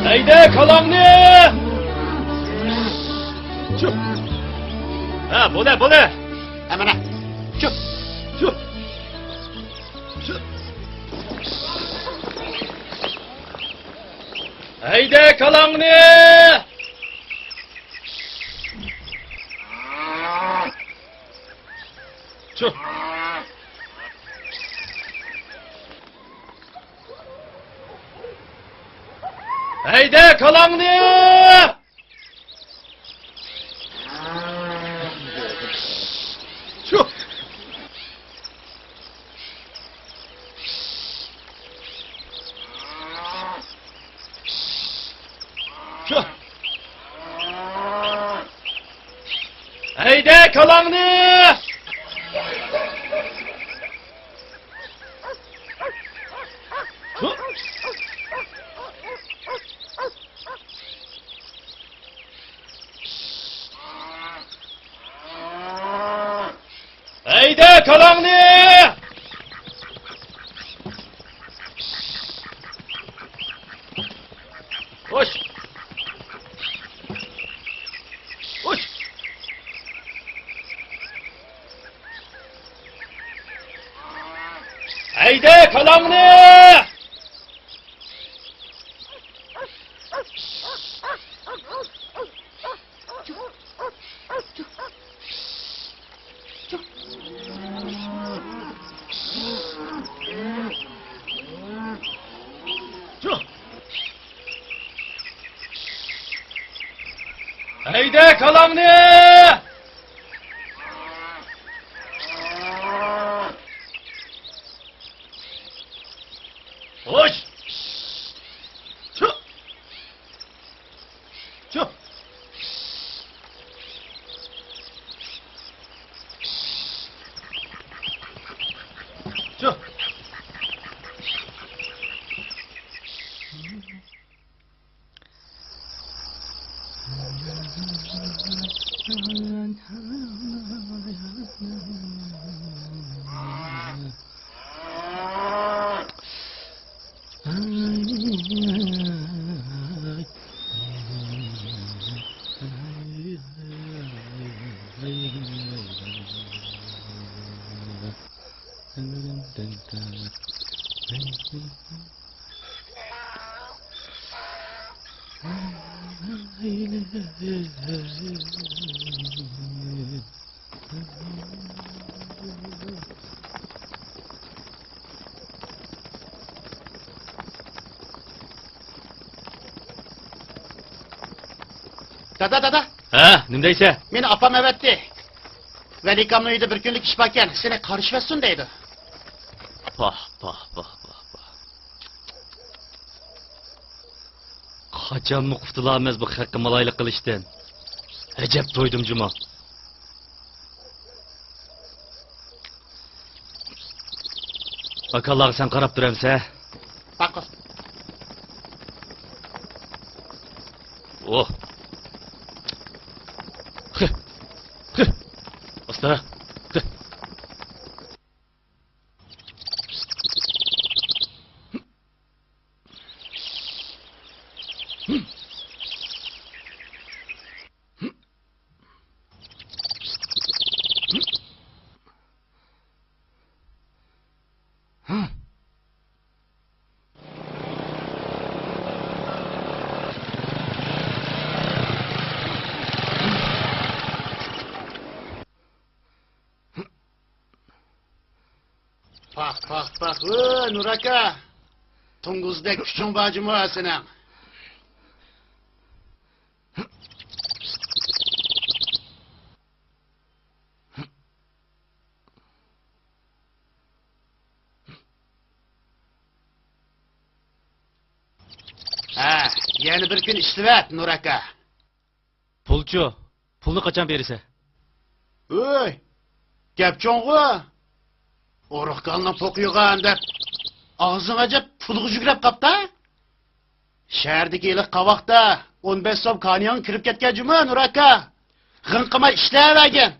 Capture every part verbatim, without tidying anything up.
ھەيدە كالاڭنى! چۈ! ھە، بولە، بولە! ھە، مانا. چۈ! چۈ! چۈ! ھەيدە كالاڭنى! چۈ! ھەيدە كالاڭنى! چۈ! چۈ! ھەيدە كالاڭنى! چۈ! ھەيدە كالاڭنى! خوش! خوش! ھەيدە كالاڭنى! ھەيدە كالاڭنى! خوش! چۈ! چۈ! چۈ! دادا، دادا! ھە، نېمە دەيسەن؟ مېنى ئاپام ئەۋەتتى. ۋەلىكامنىڭ ئۆيىدە بىر كۈنلۈك ئىش باركەن، سېنى قارشى ئەۋەتسۇن دەيدۇ. پاھ، پاھ، پاھ، پاھ، پاھ. قاچانمۇ قۇتۇلامىز بۇ خەققە مالايلىق قىلىشتىن؟ ئەجەب تويدۇم جۇمۇ. ئاكاڭلارغا سەن قاراپ تۇرامسەن؟ ماقۇل. ئوھ. خى. خى. ئاستا. خى. پاھ، پاھ، پاھ، ۋوي، نۇر ئاكا! توڭگۇزدەك كۈچۈڭ بار جۇمۇ سېنىڭ. ھە، يەنە بىر كۈن ئىشلىۋەت، نۇر ئاكا. پۇلچۇ؟ پۇلنى قاچان بېرىسەن؟ ھۆي، گەپ چوڭغۇ. ئورۇق كالىنىڭ پوقى يوغان دەپ، ئاغزىڭ ئەجەپ پۇلغا جۈگرەپ قاپتا. شەھەردىكى ھېلىقى قاۋاقتا ئون بەش سوم كانىيىڭ كىرىپ كەتكەن جۇمۇ، نۇر ئاكا. غىڭ قىلماي ئىشلەۋەرگىن.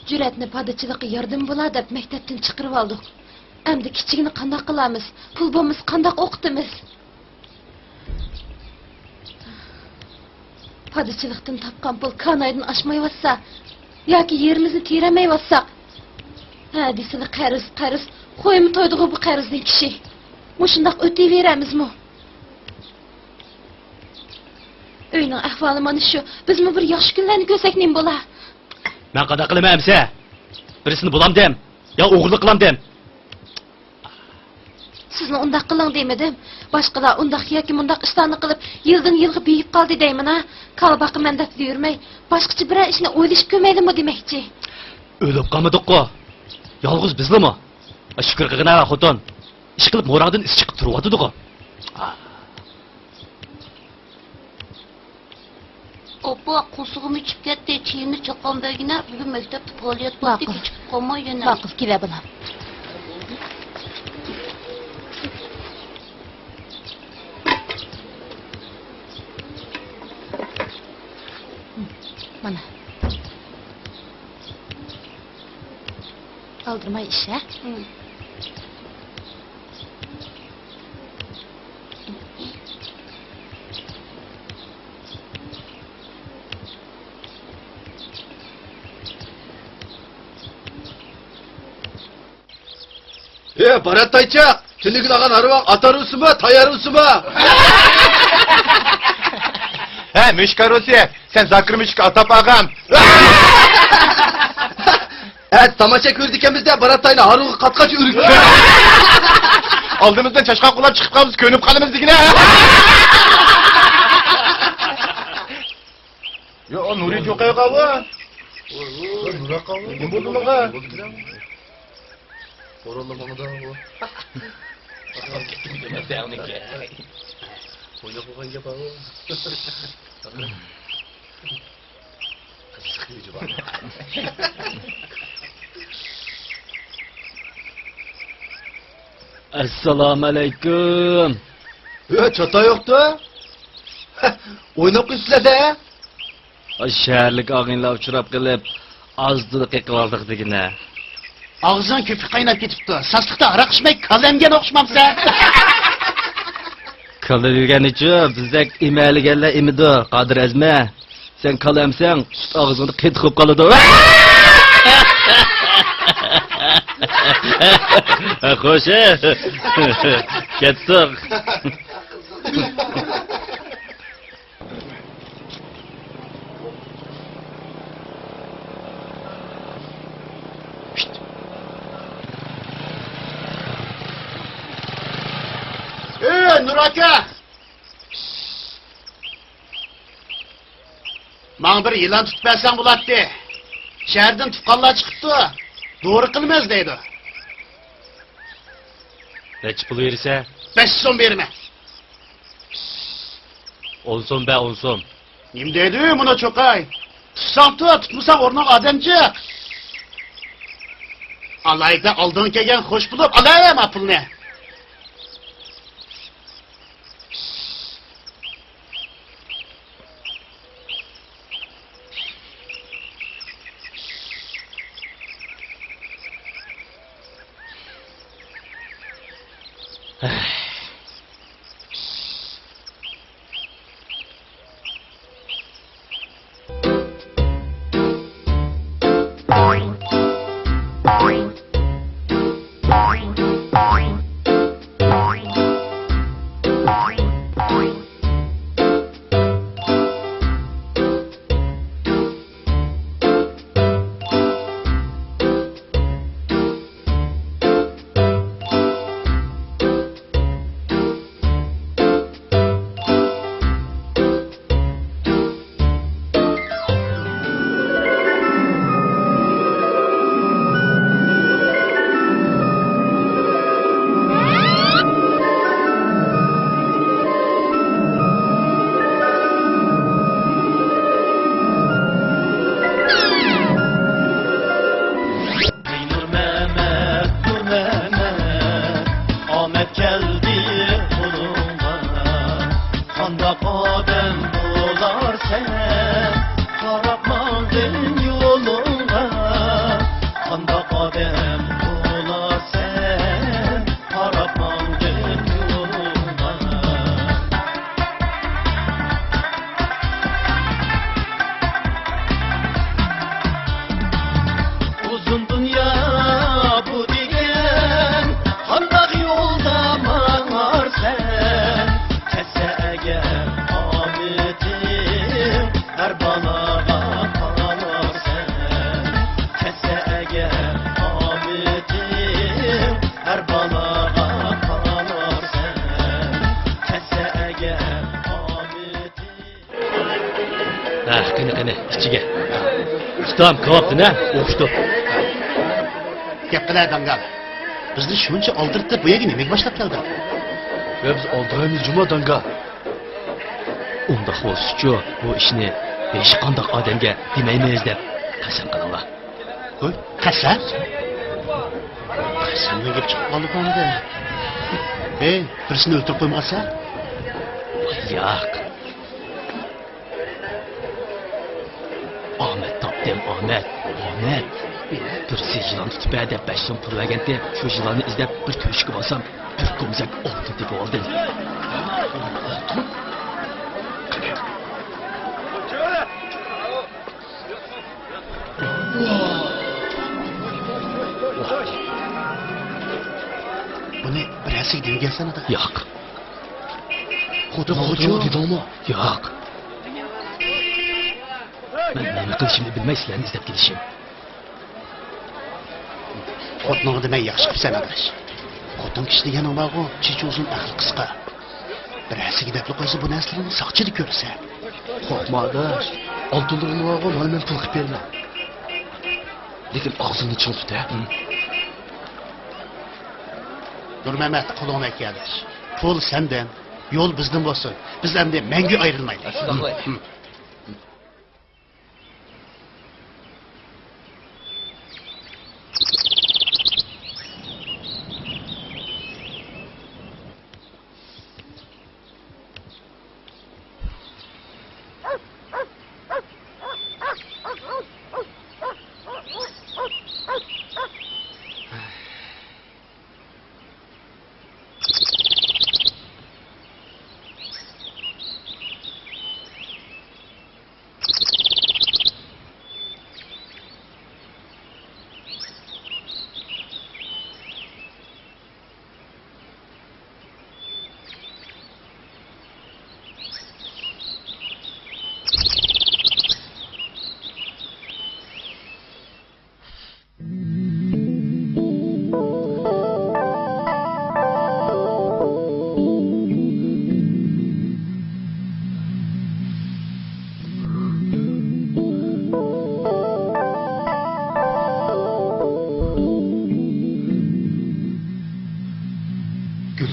جۈرئەتنى پادىچىلىققا ياردىمى بولا دەپ مەكتەپتىن چىقىرىۋالدۇق. ئەمدى كىچىكنى قانداق قىلارمىز؟ پۇل بولمىسا قانداق ئوقۇتىمىز؟ پادىچىلىقتىن تاپقان پۇل كانايدىن ئاشمايۋاتسا، ياكى يېرىمىزنى تېرەلمەيۋاتساق، ھە دېسىلە قەرز، قەرز، خويمۇ تويدىغۇ بۇ قەرزدىن كىشى. مۇشۇنداق ئۆتۈۋېرەمىزمۇ؟ ئۆينىڭ ئەھۋالى مانا شۇ. بىزمۇ بىر ياخشى كۈنلەرنى كۆرسەك نېمە بولا؟ مەن قانداق قىلىمەن ئەمسە؟ بىرسىنى بولامدىم يا ئوغرىلىق قىلامدىم؟ سىزنى ئۇنداق قىلىڭ دېمىدىم. باشقىلار ئۇنداق ياكى مۇنداق ئىشلارنى قىلىپ، يىلدىن يىلغا بېيىپ قالدى دەيمەن ھە. كالا باقىمەن دەپ يۈرمەي، باشقىچە بىرەر ئىشنى ئويلىشىپ كۆرمەيلىمۇ دېمەكچى. ئۆلۈپ قالمىدۇققۇ. يالغۇز بىزلىمۇ؟ شۈكۈر قىلغىنا خوتۇن. ئىشقىلىپ موراڭدىن ئىس چىقىپ تۇرۇۋاتىدىغۇ. ئاپا، قورسىقىم ئېچىپ كەتتى، چېيىمنى چاققان بەرگىنە، بۈگۈن مەكتەپتە پائالىيەت بار، ماقۇل. كېچىكىپ قالماي يەنە. ماقۇل، كېلە بالام. مانا. ئالدىرىماي ئىش، ھە؟ ئى، بارات تايچاق، تۈنۈگۈن ئاغان ھارۋاڭ ئات ھارۋىسىما، تاي ھارۋىسىما؟ ھە، مۈشۈك ھارۋىسى، سەن زاكىر مۈشۈككە ئاتاپ ئالغان. ھە، تاماشا كۆرىدىكەنمىز-دە، بارات تاينى ھارۋىغا قاتقاچ ئۈرۈكتە. ئالدىمىزدىن چاشقان قولاپ چىقىپ قالمىسا كۆنۈپ قالىمىز دېگىنە. يا، نۇرى چوقايغا بۇ. نېمە بولدى ماڭا؟ ئورۇنلىمىغىدا بۇ. ئويناپ قويغان گەپ بۇ. ئەسسالامۇئەلەيكۇم. ھە، چاتاق يوقتۇ. ئويناپ قويسىلەر-دە. شەھەرلىك ئاغىنىلەر ئۇچراپ قېلىپ، ئاز-تولا قېقىۋالدۇق دېگىنە. ئاغزىڭ كۆپۈك قايناپ كېتىپتۇ. ساسلىقتا ھاراق ئىچمەي، كالا ئەمگەن ئوخشىمامسەن؟ كالا دېگەننىچۇ، بىزدەك ئېمەلىگەنلەر ئېمىدۇ، قادىر ئەزمە. سەن كالا ئەمسەڭ، سۈت ئاغزىڭدا قېتىق بولۇپ قالىدۇ. خوش، كەتتۇق. ئۆي، نۇر ئاكا! ماڭا بىر يىلان تۇتۇپ بەرسەڭ بولاتتى. شەھەردىن تۇغقانلار چىقىپتۇ. دورا قىلىمىز دەيدۇ. نەچچە پۇل بېرىسەن؟ بەش سوم بېرىمەن. ئون سوم بەر، ئون سوم. نېمە دەيدۇ مۇنۇ چوقاي؟ تۇتساڭ تۇت، تۇتمىساڭ ئورنۇڭغا ئادەم جىق. ئالاھىدە ئالدىڭغا كەلگەن خوش بولۇپ، ئالاۋەرمە پۇلنى. ھەي نۇرمەمەت، نۇرمەمەت، ئامەت كەلدى قولۇڭغا. قانداق ئادەم بولارسەن، قاراپ ماڭدىن يولۇڭغا. قانداق ئادەم بولارسەن، قاراپ ماڭدىن يولۇڭغا. ئۇزۇن دۇنيا بۇ دېگەن، قانداق يولدا ماڭارسەن؟ كەتسە ئەگەر ئامىتىڭ، ھەر بالىغا قالارسەن. كەتسە ئەگەر ئامىتىڭ، ھەر بالىغا قالارسەن. كەتسە ئەگەر ئامىتىڭ. ھە، قېنى، قېنى، ئىچىگە. ئۇستام، كاۋاپتىن، ھە؟ ئوخشىتىپ. گەپ قىلە، داڭگال. بىزنى شۇنچە ئالدىرىتىپ، بۇ يەرگە نېمىگە باشلاپ كەلدىڭ؟ يا، بىز ئالدىرايمىز جۇما، داڭگال. ئۇنداق بولسىچۇ، بۇ ئىشنى ھېچقانداق ئادەمگە دېمەيمىز دەپ قەسەم قىلىڭلار. ھوي، قەسەم؟ قەسەمنىڭ گېپى چىقىپ قالدىغۇ ئەمدى. ھەي، بىرسىنى ئۆلتۈرۈپ قويمىغانسەن؟ ياق. ئامەت تاپتىم، ئامەت، ئامەت. بىرسى يىلان تۇتۇپ بەر دەپ بەش سوم پۇل بەرگەنتى، شۇ يىلاننى ئىزدەپ بىر تۆشۈككە بارسام، بىر كومزەك ئالتۇن تېپىۋالدىم. ئالتۇن؟ قېنى. بۇنى بىر ھەسسىگە دېمىگەنسەن ئادا؟ ياق. خوتۇن خوجا دېدىڭمۇ؟ ياق. مەن نېمە قىلىشىمنى بىلمەي سىلەرنى ئىزدەپ كېلىشىم. خوتۇنۇڭغا دېمەي ياخشى قىپسەن ئاداش. خوتۇن كىشى دېگەننىڭ بارغۇ، چېچى ئۇزۇن، ئەقلى قىسقا. بىر ھەسسىگە دەپلا قويسا بۇ نەرسىلەرنى ساقچىدا كۆرىسەن. قورقما ئاداش. ئالتۇنلىرىڭ بارغۇ، مانا مەن پۇل قىلىپ بېرىمەن. لېكىن ئاغزىڭنى چىڭ تۇت ھە. نۇرمەمەت، قولۇڭنى ئەكە ئاداش. پۇل سەندىن، يول بىزدىن بولسۇن. بىز ئەمدى مەڭگۈ ئايرىلمايلى. شۇنداقلا.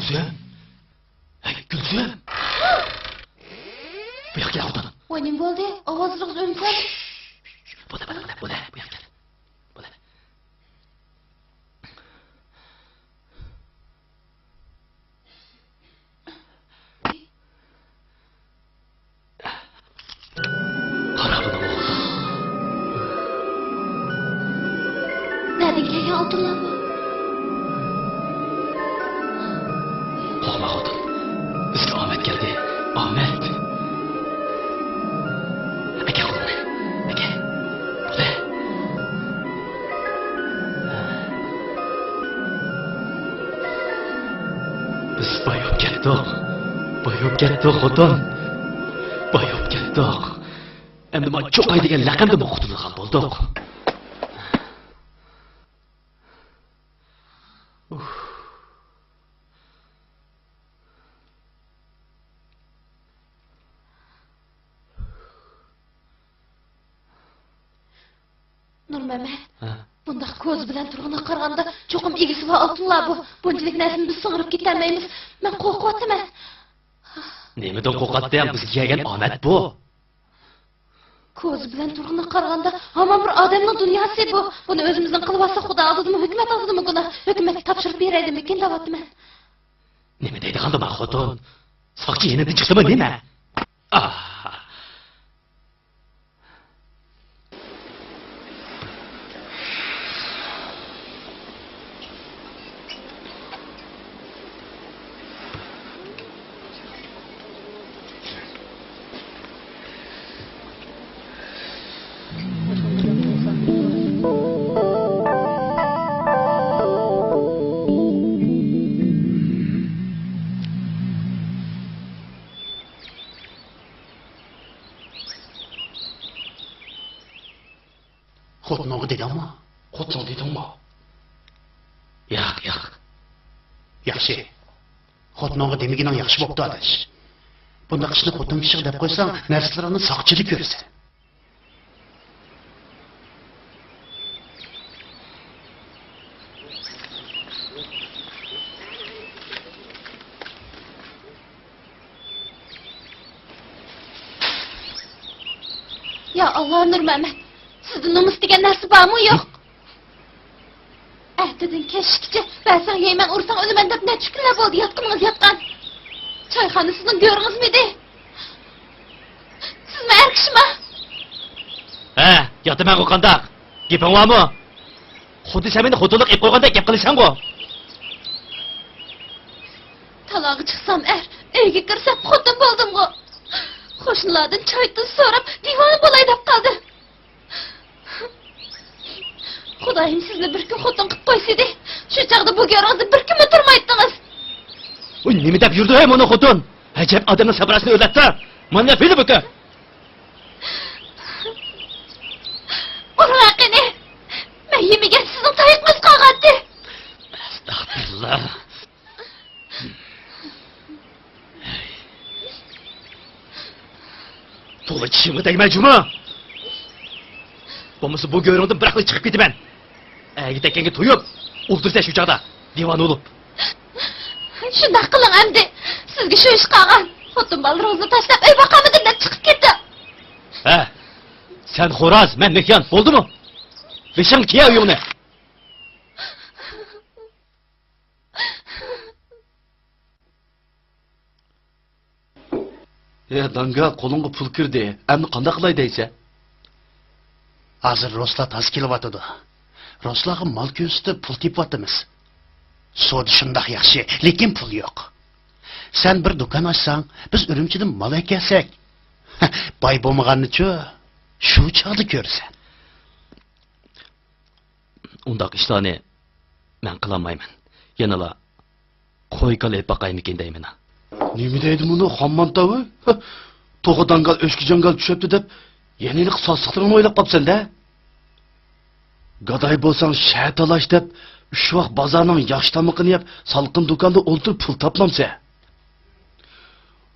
گۈلسۈم؟ ھەي، گۈلسۈم! بۇ ياققا كەل، خوتۇن. ۋاي، نېمە بولدى؟ ئاۋازلىرىڭىز ئۆمسەن. بولە، بولە، بولە، بولە، بۇ ياققا كەل. بولە. قارا بۇنىڭغا. نەدىن كەلگەن ئالتۇنلار بۇ؟ قورقما خوتۇن، بىزگە ئامەت كەلدى، ئامەت. ئەكە قولۇڭنى، ئەكە. بولە. بىز باي بولۇپ كەتتۇق. باي بولۇپ كەتتۇق، خوتۇن. باي بولۇپ كەتتۇق. ئەمدى مانا چوقاي دېگەن لەقەمدىنمۇ قۇتۇلغان بولدۇق. نۇرمەمەت، ھە؟ بۇنداق كوزا بىلەن تۇرغىنىغا قارىغاندا، چوقۇم ئىگىسى بار ئالتۇنلار بۇ. بۇنچىلىك نەرسىنى بىز سىڭدۈرۈپ كېتەلمەيمىز. مەن قورقۇۋاتىمەن. نېمىدىن قورقاتتىڭ؟ بىزگە كەلگەن ئامەت بۇ. كوزا بىلەن تۇرغىنىغا قارىغاندا، ھامان بىر ئادەمنىڭ دۇنياسى بۇ. بۇنى ئۆزىمىزنىڭ قىلىۋالساق، خۇدا ئالدىدىمۇ، ھۆكۈمەت ئالدىدىمۇ گۇناھ. ھۆكۈمەتكە تاپشۇرۇپ بېرەيلىمىكىن دەۋاتىمەن. نېمە دەيدىغاندۇ ما خوتۇن؟ ساقچى يېنىدىن چىقسىمۇ نېمە؟ ئاھ! خوتۇنۇڭغا دېدىڭمۇ؟ خوتۇنۇڭغا دېدىڭمۇ؟ ياق، ياق. ياخشى. خوتۇنۇڭغا دېمىگىنىڭ ياخشى بوپتۇ، ئاداش. بۇنداق ئىشنى خوتۇن كىشىگە دەپ قويساڭ، نەرسىلىرىڭنى ساقچىدا كۆرىسەن. يا ئاللا، نۇرمەمەت، سىزدە نومۇس دېگەن نەرسە بارمۇ يوق؟ ئەتىدىن كەچكىچە بەرسەڭ يەيمەن، ئۇرساڭ ئۆلىمەن دەپ نەچچە كۈنلەر بولدى ياتقىنىڭىز ياتقان. چايخانا سىزنىڭ گۆرىڭىزمىدى؟ سىزمۇ ئەر كىشىما؟ ھە، ياتىمەنغۇ قانداق؟ گېپىڭ بارمۇ؟ خۇددى سەن مېنى خوتۇنلۇق ئېلىپ قويغاندەك گەپ قىلىسەنغۇ. تالاغا چىقسام ئەر، ئۆيگە كىرسەم خوتۇن بولدۇمغۇ. قوشنىلاردىن چاي-تۇز سوراپ دىۋانە بولاي دەپ قالدىم. خۇدايىم سىزنى بىر كۈن خوتۇن قىلىپ قويسىدى، شۇ چاغدا بۇ گۆرىڭىزدە بىر كۈنمۇ تۇرمايتتىڭىز. ۋوي، نېمە دەپ يۈردى ھەي مانا خوتۇن؟ ئەجەب ئادەمنىڭ سەپراسىنى ئۆرلەپتۇ. مانا بىلە بۇكى. ئۇرۇڭ قېنى. مەن يېمىگەن سىزنىڭ تايىقىڭىز قالغانتى. ئەستەغپىرۇللا. تولا چىشىڭغا تەگمە جۇمۇ. بولمىسا بۇ گۆرۈڭدىن بىراقلا چىقىپ كېتىمەن. ئەگە تەككەنگە تويۇپ ئولتۇرسەن شۇ چاغدا دىۋانە بولۇپ. شۇنداق قىلىڭ ئەمدى. سىزگە شۇ ئىش قالغان. خوتۇن بالىلىرىڭىزنى تاشلاپ ئۆي باقامدىم دەپ چىقىپ كېتىڭ. ھە، سەن خوراز، مەن مېھيان، بولدىمۇ؟ بېشىڭغا كىيە ئۆيۈڭنى. ھە داڭگال، قولۇڭغا پۇل كىردى، ئەمدى قانداق قىلاي دەيسەن؟ ھازىر رۇسلار تازا كېلىۋاتىدۇ. رۇسلارغا مال كۆرسىتىپ پۇل تېپىۋاتىمىز. سودا شۇنداق ياخشى، لېكىن پۇل يوق. سەن بىر دۇكان ئاچساڭ، بىز ئۈرۈمچىدىن مال ئەكەلسەك، باي بولمىغاننىچۇ، شۇ چاغدا كۆرىسەن. ئۇنداق ئىشلارنى مەن قىلالمايمەن. يەنىلا قوي-كالا ئېلىپ باقايمىكىن دەيمەن. نېمە دەيدۇ مۇنۇ خام مانتاۋى؟ توخۇ داڭگال ئۆچكە جاڭگال چۈشەپتۇ دەپ، يەنە ھېلىقى ساسلىقلىرىڭنى ئويلاپ قاپسەن-دە؟ گاداي بولساڭ شەھەر تالاش دەپ، ئۈچ ۋاق بازارنىڭ ياخشى تامىقىنى يەپ، سالقىن دۇكاندا ئولتۇرۇپ پۇل تاپمامسەن؟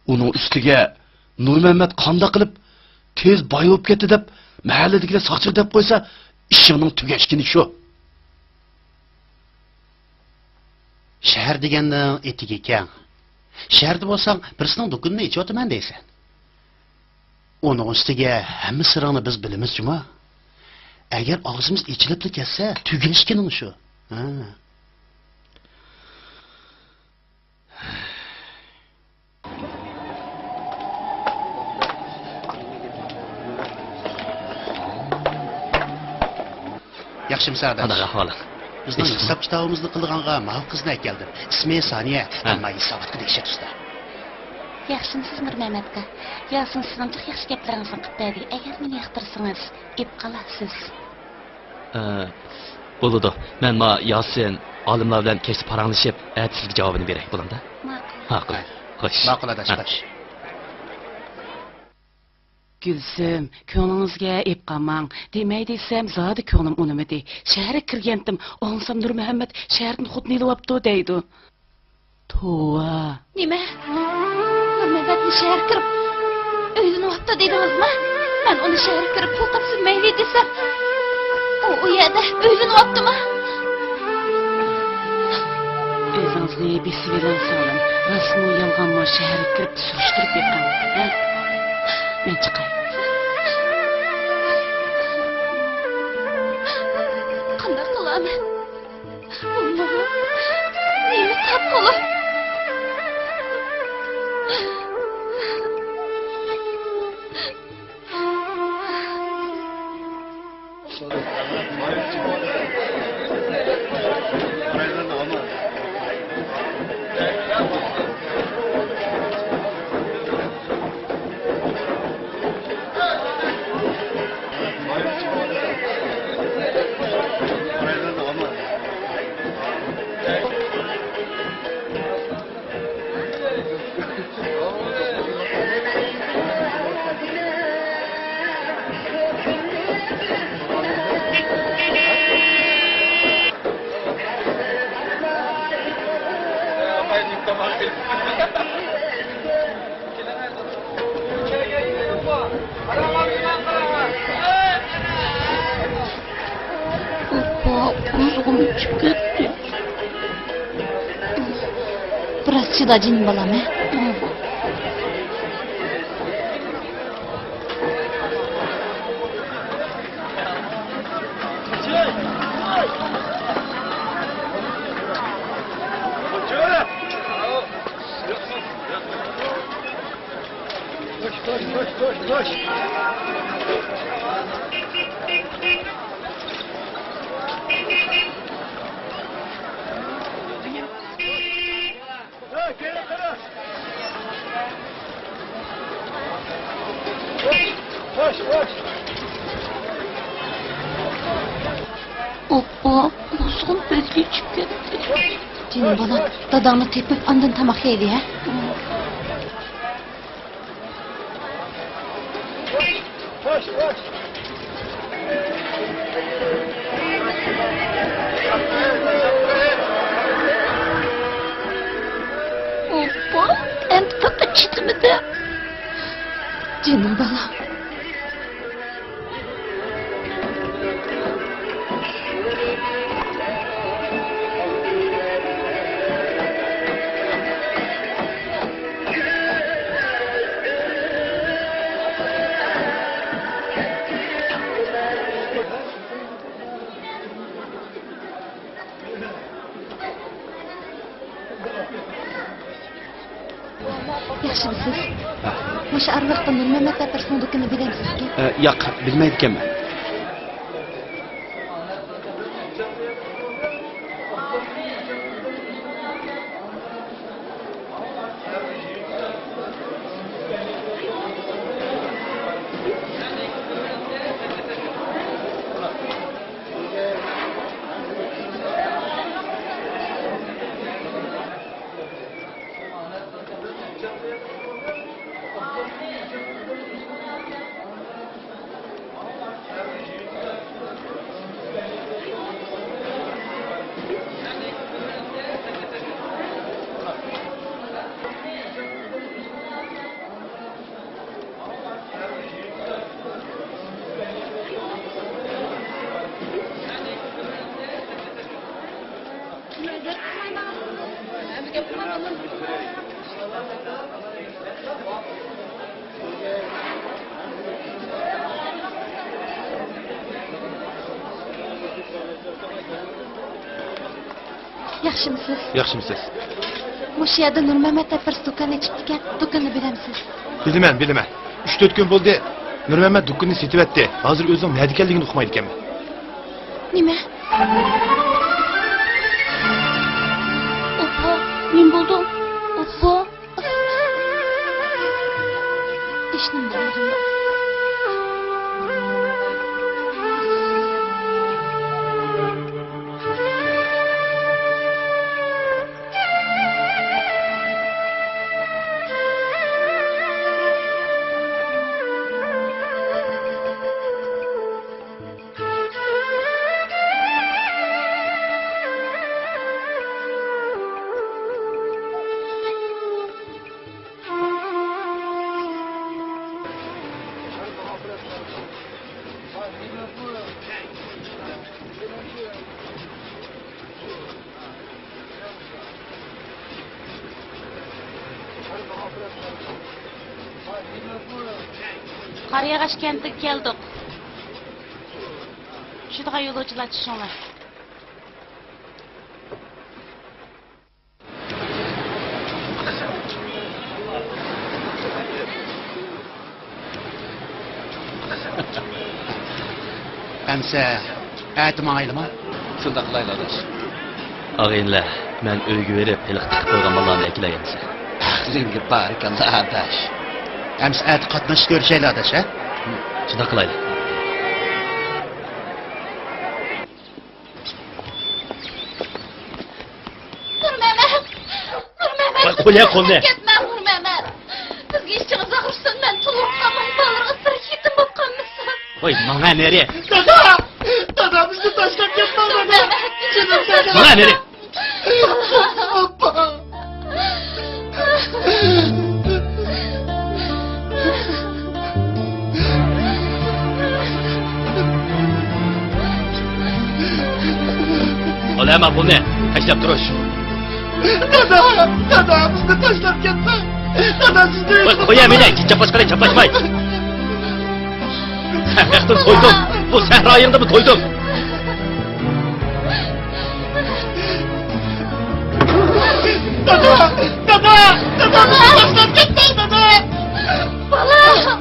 ئۇنىڭ ئۈستىگە نۇرمەمەت قانداق قىلىپ تېز باي بولۇپ كەتتى دەپ، مەھەللىدىكىلەر ساقچىغا دەپ قويسا، ئىشىڭنىڭ تۈگەشكىنى شۇ. شەھەر دېگەننىڭ ئېتىكى كەڭ. شەھەردە بولساڭ، بىرسىنىڭ دۇكىنىنى ئېچىۋاتىمەن دەيسەن. ئۇنىڭ ئۈستىگە ھەممە سىرىڭنى بىز بىلىمىز جۇما. ئەگەر ئاغزىمىز ئېچىلىپلا كەتسە، تۈگەشكىنىڭ شۇ. ھە. ياخشىمۇسەن ئاداش؟ قانداق ئەھۋالىڭ؟ بىزنىڭ ھېساب كىتابىمىزنى قىلىدىغانغا ماۋۇ قىزنى ئەكەلدىم. ئىسمى سانىيە، ھە. ئەمما ھېساباتقا دەھشەت ئۇستا. ياخشىمۇسىز نۇرمەمەت ئاكا؟ ياسىن سىزنىڭ جىق ياخشى گەپلىرىڭىزنى قىلىپ بەردى. ئەگەر مېنى ياقتۇرسىڭىز، ئېلىپ قالارسىز. ئە، بولىدۇ. مەن ما ياسىن ئالىملار بىلەن كەچتە پاراڭلىشىپ، ئەتە سىزگە جاۋابىنى بېرەي، بولامدا؟ ماقۇل. ھە، قىل. خوش. ماقۇل ئاداش، ھە. خوش. گۈلسۈم، كۆڭلىڭىزگە ئېلىپ قالماڭ. دېمەي دېسەم، زادى كۆڭلۈم ئۇنىمىدى. شەھەرگە كىرگەنتىم، ئاڭلىسام نۇرمۇھەممەت شەھەردىن خوتۇن ئېلىۋاپتۇ دەيدۇ. توۋا. نېمە؟ نۇرمەممەتنى شەھەرگە كىرىپ ئۆيلىنىۋاپتۇ دېدىڭىزمۇ؟ مەن ئۇنى شەھەرگە كىرىپ پۇل قاپسىز مەيلى دېسەم، ئۇ ئۇ يەردە ئۆيلىنىۋاپتىمۇ؟ ئۆزىڭىزنى بېسىۋېلىڭ سىڭلىم. راستمۇ يالغانمۇ شەھەرگە كىرىپ سۈرۈشتۈرۈپ بېقىڭ. ھە؟ مەن چىقاي. قانداق قىلامەن؟ بولمىغۇ. نېمە تاپقۇلۇق؟ ئاپا، قۇزغۇن ئىچىپ كەتتى. بىراز چىدا جېنىم بالام، ھە؟ ئوپپا، قۇزغۇن بەكلا ئىچىپ كەتتى. جېنىم بالام، داداڭنى تېپىپ، ئاندىن تاماق يەيلى، ھە؟ ئوپپا، ئەمدى پاپا چىدىمىدى. جېنىم بالام. ياخشىمۇسىز؟ ھە. مۇشۇ ئارىلىقتا نۇرمەممەت دەپ بىرسىنىڭ دۇكىنىنى بىلەمسىزكى؟ ئە، ياق، بىلمەيدىكەنمەن. ياخشىمۇسىز؟ ياخشىمۇسىز؟ مۇشۇ يەردە نۇرمەمەت دەپ بىرسى دۇكان ئېچىپتىكەن، دۇكىنىنى بىلەمسىز؟ بىلىمەن، بىلىمەن. ئۈچ تۆت كۈن بولدى، نۇرمەمەت دۇكىنىنى سېتىۋەتتى. ھازىر ئۆزىنىڭ نەدە ئىكەنلىكىنى ئۇقمايدىكەنمەن. نېمە؟ ئوپپا، نېمە بولدى؟ ئوپپا. ھېچنېمە دېمىدىم. قارىياغاچ كەنتىگە كەلدۇق. چۈشىدىغان يولۇچىلار چۈشۈڭلار. ئەمسە ئەتە ماڭايلىما؟ شۇنداق قىلايلى، ئاداش. ئاغىنىلەر، مەن ئۆيگە بېرىپ، ھېلىقى تىقىپ قويغان ماللارنى ئەكېلەي ئەمسە. ئەقلىڭگە بارىكاللا، ئاداش. ئەمسە ئەتە قاتنىشىپ كۆرۈشەيلى، ئاداش، ھە؟ شۇنداق قىلايلى. نۇرمەمەت! نۇرمەمەت! ۋاي، قويە قولنى! كەتمە، نۇرمەمەت! بىزگە ئىچىڭىز ئاغرىسۇن، مەن تولۇق قالماي بالىلىرىڭىز تىرىك يېتىم بولۇپ قالمىسۇن! ۋاي، ماڭا نېرى! دادا! دادا، بىزنى تاشلاپ كەتمەڭ، دادا! نۇرمەمەت! جېنىم دادا! ماڭا نېرى! ئاپا! ئالە ماقۇلنى تاشلاپ تۇرۇش. دادا! دادا! بىزنى تاشلاپ كەتمەڭ! دادا، سىزنى... ۋاي، قويە مېنى! چاپلاشقىلى، چاپلاشماي! سەھراقتىن تويدۇم! بۇ سەھرايىڭدىمۇ تويدۇم! دادا! دادا! دادا! بىزنى تاشلاپ كەتمەڭ، دادا! بالام!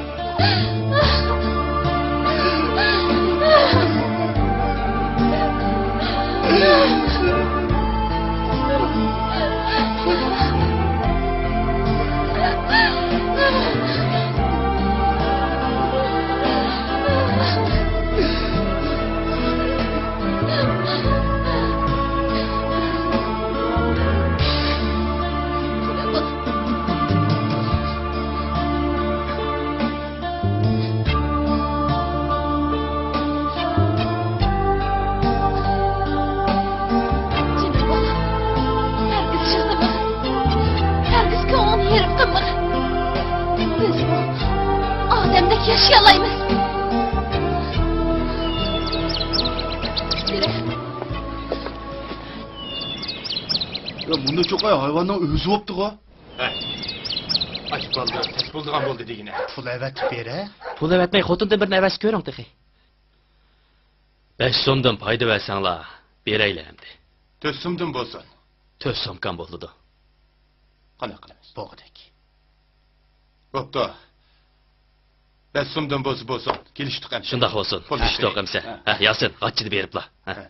جېنىم بالام، ھەرگىز يىغلىمىغىن، ھەرگىز كۆڭلۈڭنى يېرىم قىلمىغىن. بىزمۇ ئادەمدەك ياشىيالايمىز. يۈرە. يا، بۇنى چوقاي ھايۋاننىڭ ئۆزى بوپتىغۇ. ھە. ئاچ بالدۇر، تەس بولىدىغان بولدى دېگىنە. پۇل ئەۋەتىپ بېرە. پۇل ئەۋەتمەي خوتۇندىن بىرنى ئەۋەتسە كۆرۈڭ تېخى. بەش سومدىن پايدا بەرسەڭلار، بېرەيلى ئەمدى. تۆت سومدىن بولسۇن. تۆت سومكام بولىدۇ. قانداق قىلىمىز؟ بولغۇدەك. بوپتۇ. بەش سومدىن بولسا بولسۇن. كېلىشتۇق ئەمسە. شۇنداق بولسۇن. كېلىشتۇق ئەمسە. ھە. ھە، ياسىن، غاچچىنى بېرىپلا. ھە. ھە.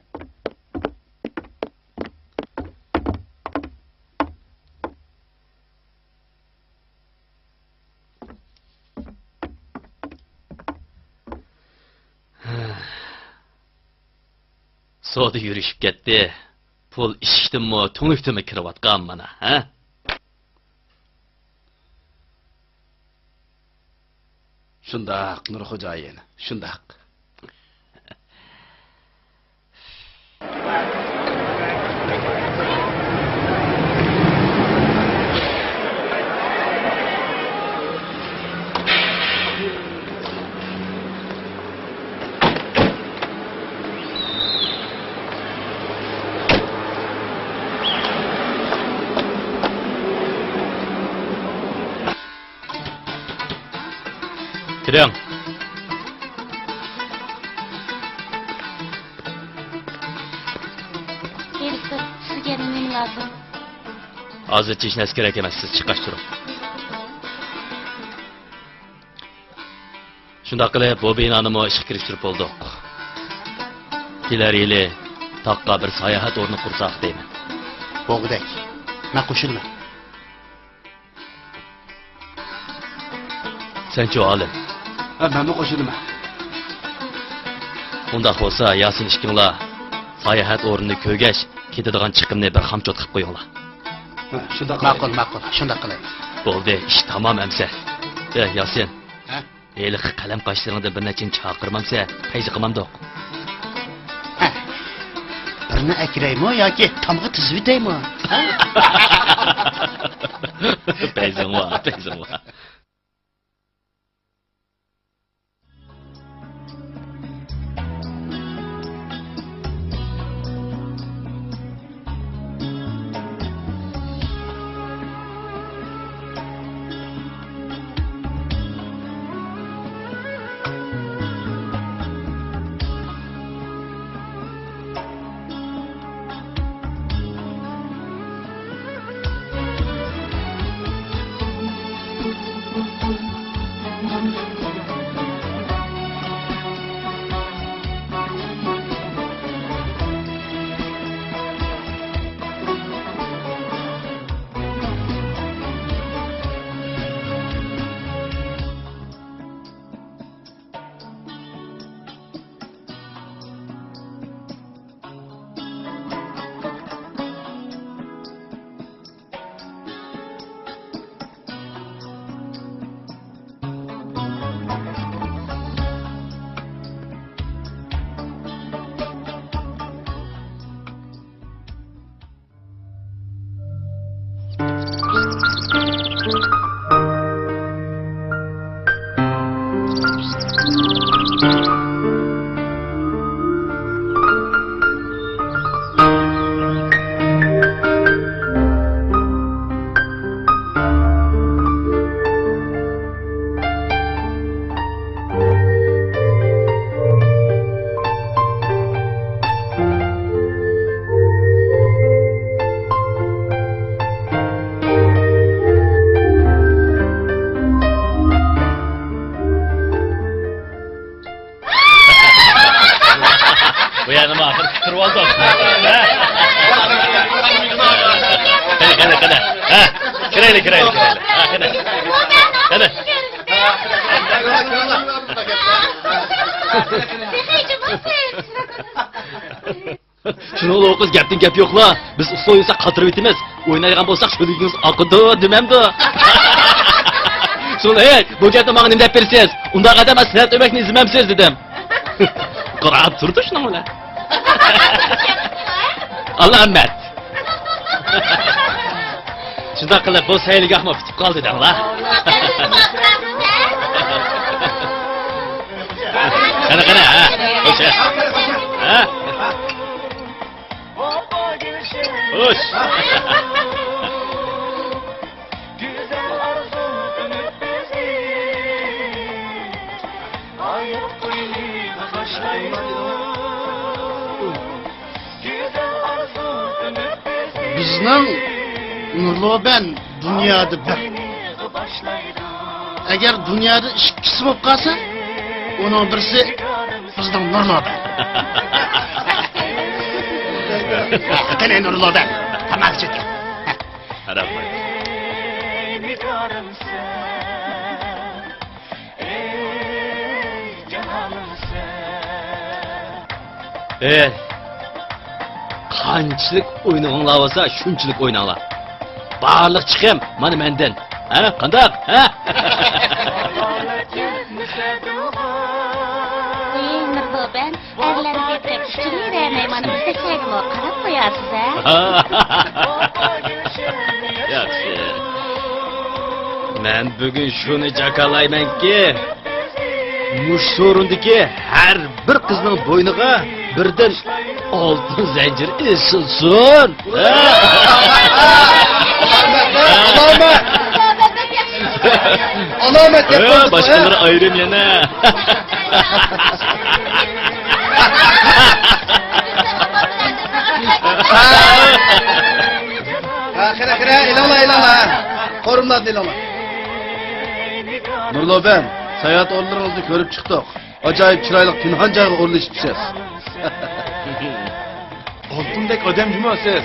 سودا يۈرۈشۈپ كەتتى. پۇل ئىشىكتىنمۇ، تۈڭلۈكتىنمۇ كىرىۋاتقان مانا، ھە؟ شۇنداق، نۇر خوجايىن، شۇنداق. كىرىڭ. ھېلىقى سىزگە نېمە ھازىرچە ھېچ نەرسە كېرەك ئەمەس، سىز چىقىپ تۇرۇڭ. شۇنداق قىلىپ، بۇ بىنانىمۇ ئىشقا كىرىشتۈرۈپ بولدۇق. كېلەر يىلى تاغقا بىر ساياھەت ئورنى قۇرساق دەيمەن. بولغۇدەك. مەن قوشۇلىمەن. سەنچۇ، ئالىم؟ ھە، مەنمۇ قوشۇلىمەن. ئۇنداق بولسا، ياسىن ئىككىڭلار ساياھەت ئورنىنى كۆرگەچ، كېتىدىغان چىقىمنى بىر خامچوت قىلىپ قويۇڭلار. ھە، شۇنداق قىلايلى. ماقۇل، ماقۇل، شۇنداق قىلايلى. بولدى، ئىش تامام ئەمسە. ئە، ياسىن. ھە؟ ھېلىقى قەلەم قاشلىرىڭدىن بىر نەچچىنى چاقىرمامسە، پەيزى قىلمامدۇق؟ ھە. بىرنى ئەكىرەيمۇ ياكى تامغا تىزىۋېتەيمۇ؟ ھە؟ پەيزىڭ بار، پەيزىڭ بار. بۇ يەرنىمۇ ئاخىرى پۈتتۈرۈۋالدۇق. ھە؟ قېنى، قېنى، قېنى. ھە؟ كىرەيلى، كىرەيلى، كىرەيلى. ھە، قېنى. قېنى. تېخىچە بولسۇن. شۇنىڭلا ئۇ قىز گەپتىن گەپ يوقلا. بىز ئۇسسۇل ئوينىساق قاتۇرۇۋېتىمىز. ئوينايدىغان بولساق شۆلىگىڭىز ئاقىدۇ دېمەمدۇ؟ شۇڭا، ھەي، بۇ گەپنى ماڭا نېمە دەپ بېرىسىز؟ ئۇنداق ئادەم سەنئەت ئۆمەكنى ئىزدىمەمسىز دېدىم. قاراپ تۇردى شۇنىڭ بىلەن. ئالامەت. شۇنداق قىلىپ بۇ سەيلىگاھمۇ پۈتۈپ قالدى دەڭلار. قېنى، قېنى، ھە؟ خوش، ھە؟ ھە؟ خوش. بىزنىڭ نۇرلۇبەن دۇنيادا بىر. ئەگەر دۇنيادا ئىككىسى بولۇپ قالسا، ئۇنىڭ بىرسى بىزنىڭ نۇرلۇبەن. قېنى نۇرلۇبەن، تاماكا چېكىڭ. رەھمەت. ئەي، قانچىلىك ئوينىغۇڭلار بولسا، شۇنچىلىك ئويناڭلار. بارلىق چىقىم مانا مەندىن. ھە، قانداق؟ ھە؟ ئەي، نۇرلۇبەن، ئەرلەرنى بېقىپ، ئىچىنى بەرمەي مانا مۇشۇ كىشىلەرگىمۇ قاراپ قويارسىز، ھە؟ ياخشى. مەن بۈگۈن شۇنى جاكارلايمەنكى، مۇشۇ سورۇندىكى ھەر بىر قىزنىڭ بوينىغا بىردىن ئالتۇن زەنجىر ئېسىلسۇن. ئالامەت! ئالامەت دەپ ھە، قويدۇق، باشقىلار ھە؟ ئايرىم يەنە. ھە، كىرە، كىرە، ئېلىڭلار، ئېلىڭلار. قورۇملارنى ئېلىڭلار. نۇرلۇبىم، ساياھەت ئورۇنلىرىڭىزنى كۆرۈپ چىقتۇق. ئاجايىپ چىرايلىق پىنھان جايغا ئورۇنلىشىپسىز. ئالتۇندەك ئادەم جۇمۇ سىز.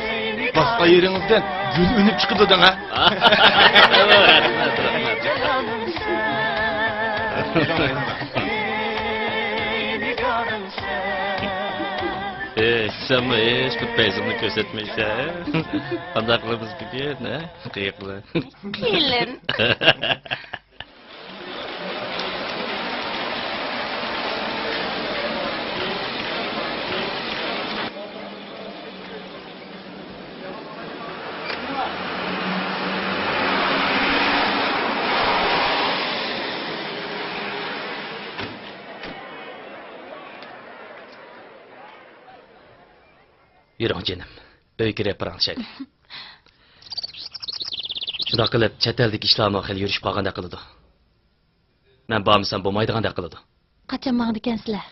باسقان يېرىڭىزدىن گۈل ئۈنۈپ چىقىدۇ دەڭ ھە. ئېي، سەنمۇ ھېچبىر پەيزىڭنى كۆرسەتمەيسەن. قانداق قىلىمىز بۈگۈن، ھە؟ قېنى قىلىڭ. كېلىن. يۈرۈڭ جېنىم، ئۆيگە كىرىپ بېرىڭ شەيدە. شۇنداق قىلىپ چەت ئەلدىكى ئىشلارمۇ خېلى يۈرۈشۈپ قالغاندەك قىلىدۇ. مەن بارمىسام بولمايدىغاندەك قىلىدۇ. قاچان ماڭىدىكەنسىلەر؟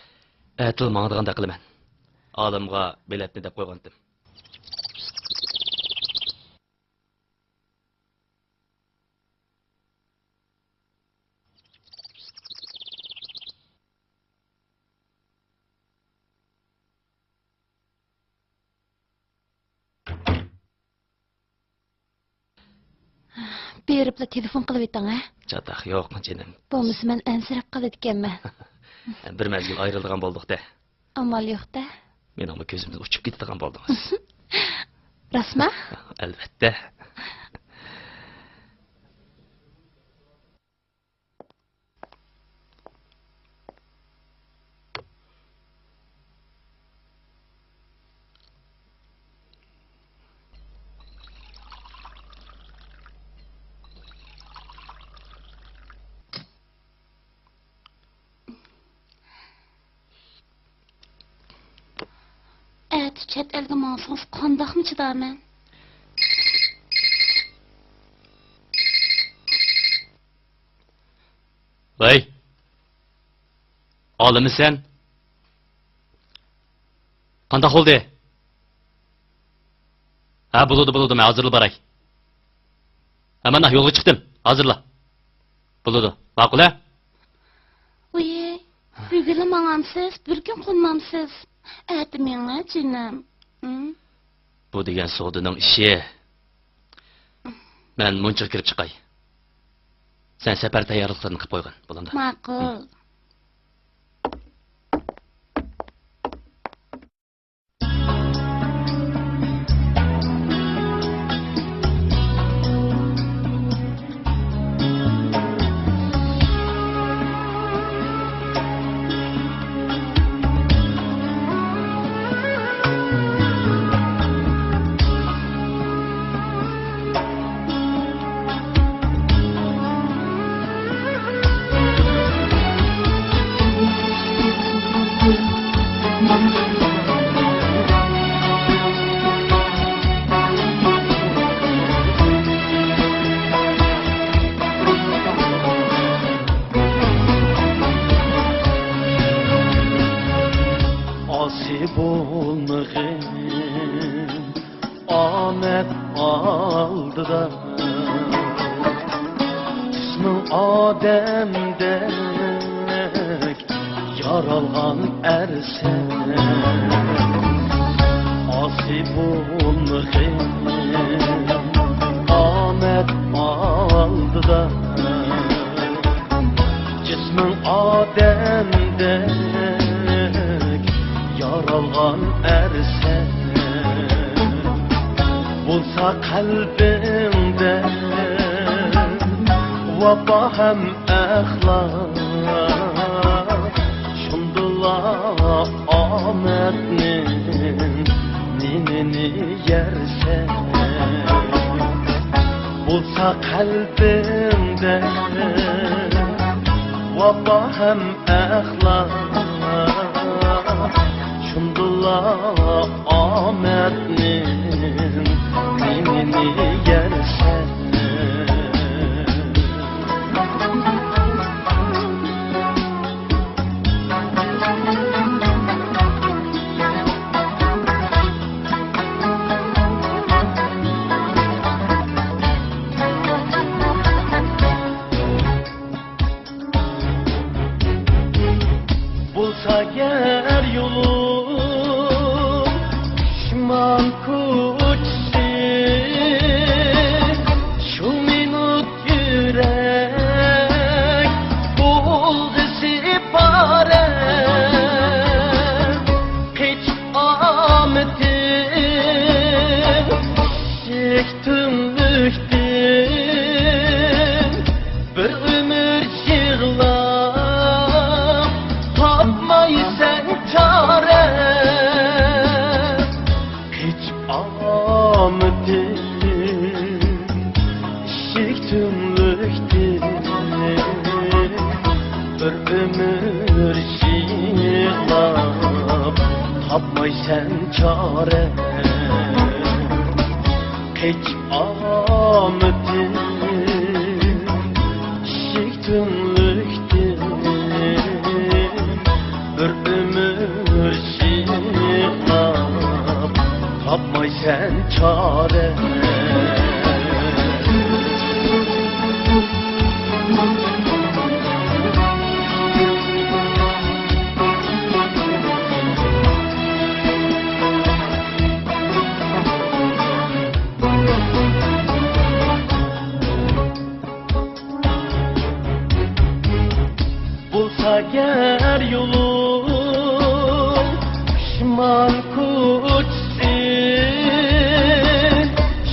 ئەتىلا ماڭىدىغاندەك قىلىمەن. ئالىمغا بېلەتنى دەپ قويغانتىم. بېرىپلا تېلېفون قىلىۋېتىڭ ھە. چاتاق يوق جېنىم. بولمىسا مەن ئەنسىرەپ قالىدىكەنمەن. بىر مەزگىل ئايرىلىدىغان بولدۇق-دە. ئامال يوق-دە. مېنىڭمۇ كۆزۈمدىن ئۇچۇپ كېتىدىغان بولدىڭىز. راستما؟ ئەلۋەتتە. ئەتە چەت ئەلگە ماڭسىڭىز قانداقمۇ چىدارمەن؟ ۋەي، ئالىمىسەن؟ قانداق بولدى؟ ھە، بولىدۇ، بولىدۇ، مەن ھازىرلا باراي. ھە، مانا يولغا چىقتىم، ھازىرلا. بولىدۇ، ماقۇل ھە؟ ۋىي، بۈگۈنلا ماڭامسىز، بىر كۈن قونمامسىز؟ ئەتە مېڭە جېنىم. ھە؟ بۇ دېگەن سودىنىڭ ئىشى. مەن مۇنچىغا كىرىپ چىقاي. سەن سەپەر تەييارلىقلىرىنى قىلىپ قويغىن، بولامدۇ؟ ماقۇل. ئاسىي بولمىغىن ئامەت ئالدىدا، جىسمىڭ ئادەمدەك يارالغان ئەرسەن. ئاسىي بولمىغىن ئامەت ئالدىدا، جىسمىڭ ئادەمدەك يارالغان ئەرسەن، بولسا قەلبىڭدە ۋاپا ھەم ئەخلاق، شۇندىلا ئامەتنىڭ نېنىنى يەرسەن. بولسا قەلبىڭدە ۋاپا ھەم ئەخلاق، شۇندىلا ئامەتنىڭ نېمىنى يەرسەن. سەن چارە، قېچىپ ئامىتىم ئىشىك تۈڭلۈكتىن. بىر ئۆمۈر يىغلاپ، تاپمايسەن چارە. بولسا گەر يولۇڭ پىشمان كوچىسى،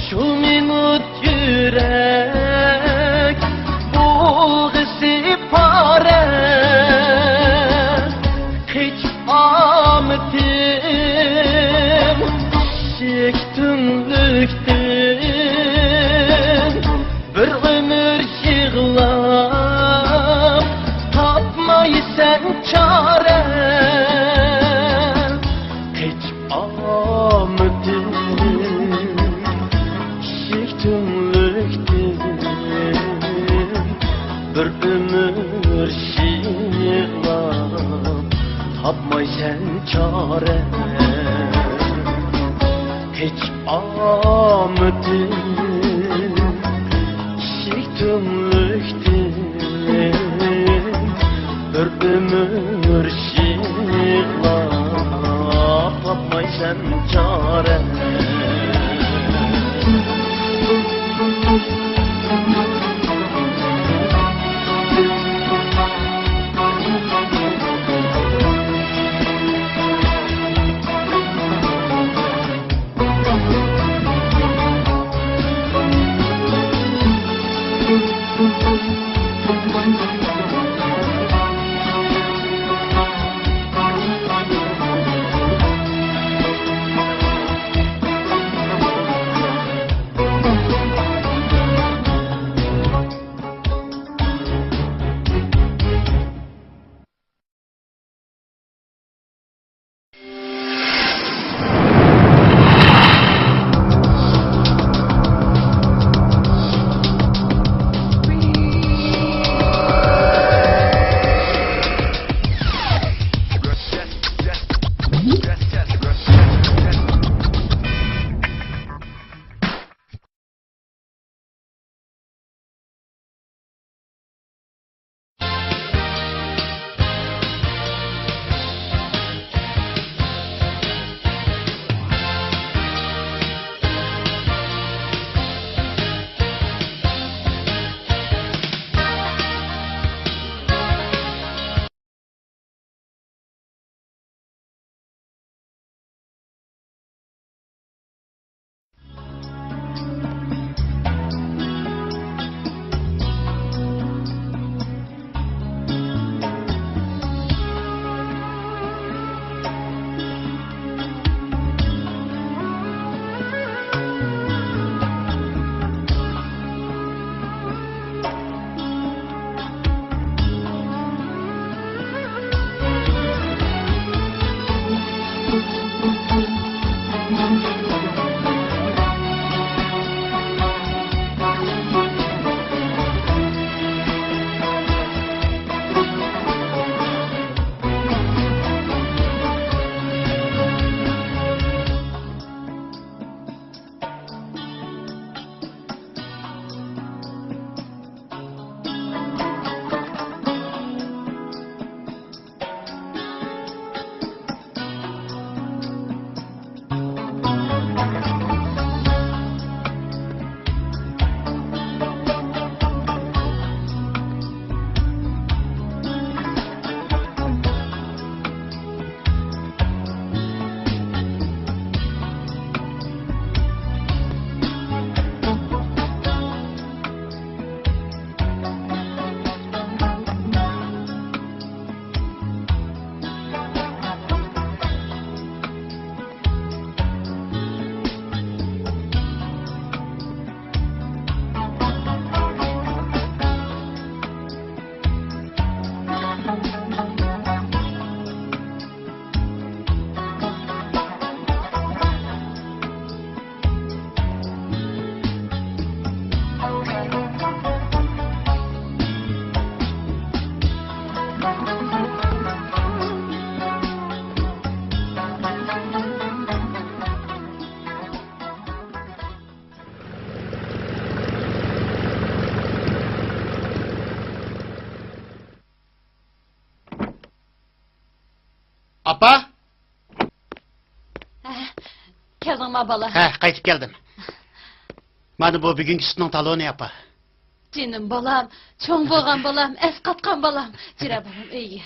شۇ مىنۇت يۈرەك بولغىسى پارە. قېچىپ ئامىتىم ئىشىك تۈڭلۈكتىن. بىر ئۆمۈر يىغلاپ، تاپمايسەن چارە. قېچىپ ئامىتىم ئىشىك تۈڭلۈكتىن. بىر ئۆمۈر يىغلاپ، تاپمايسەن چارە. قېچىپ ئامىتىم ئىشىك تۈڭلۈكتىن. بىر ئۆمۈر يىغلاپ، تاپمايسەن چارە. ئاپا، بالا. ھە، قايتىپ كەلدىم. مانا بۇ بۈگۈنكى سۈتنىڭ تالونى، ئاپا. جېنىم بالام، چوڭ بولغان بالام، ئەسقاتقان بالام. جۈرە بالام ئۆيگە.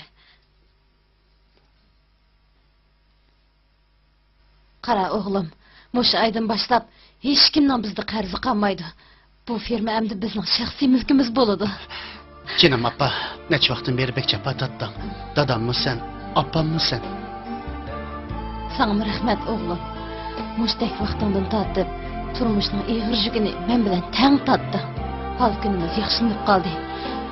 قارا ئوغلۇم، مۇشۇ ئايدىن باشلاپ ھېچكىمنىڭ بىزدە قەرزى قالمايدۇ. بۇ فېرما ئەمدى بىزنىڭ شەخسىي مۈلكىمىز بولىدۇ. جېنىم ئاپا، نەچچە ۋاقىتتىن بېرى بەك جاپا تارتتىڭ. داداممۇ سەن، ئاپاممۇ سەن. ساڭىمۇ رەھمەت ئوغلۇم. مۇشتەك ۋاقتىڭدىن تارتىپ تۇرمۇشنىڭ ئېغىر يۈكىنى مەن بىلەن تەڭ تارتتىڭ. ھال كۈنىمىز ياخشىلىنىپ قالدى.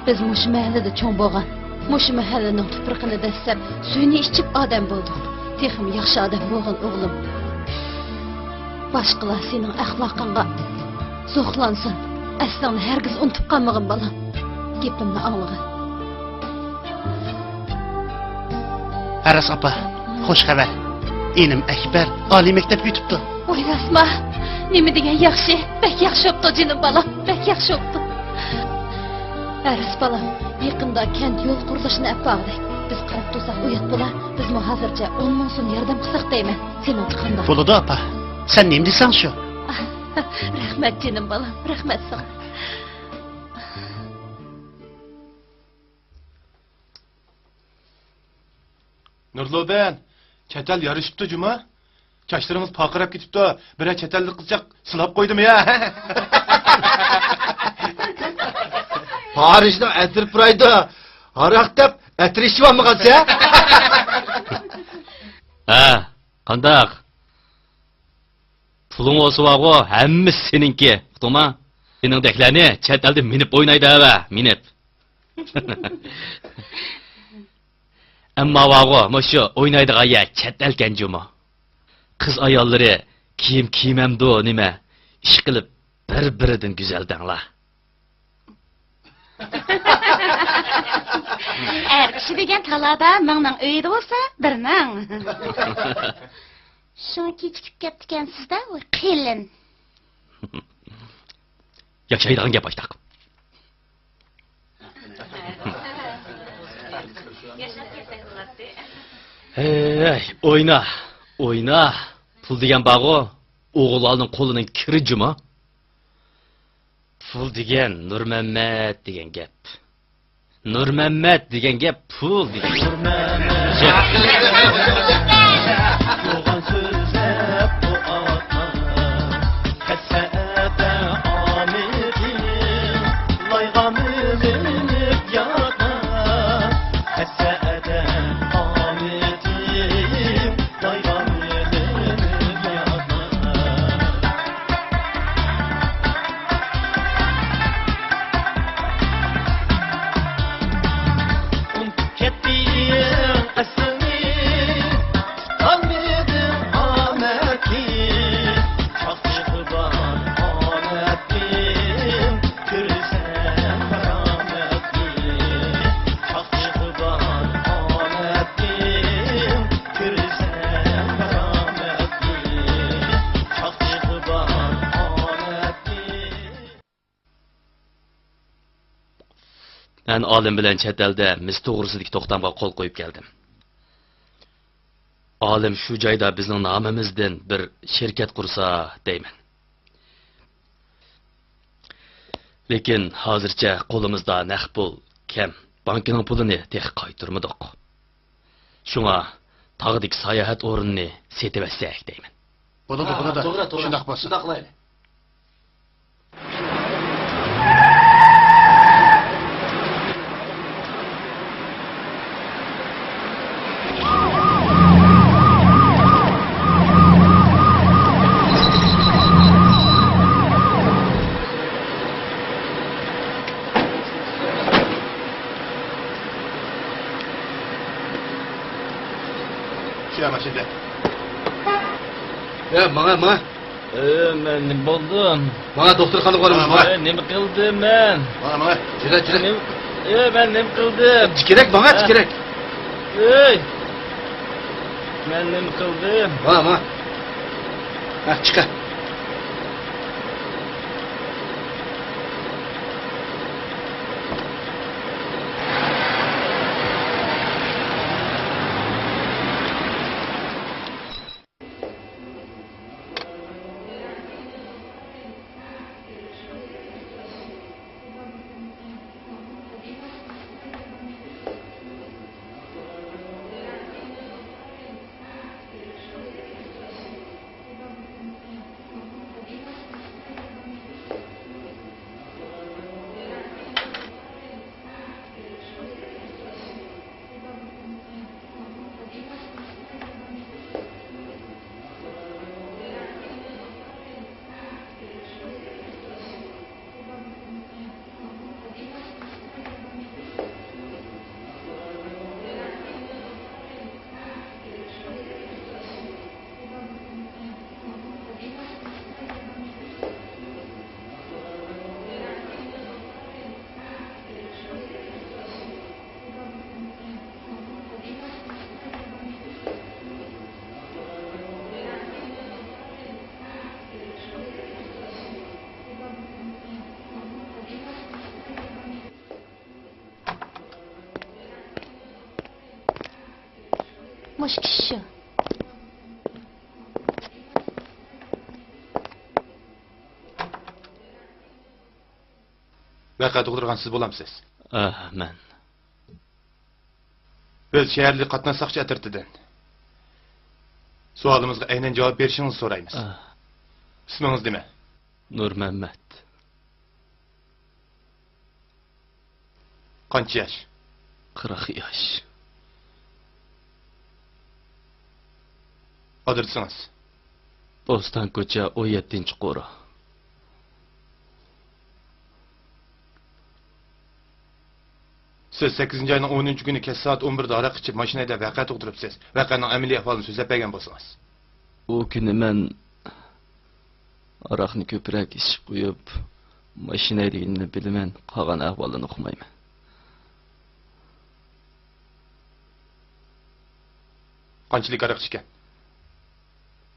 بىز مۇشۇ مەھەللىدە چوڭ بولغان، مۇشۇ مەھەللىنىڭ تۇپرىقىنى دەسسەپ، سۈيىنى ئىچىپ ئادەم بولدۇق. تېخىمۇ ياخشى ئادەم بولغىن ئوغلۇم. باشقىلار سېنىڭ ئەخلاقىڭغا زوقلانسۇن. ئەسلىڭنى ھەرگىز ئۇنتۇپ قالمىغىن بالام. گېپىمنى ئاڭلىغىن. ھەرەس ئاپا، خوش خەۋەر. ئىنىم ئەكبەر ئالىي مەكتەپكە ئۆتۈپتۇ. ۋاي راستما؟ نېمە دېگەن ياخشى. بەك ياخشى بوپتۇ جېنىم بالام، بەك ياخشى بوپتۇ. ھەرىس بالام، يېقىندا كەنت يول قۇرۇلۇشىنى ئەپ باغدەك. بىز قاراپ تۇرساق ئۇيات بولا. بىزمۇ ھازىرچە ئون مىڭ سوم ياردەم قىلساق دەيمەن. سېنىڭچە قانداق؟ بولىدۇ ئاپا. سەن نېمە دېسەڭ شۇ. رەھمەت جېنىم بالام، رەھمەت ساڭا. نۇرلۇبەن، چەت ئەل يارىشىپتۇ جۇما. چاچلىرىڭىز پارقىراپ كېتىپتۇ. بىرەر چەت ئەللىك قىزچاق سىلاپ قويدىمۇ يا؟ پارىژنىڭ ئەتىرى پۇرايدۇ. ھاراق دەپ ئەتىر ئىچىۋالمىغان سەن. ھە، قانداق؟ پۇلۇڭ بولسا بارغۇ، ھەممىسى سېنىڭكى. ئۇقتۇڭما؟ سېنىڭدەكلەرنى چەت ئەلدە مىنىپ ئوينايدۇ ھەۋە، مىنىپ. ئەمما بارغۇ، مۇشۇ ئوينايدىغان يەر چەت ئەلكەن جۇمۇ. قىز ئاياللىرى كىيىم كىيمەمدۇ نېمە، ئىشقىلىپ بىر-بىرىدىن گۈزەل دەڭلار. ئەر كىشى دېگەن تالادا مىڭنىڭ ئۆيىدە بولسا بىرنىڭ. شۇڭا كېچىكىپ كەپتىكەنسىز-دە، ۋاي قېلىن. ياشايدىغان گەپ ئاشتاق. ھەي، ئوينا، ئوينا. پۇل دېگەن بارغۇ، ئوغۇللارنىڭ قولىنىڭ كىرى جۇما. پۇل دېگەن نۇرمەممەت دېگەن گەپ. نۇرمەممەت دېگەن گەپ پۇل دېگەن. يوغان سۆزلەپ بۇ ئاتلار، ھەسسەدە ئامىتىم، لايغا مىنىپ ياتار، ھەسسەدە ئامىتىم. مەن ئالىم بىلەن چەت ئەلدە مىس توغرىسىدىكى توختامغا قول قويۇپ كەلدىم. ئالىم شۇ جايدا بىزنىڭ نامىمىزدىن بىر شىركەت قۇرسا دەيمەن. لېكىن ھازىرچە قولىمىزدا نەق پۇل كەم، بانكىنىڭ پۇلىنى تېخى قايتۇرمىدۇق. شۇڭا تاغدىكى ساياھەت ئورنىنى سېتىۋەتسەك دەيمەن. بولىدۇ، ھە، بولىدۇ. توغرا، توغرا. شۇنداق بولسۇن. شۇنداق قىلايلى. شۇ ماشىنىدا. يا، ماڭا، ماڭا. ئۆي، مەن نېمە بولدۇم؟ ماڭا دوختۇرخانىغا بارىمىز، ماڭا. ئۆي، نېمە قىلدىم مەن؟ ماڭا، ماڭا. جۈرە، جۈرە. نېمە، ئۆي، مەن نېمە قىلدىم؟ تىكىرەك، ماڭا، ھە. تىكىرەك. ئۆي، مەن نېمە قىلدىم؟ ماڭا، ماڭا. ھە، چىقە. كىشى شۇ. ۋەقە تۇغدۇرغان سىز بولامسىز؟ ئاھ، مەن. بىز شەھەرلىك قاتناش ساقچى ئەترىتىدىن. سوئالىمىزغا ئەينەن جاۋاب بېرىشىڭىزنى سورايمىز. ئاھ. ئىسمىڭىز نېمە؟ نۇرمەممەت. قانچە ياش؟ قىرىق ياش. ئادرېسىڭىز؟ بوستان كوچا، ئون يەتتىنچى قورا. سىز سەككىزىنچى ئاينىڭ ئونىنچى كۈنى كەچ سائەت ئون بىردە ھاراق ئىچىپ، ماشىنا ھەيدەپ ۋەقە تۇغدۇرۇپسىز. ۋەقەنىڭ ئەمەلىي ئەھۋالىنى سۆزلەپ بەرگەن بولسىڭىز. ئۇ كۈنى مەن ھاراقنى كۆپرەك ئىچىپ قويۇپ، ماشىنا ھەيدىگىنىنى بىلىمەن، قالغان ئەھۋالىنى ئۇقمايمەن. قانچىلىك ھاراق ئىچكەن؟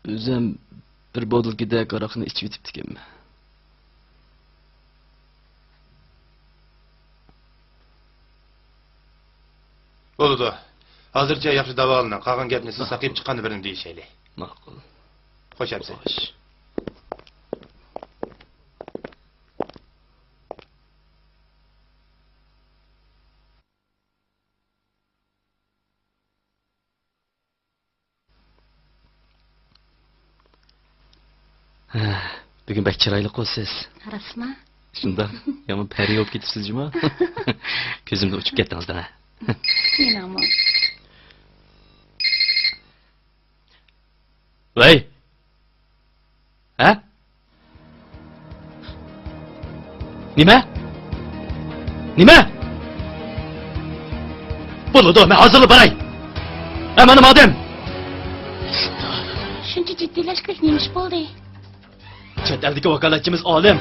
ئۆزۈم بىر بوتۇلكىدەك ھاراقنى ئىچىۋېتىپتىكەنمەن. بولىدۇ. ھازىرچە ياخشى داۋالىنىڭ. قالغان گەپنى سىز ساقىيىپ چىققاندا بىرنى دېيىشەيلى. ماقۇل. خوش ئەپسەن. خوش. ھە، بۈگۈن بەك چىرايلىققۇ سىز. راستما؟ شۇنداق، يامان پەرى بولۇپ كېتىپسىز جۇما. كۆزۈمدىن ئۇچۇپ كەتتىڭىز دەڭە. مېنىڭمۇ. ۋەي! ھە؟ نېمە؟ نېمە؟ بولىدۇ، مەن ھازىرلا باراي. ھە، مانا مادەم. شۇنچە جىددىيلەشكۈدەك نېمە ئىش بولدى؟ چەت ئەلدىكى ۋاكالەتچىمىز ئالىم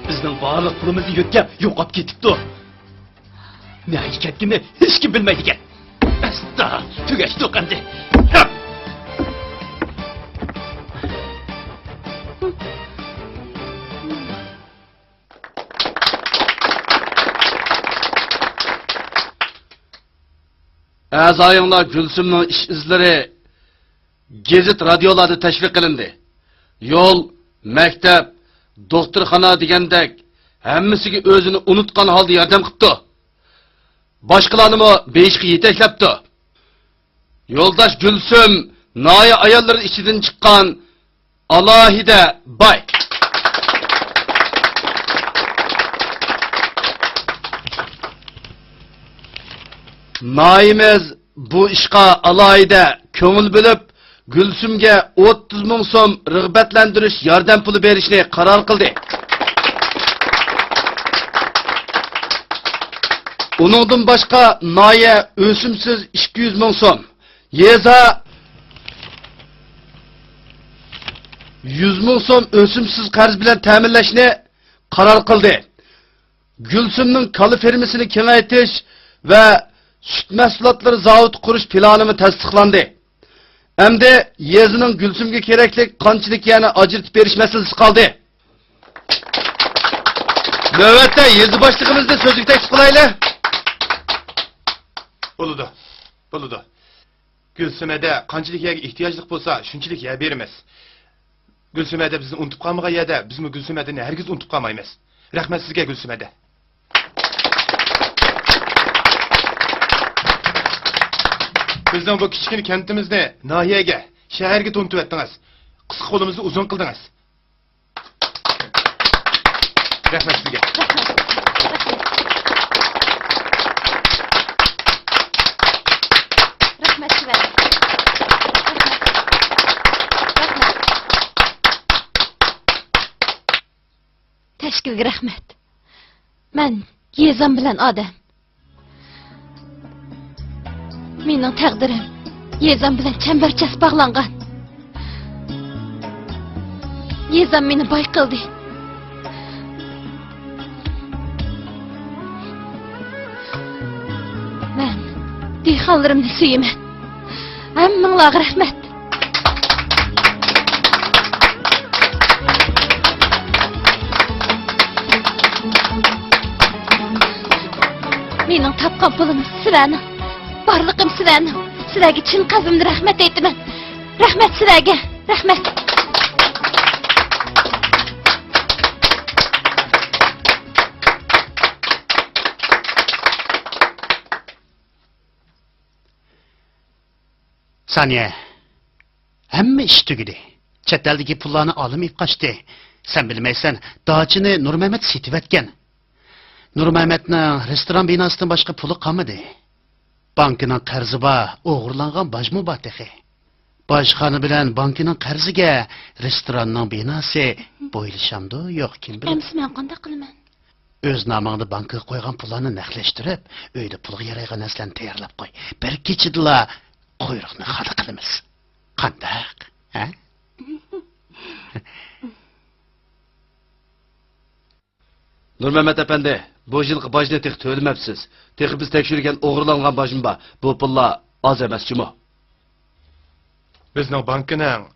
بىزنىڭ بارلىق پۇلىمىزنى يۆتكەپ يوقاپ كېتىپتۇ. نەگە كەتكىنىنى ھېچكىم بىلمەيدىكەن. ئەستا، تۈگەشتۇق ئەمدى. ئەزايىڭلار گۈلسۈمنىڭ ئىش ئىزلىرى گېزىت، رادىيولاردا تەشۋىق قىلىندى. يول، مەكتەپ، دوختۇرخانا دېگەندەك ھەممىسىگە ئۆزىنى ئۇنتقان ھالدا ياردەم قىپتۇ. باشقىلارنىمۇ بېيىشقا يېتەكلەپتۇ. يولداش گۈلسۈم ناھىيە ئاياللىرى ئىچىدىن چىققان ئالاھىدە باي. ناھىيەمىز بۇ ئىشقا ئالاھىدە كۆڭۈل بۆلۈپ، گۈلسۈمگە ئوتتۇز مىڭ سوم رىغبەتلەندۈرۈش ياردەم پۇلى بېرىشنى قارار قىلدى. ئۇنىڭدىن باشقا، ناھىيە ئۆسۈمسىز ئىككى يۈز مىڭ سوم، يېزا يۈز مىڭ سوم ئۆسۈمسىز قەرز بىلەن تەمىنلەشنى قارار قىلدى. گۈلسۈمنىڭ كالا فېرمىسىنى كېڭەيتىش ۋە سۈت مەھسۇلاتلىرى زاۋۇتى قۇرۇش پىلانىمۇ تەستىقلاندى. ئەمدى يېزىنىڭ گۈلسۈمگە كېرەكلىك قانچىلىك يەرنى ئاجرىتىپ بېرىش مەسىلىسى قالدى. نۆۋەتتە يېزا باشلىقىمىزنى سۆزگە تەكلىپ قىلايلى. بولىدۇ، بولىدۇ. گۈلسۈمەدە قانچىلىك يەرگە ئېھتىياجلىق بولسا، شۇنچىلىك يەر بېرىمىز. گۈلسۈمەدە بىزنى ئۇنتۇپ قالمىغان يەردە، بىزمۇ گۈلسۈمەدىنى ھەرگىز ئۇنتۇپ قالمايمىز. رەھمەت سىزگە، گۈلسۈمەدە. بىزنىڭ بۇ كىچىككىنە كەنتىمىزنى ناھىيەگە، شەھەرگە تونۇتۇۋەتتىڭىز. قىسقا قولىمىزنى ئۇزۇن قىلدىڭىز. رەھمەت سىزگە. رەھمەت سىلەرگە. رەھمەت. رەھمەت. تەشكىلگە رەھمەت. مەن يېزام بىلەن ئادەم. مېنىڭ تەقدىرىم يېزام بىلەن چەمبەرچاس باغلانغان. يېزام مېنى باي قىلدى. مەن دېھقانلىرىمنى سۆيىمەن. ھەممىڭلارغا رەھمەت. مېنىڭ تاپقان پۇلۇم سىلەرنىڭ، بارلىقىم سىلەرنىڭ. سىلەرگە چىن قەلبىمدىن رەھمەت ئېيتىمەن. رەھمەت سىلەرگە. رەھمەت. سانىيە، ھەممە ئىش تۈگىدى. چەت ئەلدىكى پۇللارنى ئالىم ئېلىپ قاچتى. سەن بىلمەيسەن، داچىنى نۇرمەمەت سېتىۋەتكەن. نۇرمەمەتنىڭ رېستوران بىناسىدىن باشقا پۇلى قالمىدى. بانكىنىڭ قەرزى بار، ئوغرىلانغان باجمۇ بار تېخى. باجخانا بىلەن بانكىنىڭ قەرزىگە رېستوراننىڭ بىناسى بويلىشامدۇ يوق، كىم بىلىدۇ؟ ئەمسە مەن قانداق قىلىمەن؟ ئۆز نامىڭدا بانكىغا قويغان پۇللارنى نەقلەشتۈرۈپ، ئۆيدە پۇلغا يارايدىغان نەرسىلەرنى تەييارلاپ قوي. بىر كېچىدىلا قۇيرۇقنى خادا قىلىمىز. قانداق؟ ھە؟ نۇرمەمەت ئەپەندى، بۇ يىلقى باجنى تېخى تۆلىمەپسىز. تېخى بىز تەكشۈرگەن ئوغرىلانغان باجمۇ بار. بۇ پۇللار ئاز ئەمەس جۇمۇ. بىزنىڭ بانكىنىڭ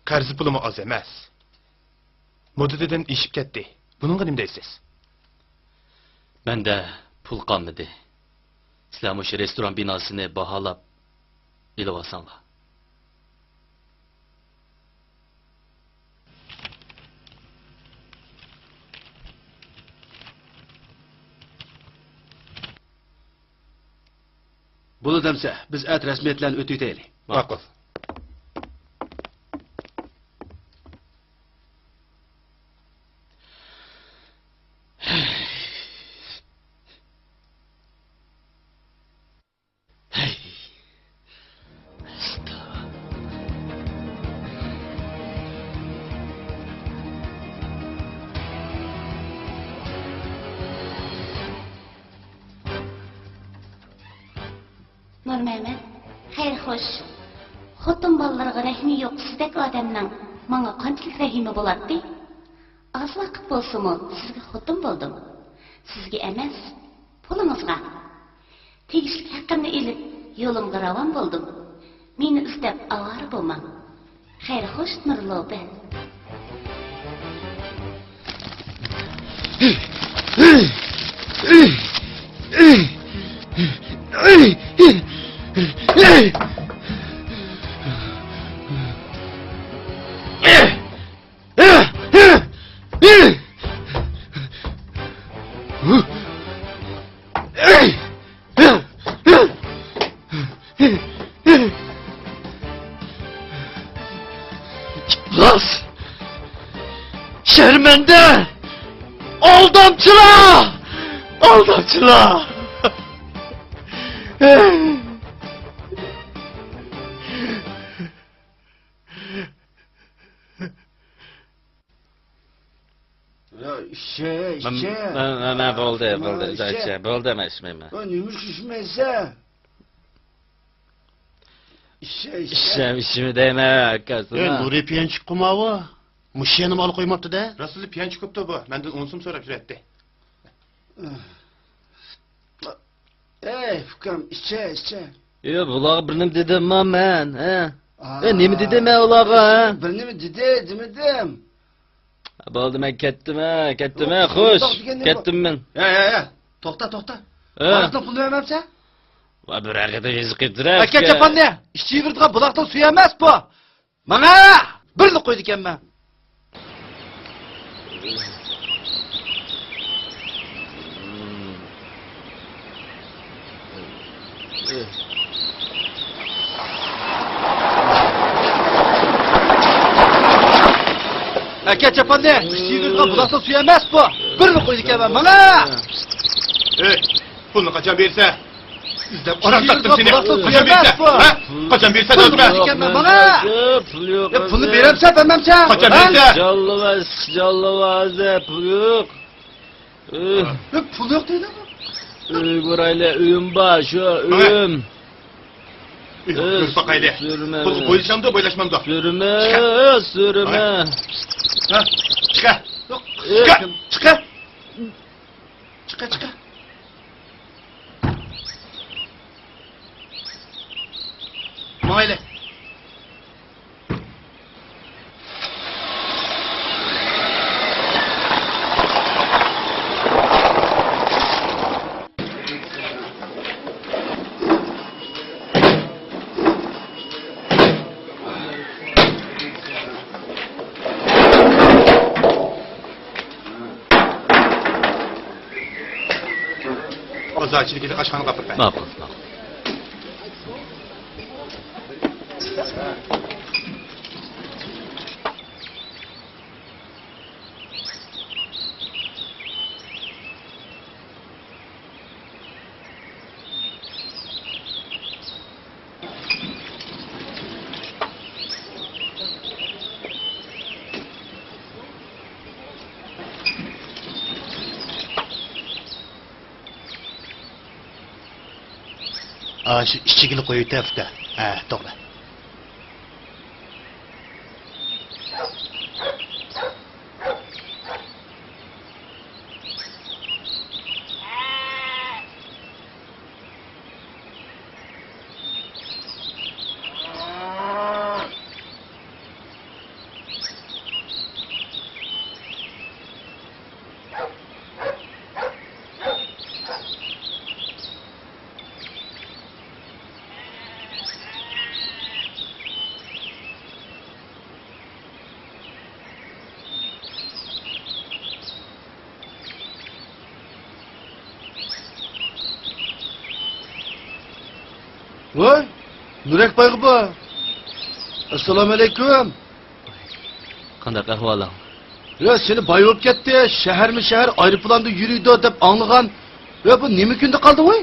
قەرز پۇلىمۇ ئاز ئەمەس. مۇددىتىدىن ئېشىپ كەتتى. بۇنىڭغا نېمە دەيسىز؟ مەندە پۇل قالمىدى. سىلەر مۇشۇ رېستوران بىناسىنى باھالاپ ئېلىۋالساڭلار. بولىدۇ ئەمسە، بىز ئەتە رەسمىيەتلەرنى ئۆتۈۋېتەيلى. ماقۇل. نۇرمەمەت، خەير خوش. خوتۇن بالىلىرىغا رەھمى يوق سىزدەك ئادەمنىڭ ماڭا قانچىلىك رەھىمى بولاتتى؟ ئاز ۋاقىت بولسىمۇ سىزگە خوتۇن بولدۇم. سىزگە ئەمەس، پۇلىڭىزغا. تېگىشلىك ھەققىمنى ئېلىپ، يولۇمغا راۋان بولدۇم. مېنى ئىزدەپ ئاۋارە بولماڭ. خەير خوش، نۇرلۇبى. ئىپلاس! شەرمەندە! ئالدامچىلار! ئالدامچىلار! يا، ئىچە، مەن، ئىچە. مەن، مەن، مەن، بولدى، مانا بولدى، ئىچە. ئىچە، بولدى، مەن ئىچمەيمەن. ۋاي، نېمە ئۈچۈن ئىچمەيسەن؟ ئىچە، ئىچە. ئىچەم، ئىچىمە دەيمەن، ئاكا، ئە، سانا. نۇرى پىيانچىك قۇماۋۇ. مۇشۇ يەنىمۇ ئالا قويماپتۇ-دە. راستلا پىيانچىك قوپتۇ بۇ. مەندىن ئون سوم سوراپ يۈرەتتى. ئەي، ئۇكام، ئىچە، ئىچە. يا، بۇلارغا بىر نېمە دېدىمما مەن، ھە؟ ئا. ئە، نېمە دېدىم مەن ئۇلارغا، ھە؟ بىر نېمە دېدى، دېمىدىم. بولدى، مەن كەتتىم، ھە، كەتتىم، ھە، يوق، خوش. ئۇنداق دېگەن نېمە؟ كەتتىم مەن. يا، يا، يا، توختا، توختا. ھە؟ بۇلاقنىڭ پۇلىنى بەرمەپسەن؟ ۋا، بىر ھەقىدە يېزىق قېتىرە. ئەكەت چاپاننى، ئىچى يۈرىدىغان بۇلاقنىڭ سۈيى ئەمەس بۇ. ماڭا! بىرلا قويىدىكەنمەن. ئەكەت چاپاننى، ئىچى يۈرىدىغان بۇلاقنىڭ سۈيى ئەمەس بۇ. بىرلا قويىدىكەنمەن، ماڭا! ئەي، پۇلنى قاچان بېرىسەن؟ ئىزدەپ ئاران تاپتىم سېنى. قاچان بېرىسەن؟ ھە؟ قاچان بېرىسەن دېدىم. پۇل يوق. يا، پۇلنى بېرەمسەن، بەرمەمسەن؟ قاچان بېرىسەن؟ جاللىۋاز، جاللىۋاز، پۇل يوق. يا، پۇل يوق دەيدۇ. ئۆيگە بارايلى، ئۆيۈم بار، شۇ ئۆيۈم. يۈر باقايلى. پۇلغا بويلىشامدۇ، بويلاشمامدۇ؟ سۈرمە، سۈرمە. ھە؟ چىقە. چىقە. چىقە. چىقە، چىقە. ماڭايلى. بازار ئىچىدىكى ئاشخانىغا ئاپىرىپ بەر. ماقۇل، ماقۇل. ئاشۇ ئىچىگىلا قويۇۋېتە، ئۇكا. ھە، توغرا. ۋاي، نۇرەك بايغۇ بۇ. ئەسسالامۇئەلەيكۇم. قانداق ئەھۋالىڭ؟ يا، سېنى باي بولۇپ كەتتى، شەھەرمۇ شەھەر ئايروپىلاندا يۈرىدۇ دەپ ئاڭلىغان. يا، بۇ نېمە كۈندە قالدىڭ ۋاي؟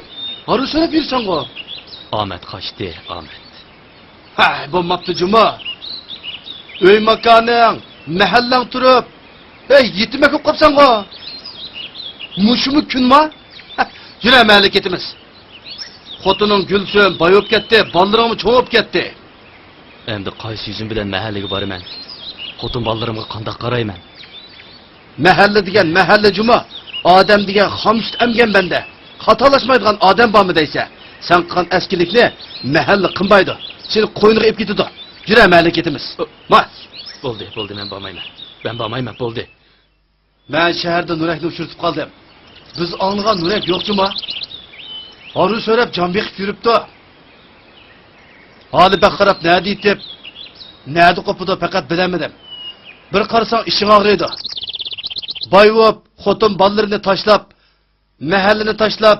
ھارۋا سۆرەپ يۈرسەڭغۇ. ئامەت قاچتى، ئامەت. ھە، بولماپتۇ جۇمۇ. ئۆي ماكانىڭ، مەھەللەڭ تۇرۇپ، ھەي، يېتىمەك بولۇپ قاپسەنغۇ. مۇشۇمۇ كۈنما؟ ھە، يۈرە، مەھەللىگە كېتىمىز. خوتۇنۇڭ گۈلسۈم باي بولۇپ كەتتى، بالىلىرىڭمۇ چوڭ بولۇپ كەتتى. ئەمدى قايسى يۈزۈم بىلەن مەھەللىگە بارىمەن؟ خوتۇن بالىلىرىمغا قانداق قارايمەن؟ مەھەللە دېگەن مەھەللە جۇمۇ، ئادەم دېگەن خام سۈت ئەمگەن بەندە. خاتالاشمايدىغان ئادەم بارمۇ دەيسە؟ سەن قىلغان ئەسكىلىكنى مەھەللە قىلمايدۇ. سېنى قوينىغا ئېلىپ كېتىدۇ. يۈرە، مەھەللىگە كېتىمىز. ئۇ، ما. بولدى، بولدى، مەن بارمايمەن. مەن بارمايمەن، بولدى. مەن شەھەردە نۇرەكنى ئۇچرىتىپ قالدىم. بىز ئاڭلىغان نۇرەك يوق جۇمۇ. ھارۋا سۆرەپ جان بېقىپ يۈرۈپتۇ. ھالى بەك خاراب، نەدە يېتىپ، نەدە قوپىدۇ، پەقەت بىلەلمىدىم. بىر قارىساڭ ئىچىڭ ئاغرىيدۇ. باي بولۇپ، خوتۇن بالىلىرىنى تاشلاپ، مەھەللىنى تاشلاپ،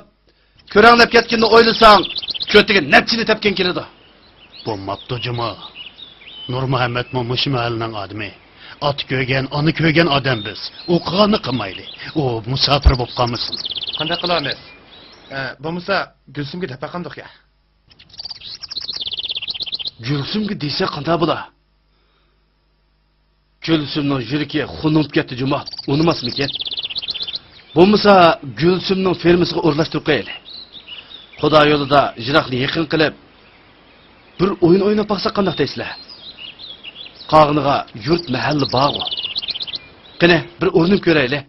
كۆرەڭلەپ كەتكىنىنى ئويلىساڭ، كۆتىگە نەپچىنى تەپكىن كېلىدۇ. بولماپتۇ جۇمۇ. نۇرمۇھەممەتمۇ مۇشۇ مەھەللىنىڭ ئادىمى. ئاتا كۆرگەن، ئانا كۆرگەن ئادەم بىز. ئۇ قىلغاننى قىلمايلى. ئۇ مۇساپىر بولۇپ قالمىسۇن. قانداق قىلارمىز؟ ئە، بولمىسا گۈلسۈمگە دەپ باقامدۇق يا؟ گۈلسۈمگە دېسە قانداق بولا؟ گۈلسۈمنىڭ يۈرىكى خۇنۇپ كەتتى جۇمۇ، ئۇنىماسمىكىن؟ بولمىسا گۈلسۈمنىڭ فېرمىسىغا ئورۇنلاشتۇرۇپ قويايلى. خۇدا يولىدا يىراقنى يېقىن قىلىپ، بىر ئويۇن ئويناپ باقساق قانداق دەيسىلەر؟ قالغىنىغا يۇرت مەھەللە بارغۇ. قېنى، بىر ئۇرۇنۇپ كۆرەيلى.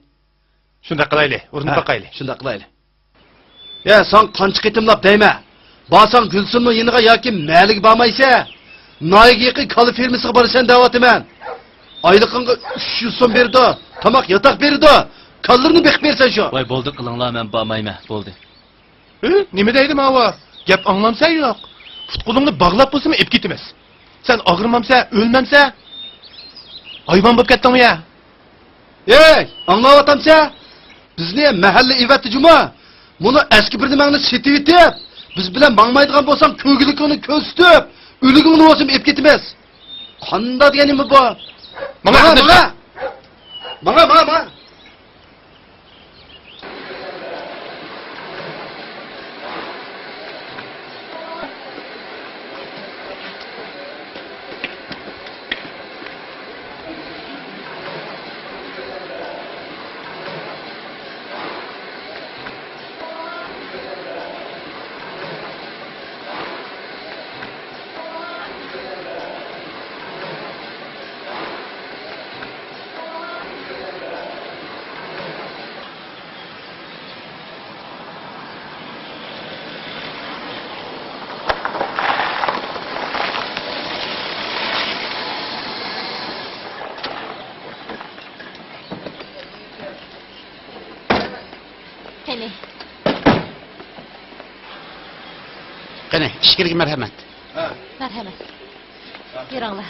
شۇنداق قىلايلى، ئۇرۇنۇپ ھە، باقايلى. شۇنداق قىلايلى. يا، ساڭا قانچە قېتىملاپ دەيمەن. بارساڭ گۈلسۈمنىڭ يېنىغا ياكى مەھەللىگە بارمايسەن. ناھىيەگە يېقىن كالا فېرمىسىغا بارىسەن دەۋاتىمەن. ئايلىقىڭغا ئۈچ يۈز سوم بېرىدۇ، تاماق، ياتاق بېرىدۇ. كالىلىرىنى بېقىپ بېرىسەن شۇ. ۋاي، بولدى، قىلىڭلار، مەن بارمايمەن، بولدى. ھە؟ نېمە دەيدۇ ماۋۇ؟ گەپ ئاڭلامسەن يوق؟ پۇت-قولۇڭنى باغلاپ بولسىمۇ ئېلىپ كېتىمىز. سەن ئاغرىمامسەن، ئۆلمەمسەن؟ ھايۋان بولۇپ كەتتىڭمۇ يا؟ ئەي، ئاڭلاۋاتامسەن؟ بىزنى مەھەللە ئېۋەتتى جۇمۇ. مۇنۇ ئەسكى بىر نېمەڭنى سېتىۋېتىپ، بىز بىلەن ماڭمايدىغان بولساڭ، كۆرگۈلۈكۈڭنى كۆرسىتىپ، ئۆلۈكۈڭنى بولسىمۇ ئېلىپ كېتىمىز. قانداق دېگەن نېمە بۇ؟ ماڭا، ماڭا، ماڭا. ماڭا، ماڭا، ماڭا. قېنى. قېنى، ئىچكىرىگە مەرھەمەت. ھە. مەرھەمەت. يۈرۈڭلار.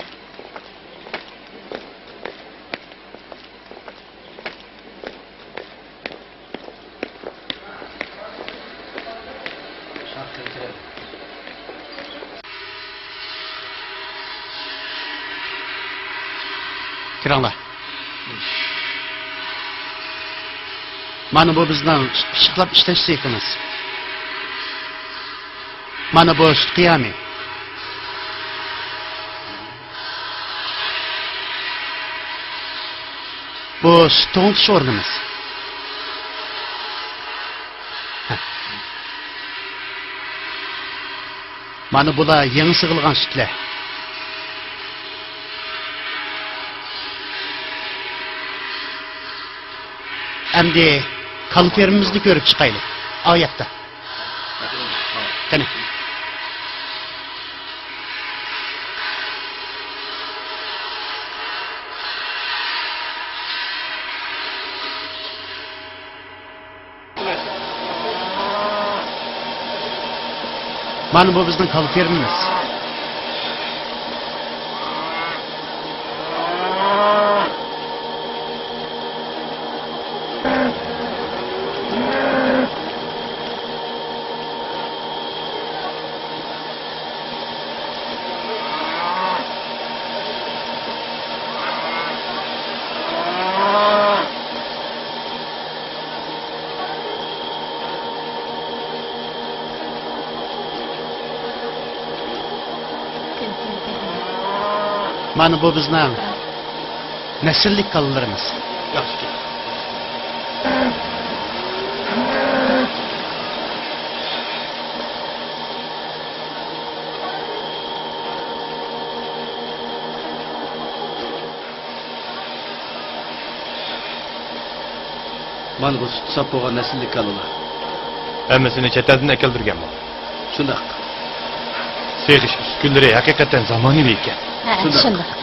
كىرىڭلار. مانا بۇ بىزنىڭ سۈت پىششىقلاپ ئىشلەش سېخىمىز. مانا بۇ سۈت قىيامى. بۇ سۈت توڭلىتىش ئورنىمىز. مانا بۇلار يېڭى سىغىلغان سۈتلەر. ئەمدى كالا فېرمىمىزنى كۆرۈپ چىقايلى. ئاۋۇ ياقتا. قېنى. مانا بۇ بىزنىڭ كالا فېرمىمىز. مانا بۇ بىزنىڭ نەسىللىك كالىلىرىمىز. ياخشى. مانا بۇ سۈتى ساپ بولغان نەسىللىك كالىلار. ھەممىسىنى چەت ئەلدىن ئەكەلدۈرگەنمۇ؟ شۇنداق. سېغىش ئۈسكۈنىلىرى ھەقىقەتەن زامانىۋى ئىكەن. ھە، شۇنداق. شۇنداق.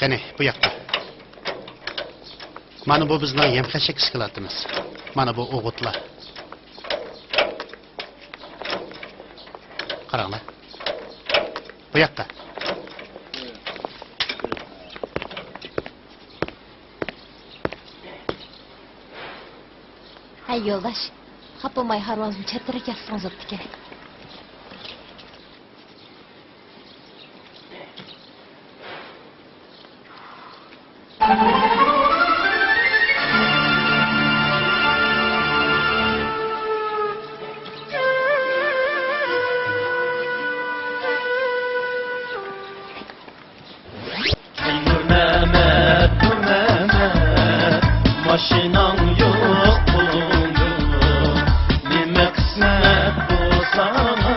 قېنى، بۇ ياققا. مانا بۇ بىزنىڭ يەم-خەشەك ئىسكىلاتىمىز. مانا بۇ ئوغۇتلار. قاراڭلار. بۇ ياققا. ھەي يولداش، خاپا بولماي ھارۋىڭىزنى چەترەك ياسىسىڭىز بوپتىكەن. ھەي نۇرمەمەت، نۇرمەمەت، ماشىناڭ يوق، پۇلۇڭ يوق. نېمە قىسمەت بۇ ساڭا؟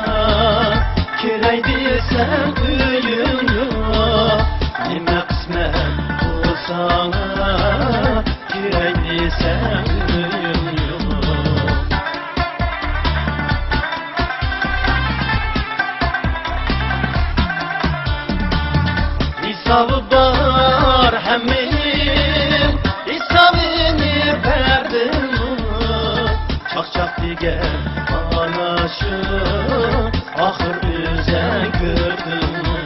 كىرەي دېسەم ئۆيۈڭ يوق. نېمە قىسمەت بۇ ساڭا؟ كىرەي دېسەم ئۆيۈڭ يوق. ھېسابى بار ھەممىنىڭ، ھېسابىنى بەردىممۇ؟ چاقچاق دېگەن ئانا شۇ، ئاخىر ئۆزەڭ كۆردۈڭمۇ؟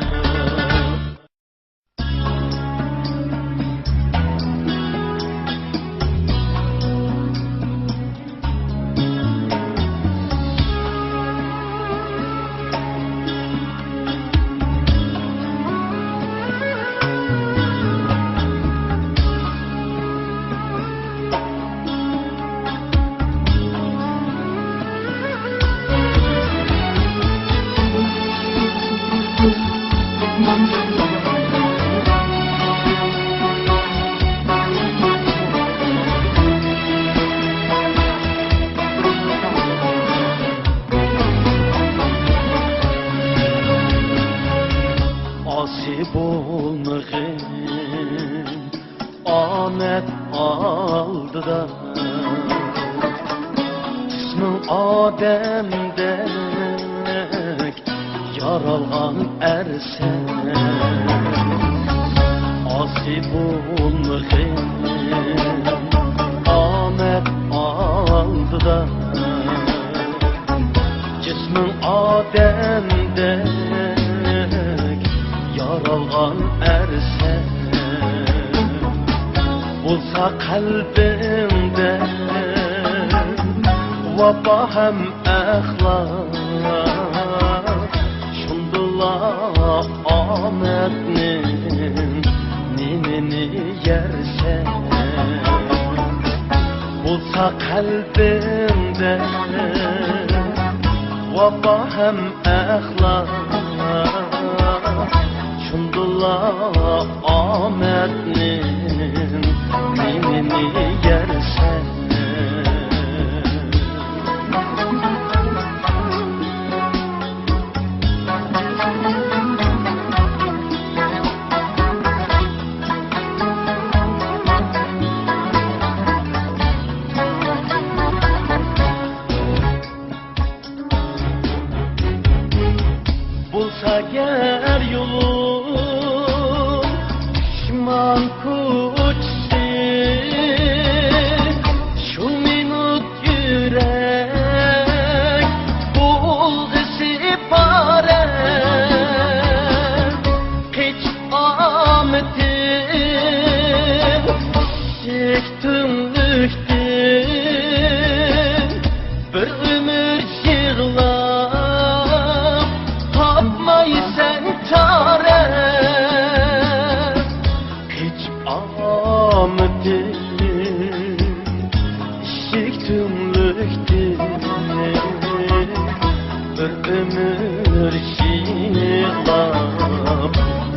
بولمىغىن ئامەت ئالدىدا، ئىسمىڭ ئادەمدەك يارالغان ئەرسەن. ئاسىي بولمىغىن ئامەت ئالدىدا، جىسمىڭ ئادەمدەك يارالغان ئەرسەن. بولسا قەلبىڭدە ۋاپا ھەم ئەخلاق، شۇندىلا ئامەتنىڭ نېنىنى يەرسەن. بولسا قەلبىڭدە ۋاپا ھەم ئەخلاق، شۇندىلا ئامەتنىڭ نېنىنى يەرسەن. بولسا گەر يولۇڭ پۇشمان كوچىسى، شۇ مىنۇت يۈرەك بولغىسى پارە. قېچىپ ئامىتىم ئىشىك تۈڭلۈكتىن، بىر ئۆمۈر يىغلاپ تاپمايسەن چارە. قېچىپ ئامىتىم ئىشىك تۈڭلۈكتىن، بىر ئۆمۈر يىغلاپ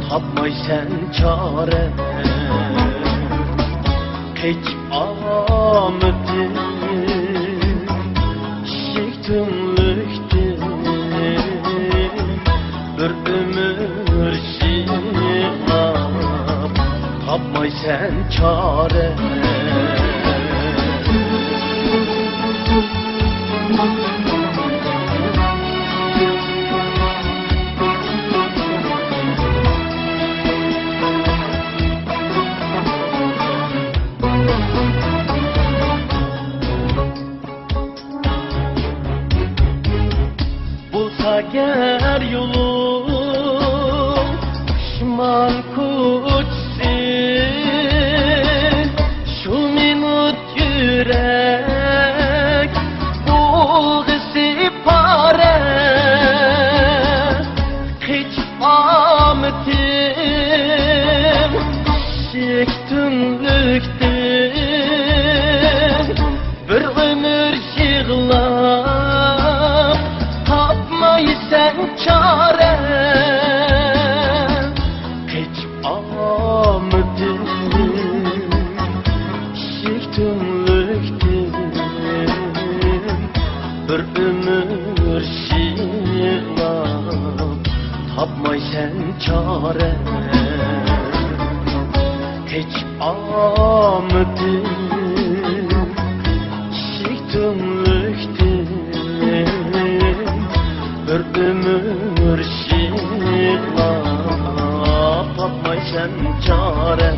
تاپمايسەن چارە. قېچىپ ئامىتىم ئىشىك تۈڭلۈكتىن، بىر ئۆمۈر يىغلاپ تاپمايسەن چارە. بولسا گەر يولۇڭ پۇشمان كوچىسى، شۇ مىنۇت يۈرەك بولغىسى پارە. قېچىپ ئامىتىم ئىشىك تۈڭلۈكتىن، بىر ئۆمۈر يىغلاپ تاپمايسەن چارە. قېچىپ ئامىتىم ئىشىك تۈڭلۈكتىن، بىر ئۆمۈر يىغلاپ تاپمايسەن چارە. قېچىپ ئامىتىم ئىشىك تۈڭلۈكتىن، بىر ئۆمۈر يىغلاپ تاپمايسەن چارە.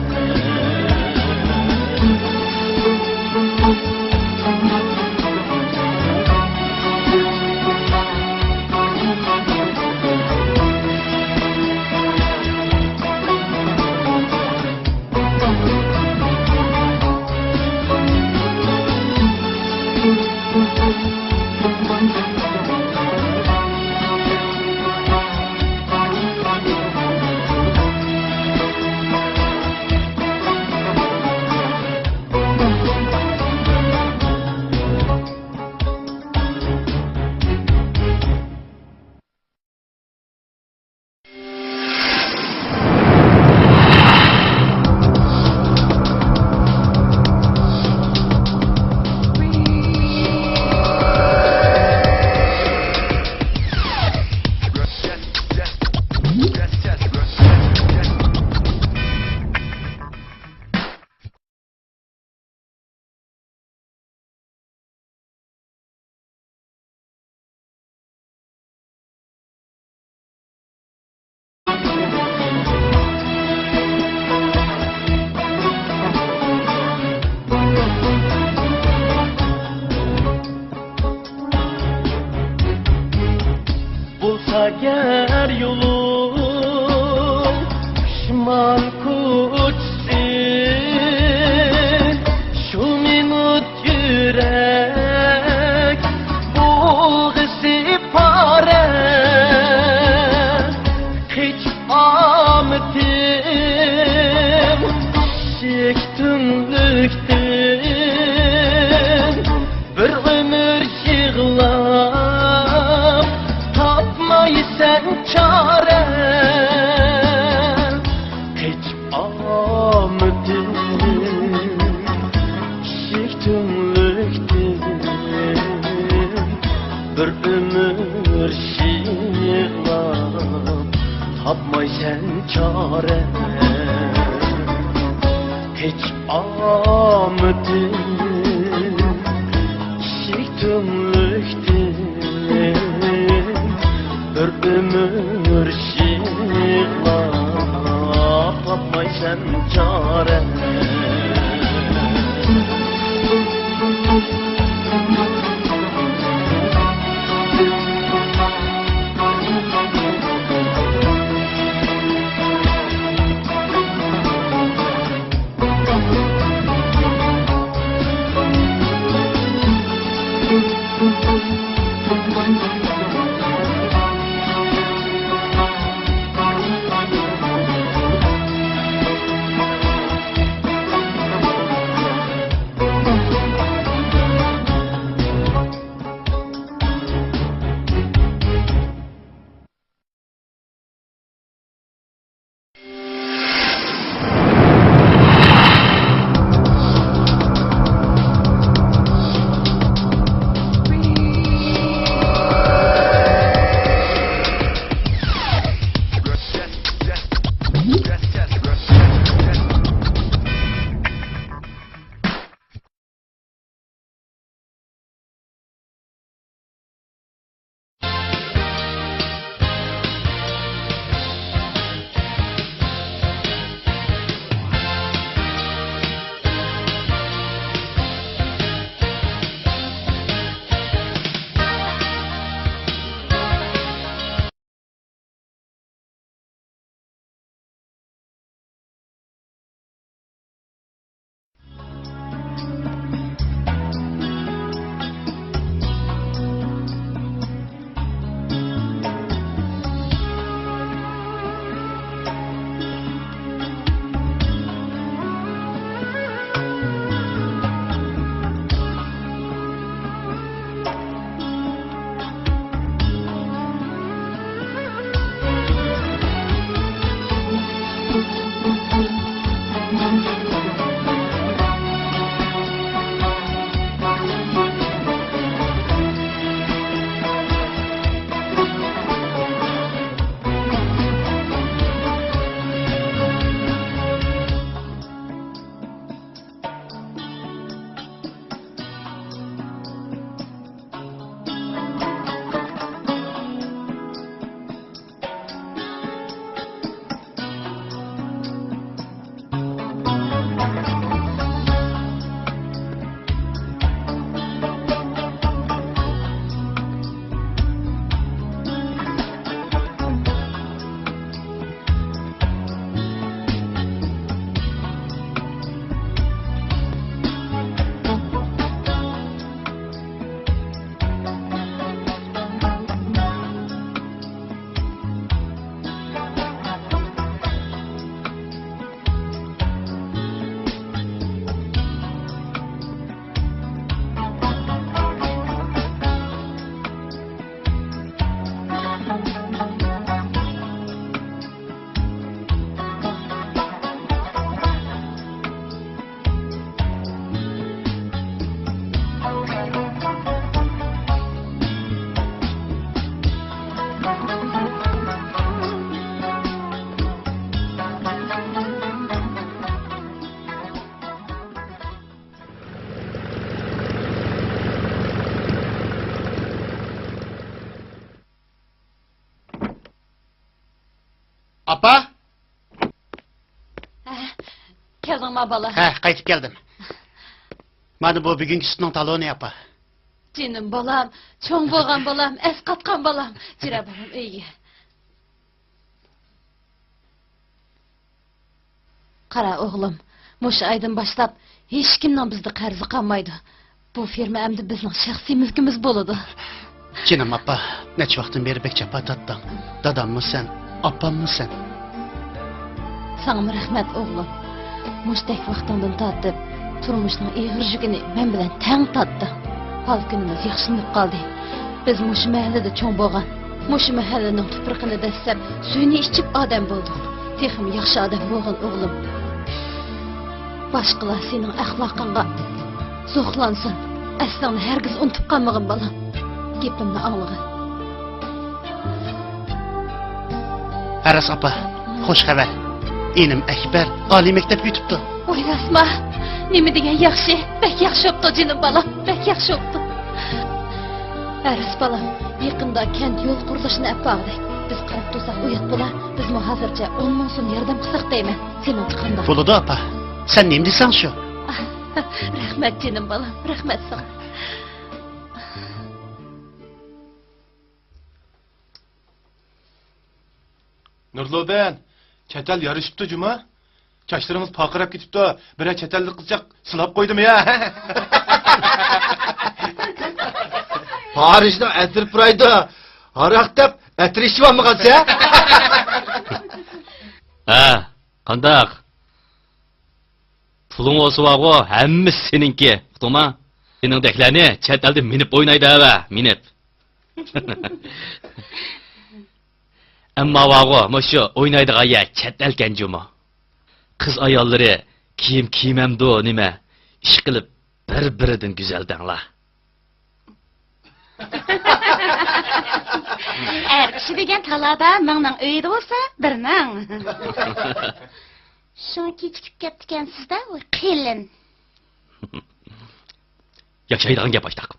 يەر يولۇڭ پىشمان كوچىسى، شۇ مىنۇت يۈرەك بوغىسى پارە. قېچىپ ئامىتىم ئىشىك تۈڭلۈكتىن، بىر ئۆمۈر يىغلاپ تاپمايسەن چارە. قېچىپ ئامىتىم ئىشىك تۈڭلۈكتىن، بىر ئۆمۈر يىغلاپ تاپمايسەن چارە. قېچىپ ئامىتىم ئىشىك تۈڭلۈكتىن، بىر ئۆمۈر يىغلاپ تاپمايسەن چارە. ئاپا! ھە، كەلدىڭما، بالا؟ ھە، قايتىپ كەلدىم. مانا بۇ بۈگۈنكى سۈتنىڭ تالونى، ئاپا. جېنىم بالام، چوڭ بولغان بالام، ئەسقاتقان بالام. جۈرە، بالام، ئۆيگە. قارا ئوغلۇم، مۇشۇ ئايدىن باشلاپ ھېچكىمنىڭ بىزدە قەرزى قالمايدۇ. بۇ فېرما ئەمدى بىزنىڭ شەخسىي مۈلكىمىز بولىدۇ. جېنىم ئاپا، نەچچە ۋاقىتتىن بېرى بەك جاپا تارتتىڭ. داداممۇ سەن، ئاپاممۇ سەن. ساڭىمۇ رەھمەت، ئوغلۇم. مۇشتەك ۋاقتىڭدىن تارتىپ، تۇرمۇشنىڭ ئېغىر يۈكىنى مەن بىلەن تەڭ تارتتىڭ. ھال-كۈنىمىز ياخشىلىنىپ قالدى. بىز مۇشۇ مەھەللىدە چوڭ بولغان، مۇشۇ مەھەللىنىڭ تۇپرىقىنى دەسسەپ، سۈيىنى ئىچىپ ئادەم بولدۇق. تېخىمۇ ياخشى ئادەم بولغىن، ئوغلۇم. باشقىلار سېنىڭ ئەخلاقىڭغا زوقلانسۇن. ئەسلىڭنى ھەرگىز ئۇنتۇپ قالمىغىن، بالام. گېپىمنى ئاڭلىغىن. ئەرەس ئاپا، خوش خەۋەر. ئىنىم ئەكبەر ئالىي مەكتەپكە ئۆتۈپتۇ. ۋاي راستما؟ نېمە دېگەن ياخشى. بەك ياخشى بوپتۇ، جېنىم بالام. بەك ياخشى بوپتۇ. ئەرەس بالام، يېقىندا كەنت يول قۇرۇلۇشىنى ئەپ باغدەك. بىز قاراپ تۇرساق ئۇيات بولا. بىزمۇ ھازىرچە ئون مىڭ سوم ياردەم قىلساق دەيمەن. سېنىڭچە قانداق؟ بولىدۇ ئاپا. سەن نېمە دېسەڭ شۇ. رەھمەت جېنىم بالام، رەھمەت ساڭا. نۇرلۇبەن، چەت ئەل يارىشىپتۇ جۇما. چاچلىرىڭىز پارقىراپ كېتىپتۇ. بىرەر چەت ئەللىك قىزچاق سىلاپ قويدىمۇ يا؟ پارىژنىڭ ئەتىرى پۇرايدۇ. ھاراق دەپ ئەتىر ئىچىۋالمىغانسەن؟ ھە، قانداق؟ پۇلۇڭ بولسا بارغۇ، ھەممىسى سېنىڭكى. ئۇقتۇڭما؟ سېنىڭدەكلەرنى چەت ئەلدە مىنىپ ئوينايدۇ ھەۋە، مىنىپ. ئەمما بارغۇ، مۇشۇ ئوينايدىغان يەر چەت ئەلكەن جۇمۇ. قىز ئاياللىرى كىيىم كىيمەمدۇ نېمە، ئىشقىلىپ بىر-بىرىدىن گۈزەل دەڭلار. ئەر كىشى دېگەن تالادا مىڭنىڭ ئۆيىدە بولسا بىرنىڭ. شۇڭا كېچىكىپ كەپتىكەنسىز-دە، ۋاي قېلىن. ياشايدىغان گەپ ئاشتاق.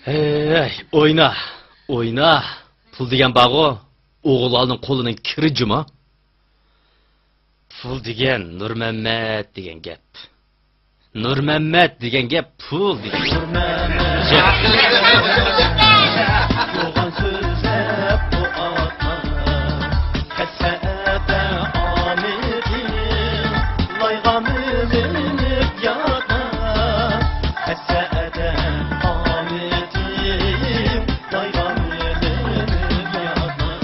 ھەي، ئوينا، ئوينا. پۇل دېگەن بارغۇ، ئوغۇللارنىڭ قولىنىڭ كىرى جۇما. پۇل دېگەن نۇرمەممەت دېگەن گەپ. نۇرمەممەت دېگەن گەپ پۇل دېگەن. يوغان سۆزلەپ بۇ ئاتلار، ھەسسەدە ئامىتىم لايغا مىلىنىپ ياتار. ھەسسەدە ئامىتىم لايغا مىلىنىپ ياتار.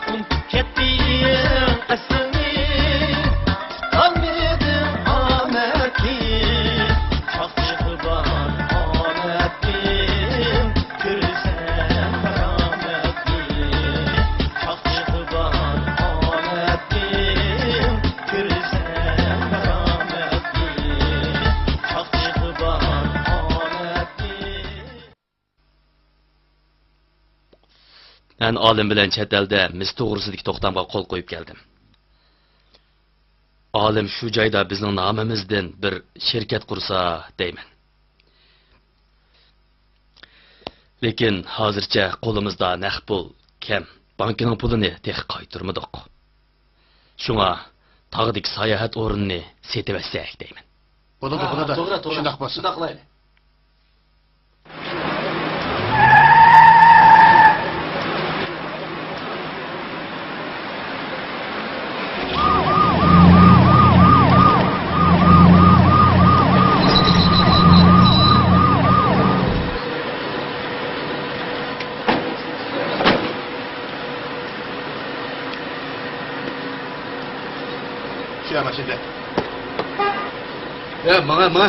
ئۇنتۇپ كەتتىڭ ئەسلىڭنى، تۇتالمىدىڭ ئامەتنى. چاقچىقى بار ئامەتنىڭ، كۆرسەم كارامەتنى. چاقچىقى بار ئامەتنىڭ، كۆرسەم كارامەتنى. چاقچىقى بار ئامەتنىڭ. مەن ئالىم بىلەن چەت ئەلدە مىس توغرىسىدىكى توختامغا قول قويۇپ كەلدىم. ئالىم شۇ جايدا بىزنىڭ نامىمىزدىن بىر شىركەت قۇرسا دەيمەن. لېكىن ھازىرچە قولىمىزدا نەق پۇل كەم، بانكىنىڭ پۇلىنى تېخى قايتۇرمىدۇق. شۇڭا تاغدىكى ساياھەت ئورنىنى سېتىۋەتسەك دەيمەن. بولىدۇ، ھە، بولىدۇ. توغرا، توغرا. شۇنداق بولسۇن. شۇنداق قىلايلى. شۇ ماشىنىدا. يا، ماڭا، ماڭا.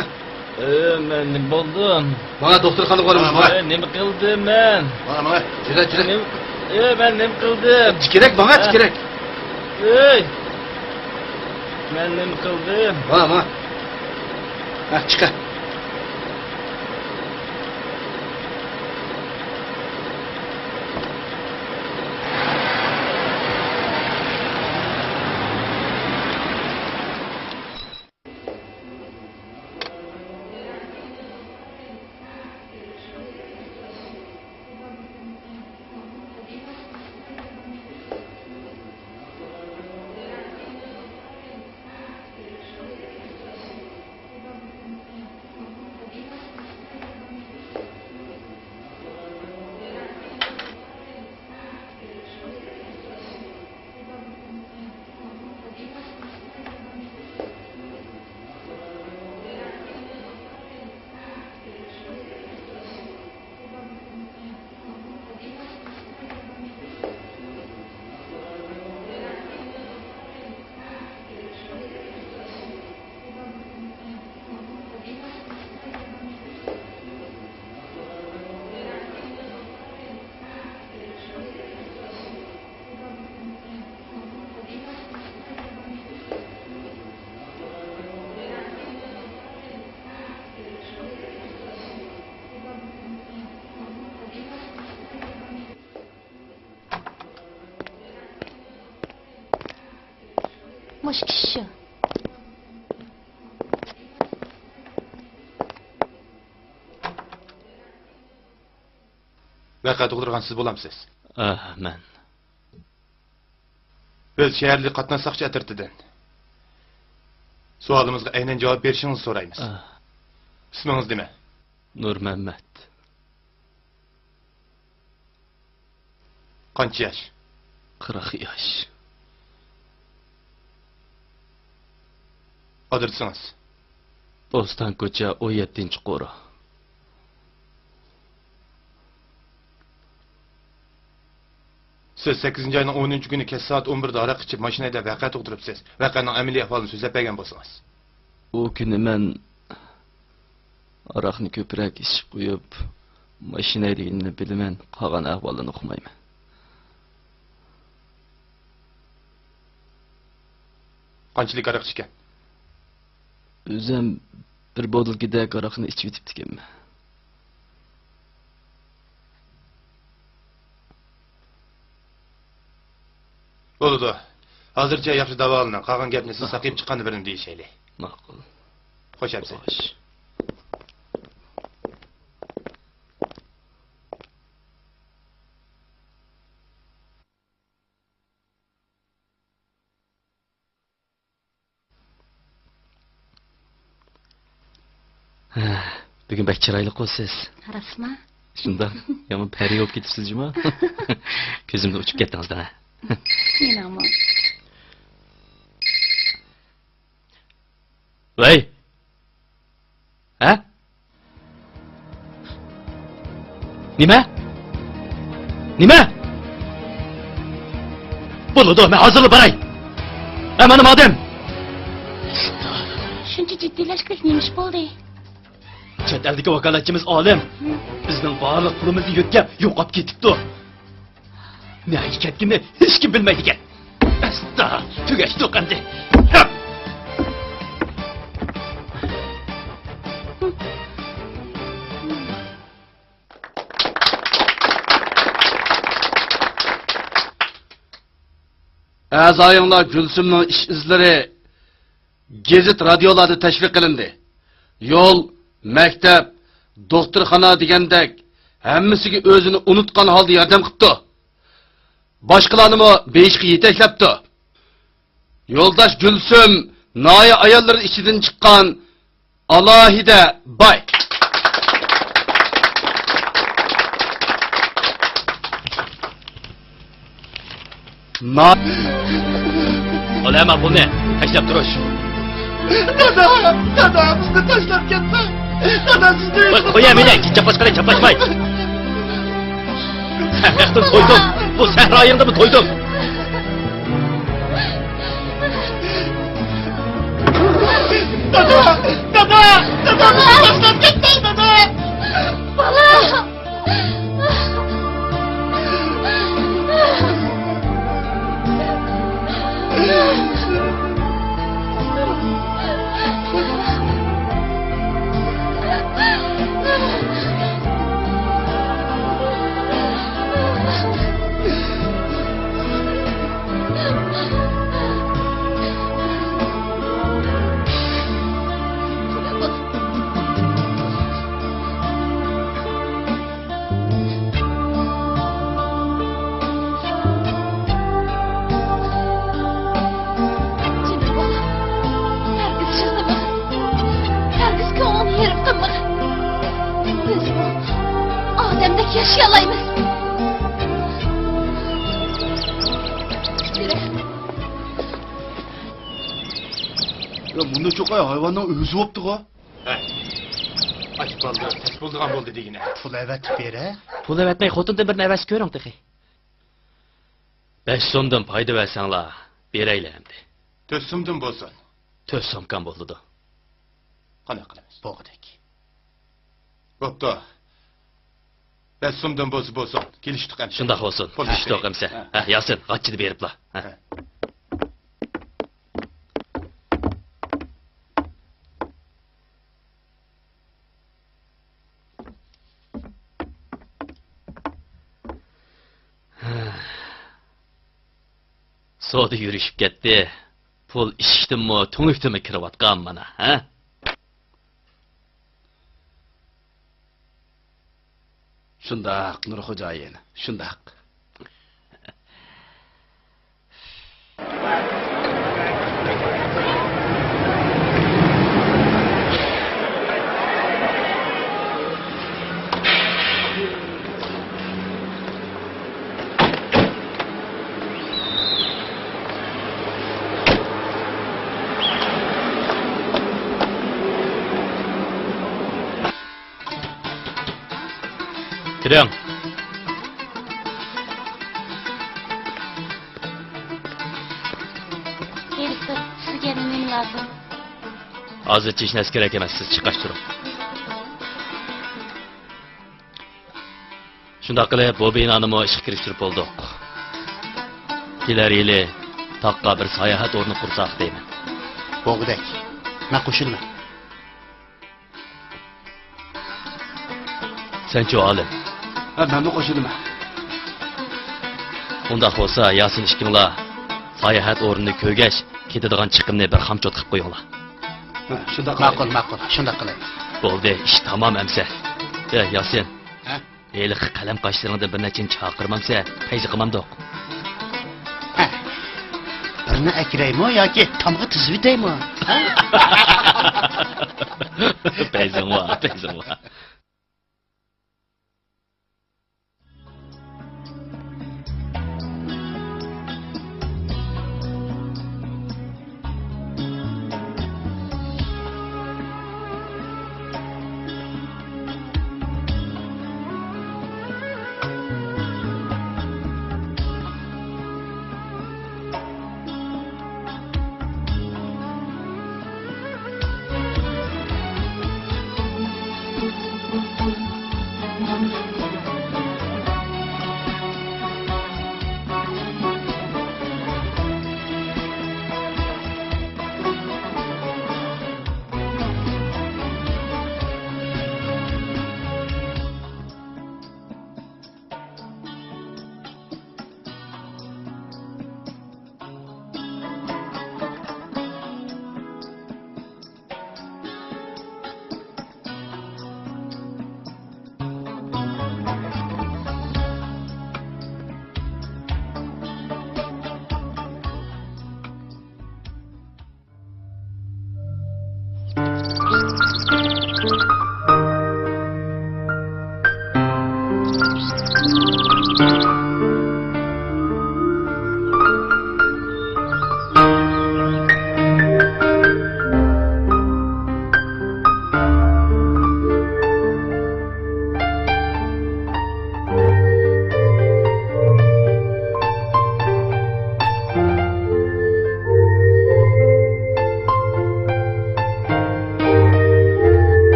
ئە، مەن نېمە بولدۇم؟ ماڭا دوختۇرخانىغا بارىمىز، ماڭا. ئە، نېمە قىلدىم مەن؟ ماڭا، ماڭا. جۈرە، جۈرە. نېمە، ئە، مەن نېمە قىلدىم؟ تىكىرەك، ماڭا، ھە. تىكىرەك. ئۆي. مەن نېمە قىلدىم؟ ماڭا، ماڭا. ھە، چىقە. مۇشۇ كىشى شۇ. ۋەقە تۇغدۇرغان سىز بولامسىز؟ ئاھ، مەن. بىز شەھەرلىك قاتناش ساقچى ئەترىتىدىن. سوئالىمىزغا ئەينەن جاۋاب بېرىشىڭىزنى سورايمىز. ئاھ. ئىسمىڭىز نېمە؟ نۇرمەممەت. قانچە ياش؟ قىرىق ياش. ئادرېسىڭىز؟ بوستان كوچا، ئون يەتتىنچى قورۇ. سىز سەككىزىنچى ئاينىڭ ئونىنچى كۈنى كەچ سائەت ئون بىردە ھاراق ئىچىپ، ماشىنا ھەيدەپ ۋەقە تۇغدۇرۇپسىز. ۋەقەنىڭ ئەمەلىي ئەھۋالىنى سۆزلەپ بەرگەن بولسىڭىز. ئۇ كۈنى مەن ھاراقنى كۆپرەك ئىچىپ قويۇپ، ماشىنا ھەيدىگىنىنى بىلىمەن، قالغان ئەھۋالىنى ئۇقمايمەن. قانچىلىك ھاراق ئىچكەن؟ ئۆزۈم بىر بوتۇلكىدەك ھاراقنى ئىچىۋېتىپتىكەنمەن. بولىدۇ. ھازىرچە ياخشى داۋالىنىڭ. قالغان گەپنى سىز ساقىيىپ چىققاندا بىرنى دېيىشەيلى. ماقۇل. خوش ئەمىسە. خوش. ھە، بۈگۈن بەك چىرايلىققۇ سىز. راستما؟ شۇنداق، يامان پەرى بولۇپ كېتىپسىز جۇما. كۆزۈمدىن ئۇچۇپ كەتتىڭىز دە. مېنىڭمۇ. ۋەي! ھە؟ نېمە؟ نېمە؟ بولىدۇ، مەن ھازىرلا باراي. ھە، مانا مادەم. شۇنچە جىددىيلەشكۈدەك نېمە ئىش بولدى؟ چەت ئەلدىكى ۋاكالەتچىمىز ئالىم بىزنىڭ بارلىق پۇلىمىزنى يۆتكەپ يوقاپ كېتىپتۇ. نەگە كەتكىنىنى ھېچكىم بىلمەيدىكەن. ئەستا، تۈگەشتۇق ئەمدى. ئەزايىڭلار گۈلسۈمنىڭ ئىش ئىزلىرى گېزىت، رادىيولاردا تەشۋىق قىلىندى. يول، مەكتەپ، دوختۇرخانا دېگەندەك ھەممىسىگە ئۆزىنى ئۇنتقان ھالدا ياردەم قىپتۇ. باشقىلارنىمۇ بېيىشقا يېتەكلەپتۇ. يولداش گۈلسۈم ناھىيە ئاياللىرى ئىچىدىن چىققان ئالاھىدە باي. نا- بولە، ماقۇلنى تاشلاپ تۇرۇش. دادا، دادا، بىزنى تاشلاپ كەتمە. دادا، سىزنى قوي، قويە مېنى، چاپلاشقىلى، چاپلاشماي. سەھراقتىن تويدۇم. بۇ سەھرايىڭدىمۇ تويدۇم. دادا، دادا، دادا، بىزنى تاشلاپ كەتمە، دادا. بالا! جىمجىت بول. ھەرگىز يىغلىما. ھەرگىز كۆڭلۈڭنى يېرىم قىلما. بىز ئادەمدەك ياشىيالايمىز. يا، مۇنداق چوقاي ھايۋاننىڭ ئۆزى بوپتىغۇ. ھە. ئاش بالدۇر، تەس بولىدىغان بولدى دېگىنە. پۇل ئەۋەتىپ بېرە. پۇل ئەۋەتمەي خوتۇندىن بىرنى ئەۋەتسە كۆرۈڭ تېخى. بەش سومدىن پايدا بەرسەڭلار، بېرەيلى ئەمدى. تۆت سومدىن بولسۇن. تۆت سومكام بولىدۇ. قانداق قىلىمىز؟ بولغۇدەك. بوپتۇ. بەش سومدىن بولسا بولسۇن. كېلىشتۇق ئەمسە. شۇنداق بولسۇن. پۇل كېلىشتۇق ئەمسە. ھە. ھە، ياسىن، غاچچىنى بېرىپلا. ھە. ھە. سودا يۈرۈشۈپ كەتتى. پۇل ئىشىكتىنمۇ، تۈڭلۈكتىنمۇ كىرىۋاتقان مانا، ھە؟ شۇنداق، نۇر خوجايىن، شۇنداق. كىرىڭ. ھېلىقى، سىزگە نېمە لازىم؟ ھازىرچە ھېچ نەرسە كېرەك ئەمەس، سىز چىققاچ تۇرۇڭ. شۇنداق قىلىپ، بۇ بىنانىمۇ ئىشقا كىرىشتۈرۈپ بولدۇق. كېلەر يىلى تاغقا بىر ساياھەت ئورنى قۇرساق دەيمەن. بولغۇدەك. مەن قوشۇلىمەن. سەنچۇ، ئالىم؟ ھە، مەنمۇ قوشۇلىمەن. ئۇنداق بولسا، ياسىن ئىككىڭلار ساياھەت ئورنىنى كۆرگەچ، كېتىدىغان چىقىمنى بىر خامچوت قىلىپ قويۇڭلار. ھە، شۇنداق قىلايلى. ماقۇل، ماقۇل، شۇنداق قىلايلى. بولدى، ئىش تامام ئەمسە. ئە، ياسىن. ھە؟ ھېلىقى قەلەم قاشلىرىڭدىن بىر نەچچىنى چاقىرمامسە، پەيزى قىلمامدۇق. ھە. بىرنى ئەكىرەيمۇ ياكى تامغا تىزىۋېتەيمۇ؟ پەيزىڭ بار، پەيزىڭ بار.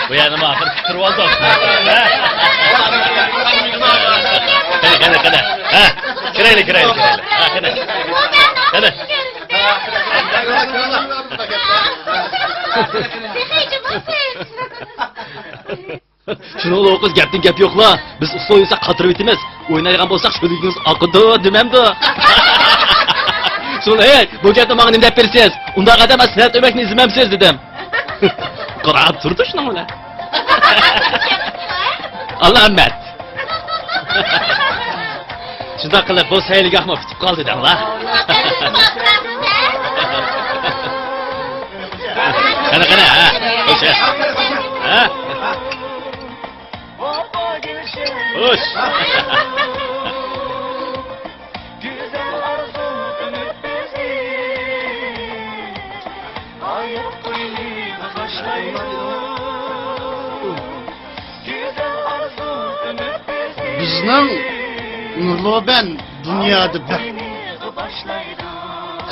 بۇ يەرنىمۇ ئاخىر پۈتتۈرۈۋالدۇق. ھە؟ قېنى، قېنى، قېنى. ھە؟ كىرەيلى، كىرەيلى، كىرەيلى. ھە، قېنى. قېنى. شۇنىڭغا ئۇ قىز گەپتىن گەپ يوقلا، بىز ئۇسسۇل ئوينىساق قاتۇرۇۋېتىمىز، ئوينايدىغان بولساق شۆلگىڭىز ئاقىدۇ دېمەمدۇ؟ شۇڭا، ھەي، بۇ گەپنى ماڭا نېمە دەپ بېرىسىز؟ ئۇنداق ئادەم سەنئەت ئۆمەكنى ئىزدىمەمسىز دېدىم. قاراپ تۇردى شۇنىڭ بىلەن. ئالامەت. شۇنداق قىلىپ، بۇ سەيلىگاھمۇ پۈتۈپ قالدى دەڭلار. قېنى، قېنى، ھە؟ خوش، ھە؟ ھە؟ خوش. بىزنىڭ نۇرلۇبەن دۇنيادا بىر.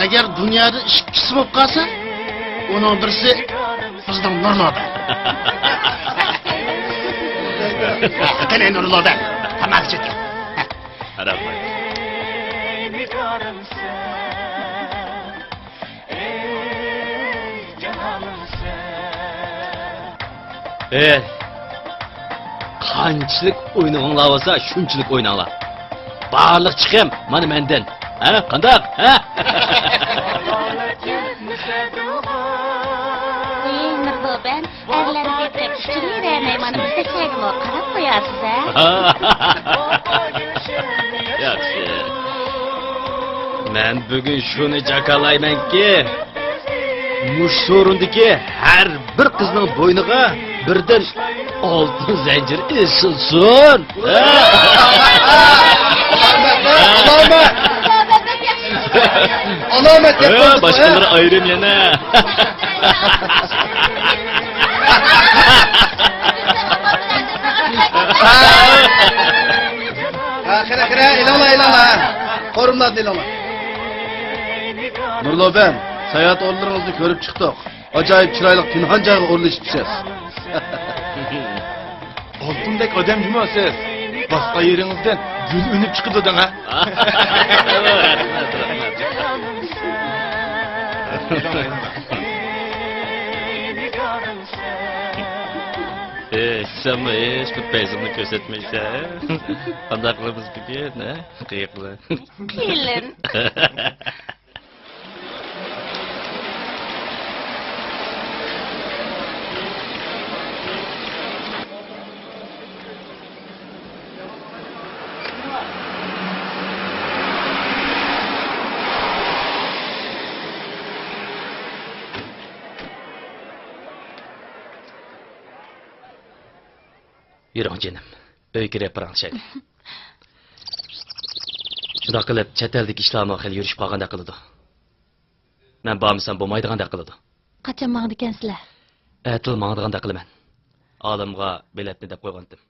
ئەگەر دۇنيادا ئىككىسى بولۇپ قالسا، ئۇنىڭ بىرسى بىزنىڭ نۇرلۇبەن. قېنى نۇرلۇبەن، تاماكا چېكىڭ. ھە. ئەي، قا قانچىلىك ئوينىغۇڭلار بولسا، شۇنچىلىك ئويناڭلار. بارلىق چىقىم مانا مەندىن. ھە، قانداق؟ ھە؟ ئى، نۇردوبەن، ئەرلەرنى بېقىپ، ئۈچۈننى بەرمەي، مانا بىزدەكلەرگىمۇ قاراپ قويارسىز، ھە؟ ياخشى. مەن بۈگۈن شۇنى جاكارلايمەنكى، مۇشۇ سورۇندىكى ھەر بىر قىزنىڭ بوينىغا بىردىن ئالتۇن زەنجىر ئېسىلسۇن. ئالامەت، ئالامەت. ئالامەت دەپ ھە، قويدۇق، باشقىلار ھە؟ ئايرىم يەنە. ھە، قېنى، قېنى، ئېلىڭلار، ئېلىڭلار. قورۇملاردىن ئېلىڭلار. نۇرلۇبەن، ساياھەت ئورۇنلىرىڭىزنى كۆرۈپ چىقتۇق. ئاجايىپ چىرايلىق پىنھان جايغا ئورۇنلىشىپسىز. ئالتۇندەك ئادەم جۇمۇ سىز. باسقان يېرىڭىزدىن گۈل ئۈنۈپ چىقىدۇ دەڭ ھە. ئېي، سەنمۇ ھېچبىر پەيزىڭنى كۆرسەتمەيسەن. قانداق قىلىمىز بۈگۈن، ھە؟ قېنى قىلىڭ. كېلىن. يۈرۈڭ جېنىم، ئۆيگە كىرىپ بېرىڭ شەيدە. شۇنداق قىلىپ چەت ئەلدىكى ئىشلارمۇ خېلى يۈرۈشۈپ قالغاندەك قىلىدۇ. مەن بارمىسام بولمايدىغاندەك قىلىدۇ. قاچان ماڭىدىكەنسىلەر؟ ئەتىلا ماڭىدىغاندەك قىلىمەن. ئالىمغا بېلەتنى دەپ قويغانتىم.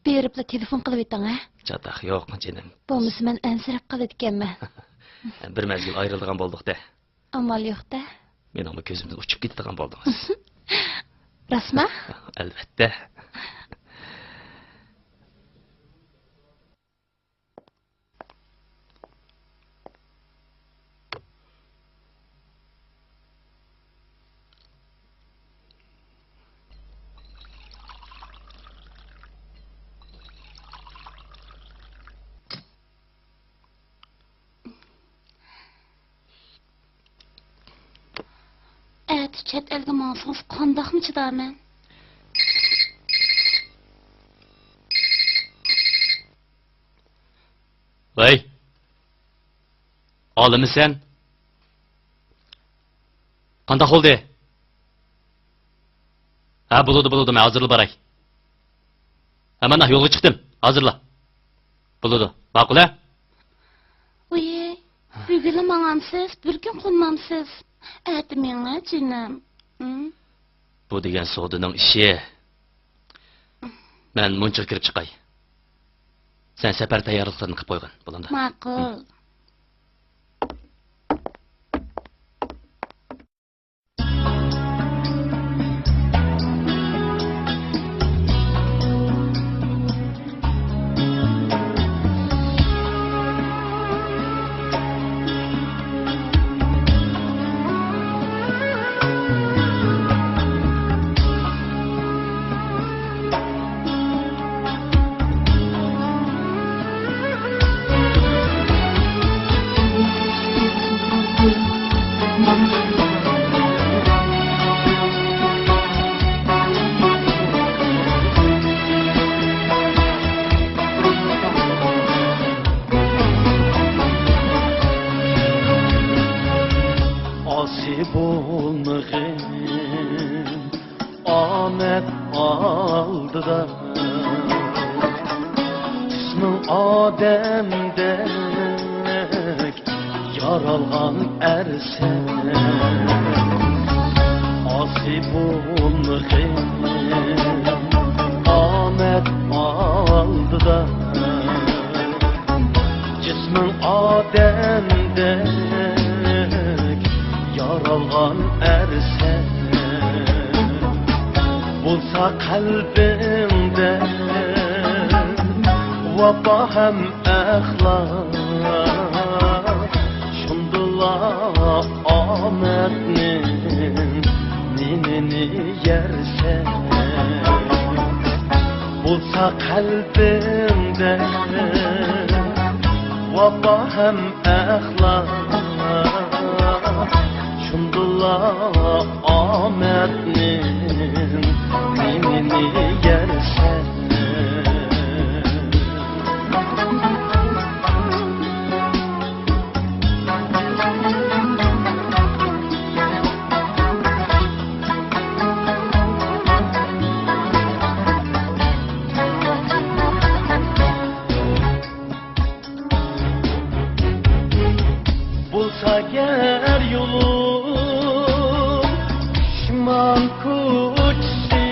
بېرىپلا تېلېفون قىلىۋېتىڭ ھە. چاتاق يوق جېنىم. بولمىسا مەن ئەنسىرەپ قالىدىكەنمەن. بىر مەزگىل ئايرىلىدىغان بولدۇق-دە. ئامال يوق-دە. مېنىڭمۇ كۆزۈمدىن ئۇچۇپ كېتىدىغان بولدىڭىز. راستما؟ ئەلۋەتتە. ئەتە چەت ئەلگە ماڭسىڭىز قانداقمۇ چىدارمەن؟ ۋەي! ئالىمىسەن؟ قانداق بولدى؟ ھە، بولىدۇ، بولىدۇ، مەن ھازىرلا باراي. ھە، مانا يولغا چىقتىم، ھازىرلا. بولىدۇ، ماقۇل ھە؟ ۋىي، بۈگۈنلا ماڭامسىز، بىر كۈن قونمامسىز؟ ئەتە مېڭە جېنىم. ھىم؟ بۇ دېگەن سودىنىڭ ئىشى. مەن مۇنچىغا كىرىپ چىقاي. سەن سەپەر تەييارلىقلىرىنى قىلىپ قويغىن، بولامدۇ؟ ماقۇل. ئاسىي بولمىغىن ئامەت ئالدىدا، جىسمىڭ ئادەمدەك يارالغان ئەرسەن. ئاسىي بولمىغىن ئامەت ئالدىدا، جىسمىڭ ئادەمدەك يارالغان ئەرسەن. بولسا قەلبىڭدە ۋاپا ھەم ئەخلاق، شۇندىلا ئامەتنىڭ نېنىنى يەرسەن. بولسا قەلبىڭدە ۋاپا ھەم ئەخلاق، شۇندىلا ئامەتنىڭ نېمىنى يەرسەن. بولسا گەر يولۇم پۇشمان كوچىسى،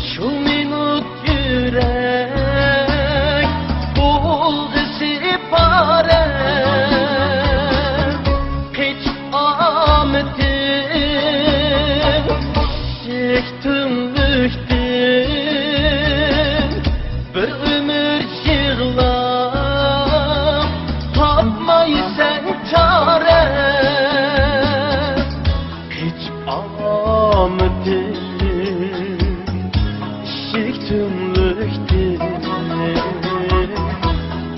شۇ مىنۇت يۈرەك بولغۇسى پارە. قېچىپ ئامىتىم ئىششىك تۈڭلۈكتىن، بىر ئۆمۈر يىغلاپ تاپمايسەن چارە. قېچىپ ئامىتىم ئىششىك تۈڭلۈكتىن،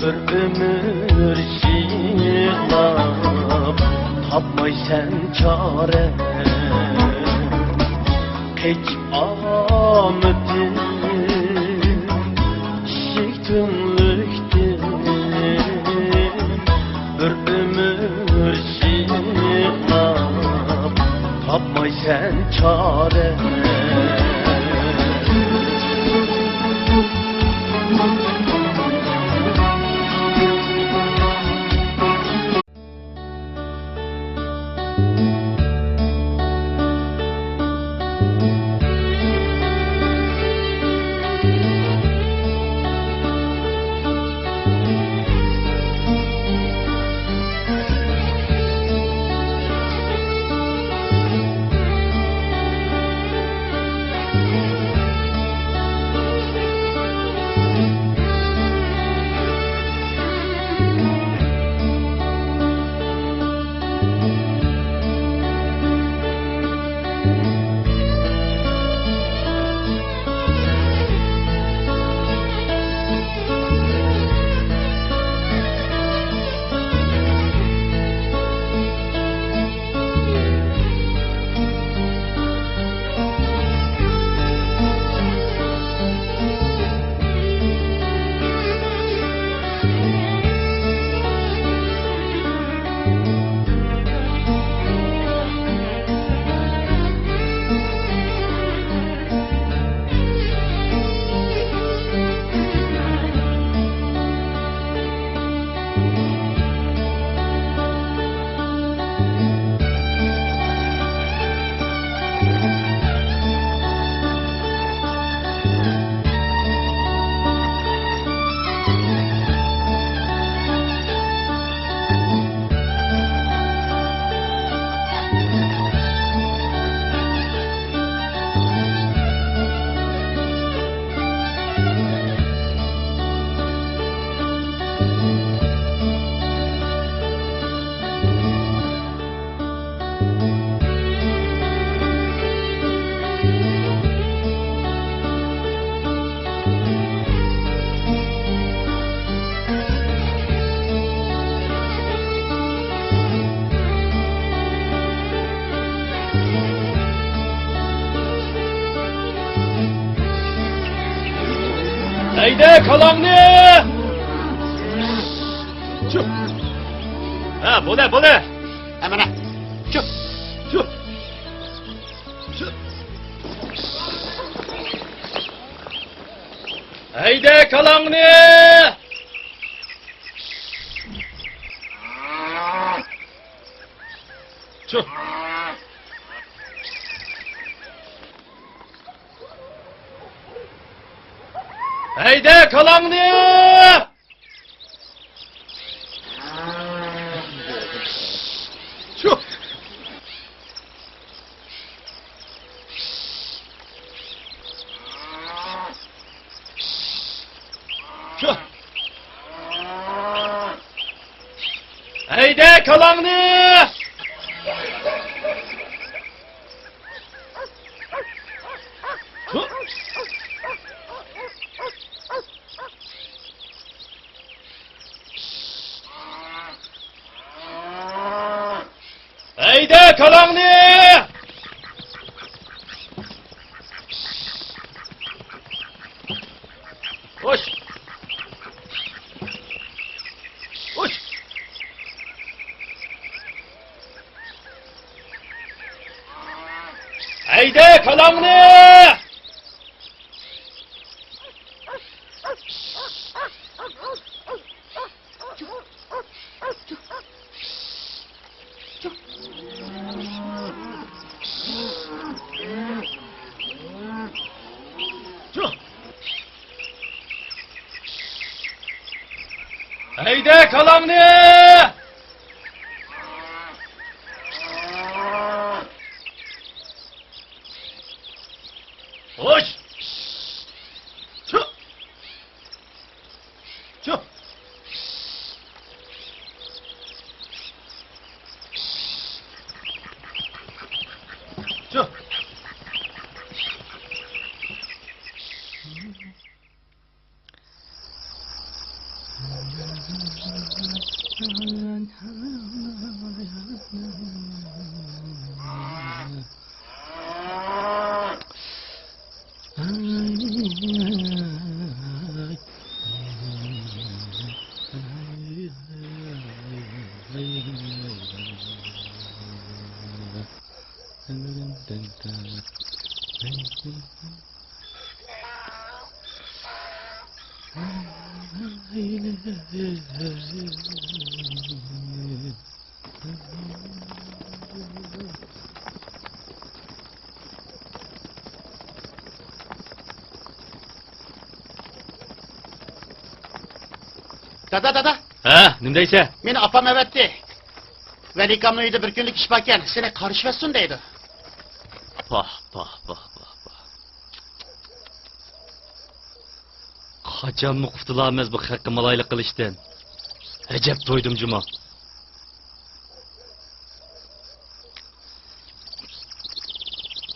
بىر ئۆمۈر يىغلاپ تاپمايسەن چارە. قېچىپ ئامىتىم ئىششىك تۈڭلۈكتىن، بىر ئۆمۈر يىغلاپ تاپمايسەن چارە. ھەيدە كالاڭنى! چۈپ! ھە، بولە، بولە! ھە، مانا، چۈپ! چۈپ! چۈپ! ھەيدە كالاڭنى! چۈ! ھەيدە كالاڭنى! چۈ! چۇھ! ھەيدە كالاڭنى! چۇھ! ھەيدە كالاڭنى! خوش! خوش! ھەيدە كالاڭنى! ھەيدە كالاڭنى! خوش! چۇھ! چۇھ! چۇھ! دادا، دادا. ھە، نېمە دەيسەن؟ مېنى ئاپام ئەۋەتتى. ۋەلىكامنىڭ ئۆيىدە بىر كۈنلۈك ئىش باركەن، سېنى قارشى ئەتسۇن دەيدۇ. پاھ، پاھ، پاھ، پاھ، پاھ. قاچانمۇ قۇتۇلارمىز بۇ خەققە مالايلىق قىلىشتىن؟ ئەجەب تويدۇم جۇمۇ.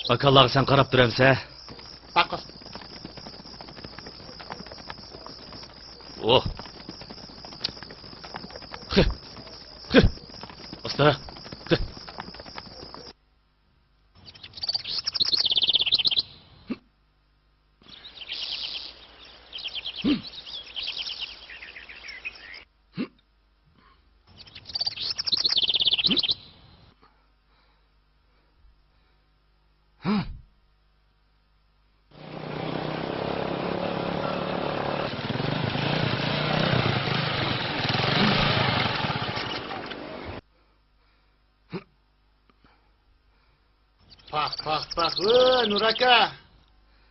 ئاكاڭلارغا سەن قاراپ تۇرامسەن؟ ماقۇل. ئوھ. خى. خى. ئاستا. خى. پاھ، پاھ، پاھ، ۋوي، نۇر ئاكا!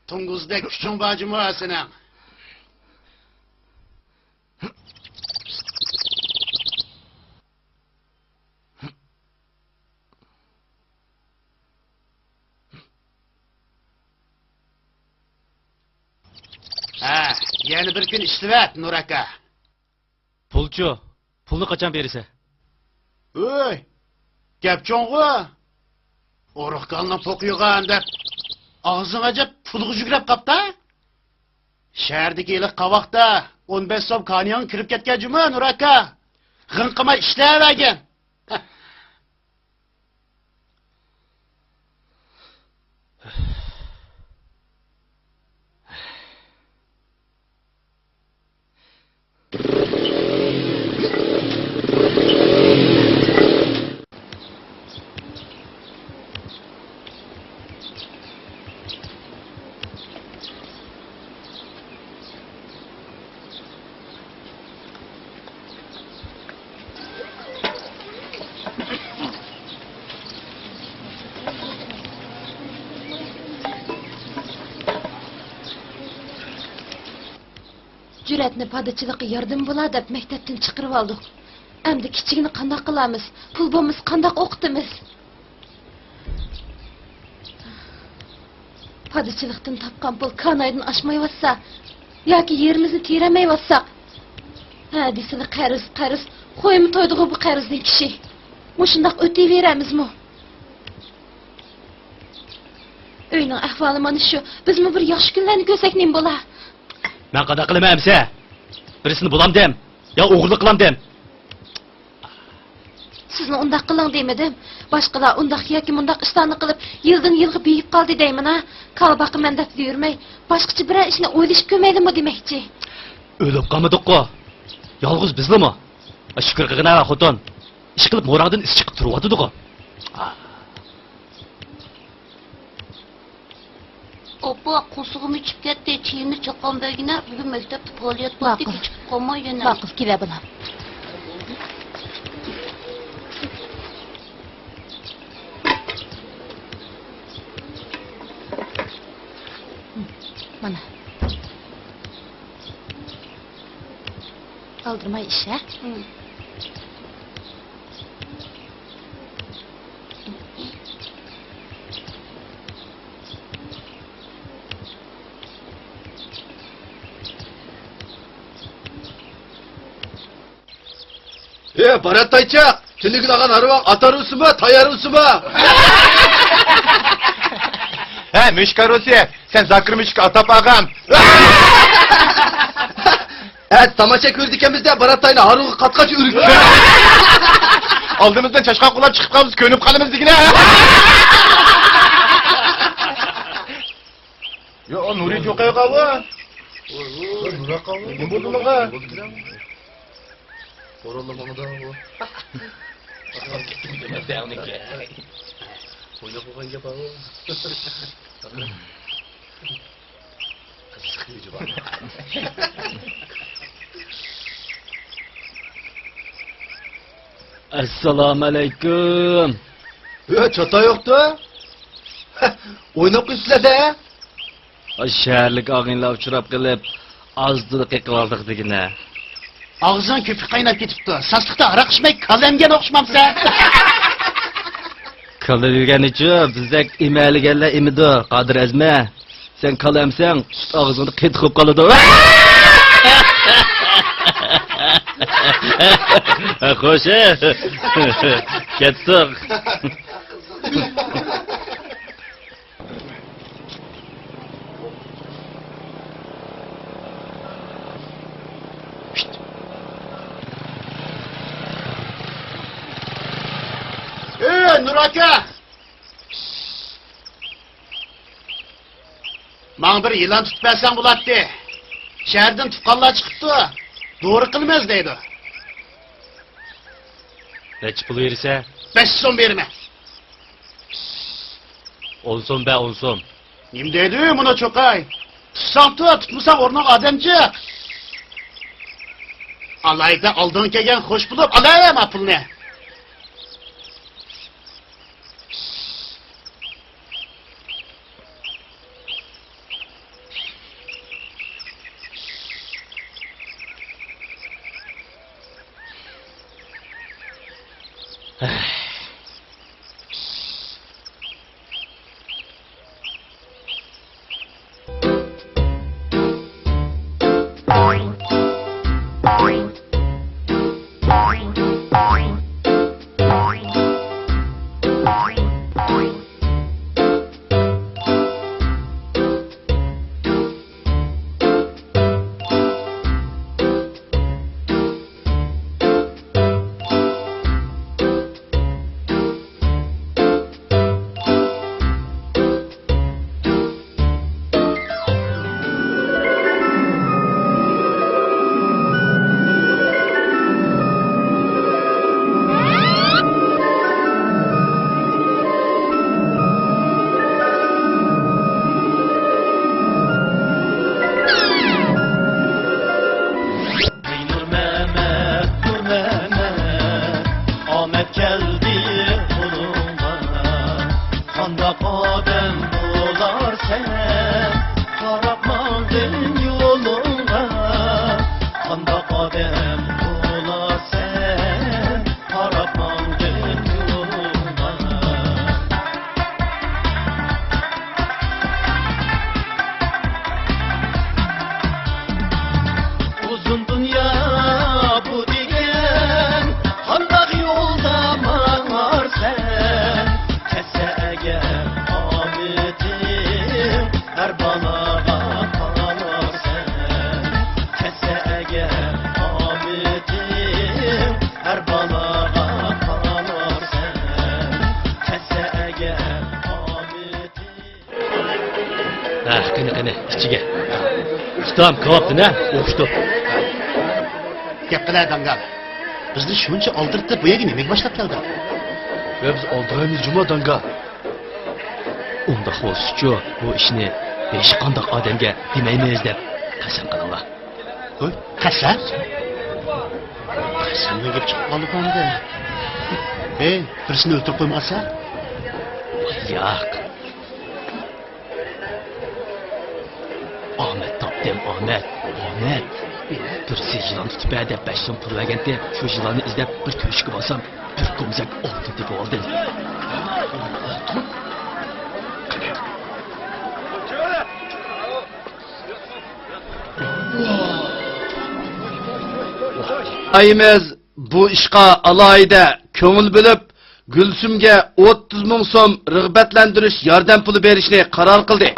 توڭگۇزدەك كۈچۈڭ بار جۇمۇ سېنىڭ. ھە، يەنە بىر كۈن ئىشلىۋەت، نۇر ئاكا. پۇلچۇ؟ پۇلنى قاچان بېرىسەن؟ ھۆي، گەپ چوڭغۇ. ئورۇق كالىنىڭ پوقى يوغان دەپ، ئاغزىڭ ئەجەپ پۇلغا جۈگرەپ قاپتا. شەھەردىكى ھېلىقى قاۋاقتا ئون بەش سوم كانىيىڭ كىرىپ كەتكەن جۇمۇ، نۇر ئاكا. غىڭ قىلماي ئىشلەۋەرگىن. جۈرئەتنى پادىچىلىققا ياردىمى بولا دەپ مەكتەپتىن چىقىرىۋالدۇق. ئەمدى كىچىكنى قانداق قىلارمىز؟ پۇل بولمىسا قانداق ئوقۇتىمىز؟ پادىچىلىقتىن تاپقان پۇل كانايدىن ئاشمايۋاتسا، ياكى يېرىمىزنى تېرەلمەيۋاتساق، ھە دېسىلا قەرز، قەرز، خويمۇ تويدىغۇ بۇ قەرزدىن كىشى. مۇشۇنداق ئۆتۈۋېرەمىزمۇ؟ ئۆينىڭ ئەھۋالى مانا شۇ. بىزمۇ بىر ياخشى كۈنلەرنى كۆرسەك نېمە بولا؟ مەن قانداق قىلىمەن ئەمسە؟ بىرسىنى بۇلامدىم يا ئوغرىلىق قىلامدىم؟ سىزنى ئۇنداق قىلىڭ دېمىدىم. باشقىلار ئۇنداق ياكى مۇنداق ئىشلارنى قىلىپ، يىلدىن يىلغا بېيىپ قالدى دەيمەن ھە. كالا باقىمەن دەپ يۈرمەي، باشقىچە بىرەر ئىشنى ئويلىشىپ كۆرمەيلىمۇ دېمەكچى. ئۆلۈپ قالمىدۇققۇ. يالغۇز بىزلىمۇ؟ شۈكۈر قىلغىن ھە خوتۇن. ئىشقىلىپ موراڭدىن ئىس چىقىپ تۇرۇۋاتىدىغۇ. ئاپا، قورسىقىم ئېچىپ كەتتى. چېيىمنى چاققان بەرگىنە، بۈگۈن مەكتەپتە پائالىيەت بار، ماقۇل. كېچىكىپ قالماي يەنە. ماقۇل، كېلە بالام. مانا. ئالدىرىماي ئىچ ھە. ئى بارات تايچاق، تۈنۈگۈن ئاغان ھارۋاڭ ئات ھارۋىسىمۇ، تاي ھارۋىسىمۇ؟ ھە مۈشۈك ھارۋىسى، سەن زاكىر مۈشۈك ئاتاپ ئاغام. ئەتە تاماشا كۆرىدىكەنمىز-دە، بارات تاينى ھارۋىغا قاتقاچ ئۈرۈك. ئالدىمىزدىن چاشقان قۇلاپ چىقىپ قالمىسا كۆنۈپ قالىمىز دېگىنە. يا نۇرى چوقايغا بۇ. نېمە بولدى ماڭا؟ ئويناپ قويغان گەپ ھاۋۇ. ئەسسالامۇئەلەيكۇم. ھە، چاتا يوقتا؟ ئويناپ قويسىلەر-دە. شەھەرلىك ئاغىنىلار ئۇچراپ قېلىپ، ئاز-تولا قېقىۋالدۇق دېگىنە. ئاغزىڭ كۆپۈك قايناپ كېتىپتۇ. ساسلىقتا ھاراق ئىچمەي كالا ئەمگەن ئوخشىمامسەن؟ كالا ئەمگەنچۇ، بىزدەك ئېمەلىگەنلەر ئېمىدۇ، قادىر ئەزمە. سەن كالا ئەمسەڭ، سۈت ئاغزىڭدا قېتىق بولۇپ قالىدۇ. خوش، كەتتۇق. ئى، نۇر ئاكا! ماڭا بىر يىلان تۇتۇپ بەرسەڭ بولاتتى. شەھەردىن تۇغقانلار چىقىپتۇ. دورا قىلىمىز دەيدۇ. نەچچە پۇل بېرىسەن؟ بەش سوم بېرىمەن. ئون سوم بەر، ئون سوم. نېمە دەيدۇ مۇنۇ چوقاي؟ تۇتساڭ تۇت، تۇتمىساڭ ئورنۇڭغا ئادەم جىق. ئالايدا ئالدىڭغا كەلگەن خوش بولۇپ، ئالاۋەرمە پۇلنى. ھەر بالىغا قالار سەن، كەتسە ئەگەر ئامىتىڭ، ھەر بالىغا قالار سەن، كەتسە ئەگەر ئامىتىڭ. ھە، قېنى، قېنى، ئىچىگە. ئۇستام، كاۋاپتىن، ھە؟ ئوخشىتىپ. گەپ قىلە، داڭگال. بىزنى شۇنچە ئالدىرىتىپ، بۇ يەرگە نېمىگە باشلاپ كەلدىڭ؟ ۋە بىز ئالدىرايمىز جۇما، داڭگال. ئۇنداق بولسىچۇ، بۇ ئىشنى ھېچقانداق ئادەمگە دېمەيمىز دەپ قەسەم قىلىڭلار. ھوي، قەسەم؟ قەسەمنىڭ گېپى چىقىپ قالدىكەن. ھەي، بىرسىنى ئۆلتۈرۈپ قويمىغانسەن؟ ياق. ئامەت تاپتىم، ئامەت، ئامەت. بىرسى يىلان تۇتۇپ بەر دەپ بەش سوم پۇل بەرگەنتى، شۇ يىلاننى ئىزدەپ بىر تۆشۈككە بارسام، بىر كومزەك ئالتۇن تېپىۋالدىم. ئايىمىز بۇ ئىشقا ئالاھىدە كۆڭۈل بۆلۈپ، گۈلسۈمگە ئوتتۇز مىڭ سوم رىغبەتلەندۈرۈش ياردەم پۇلى بېرىشنى قارار قىلدى.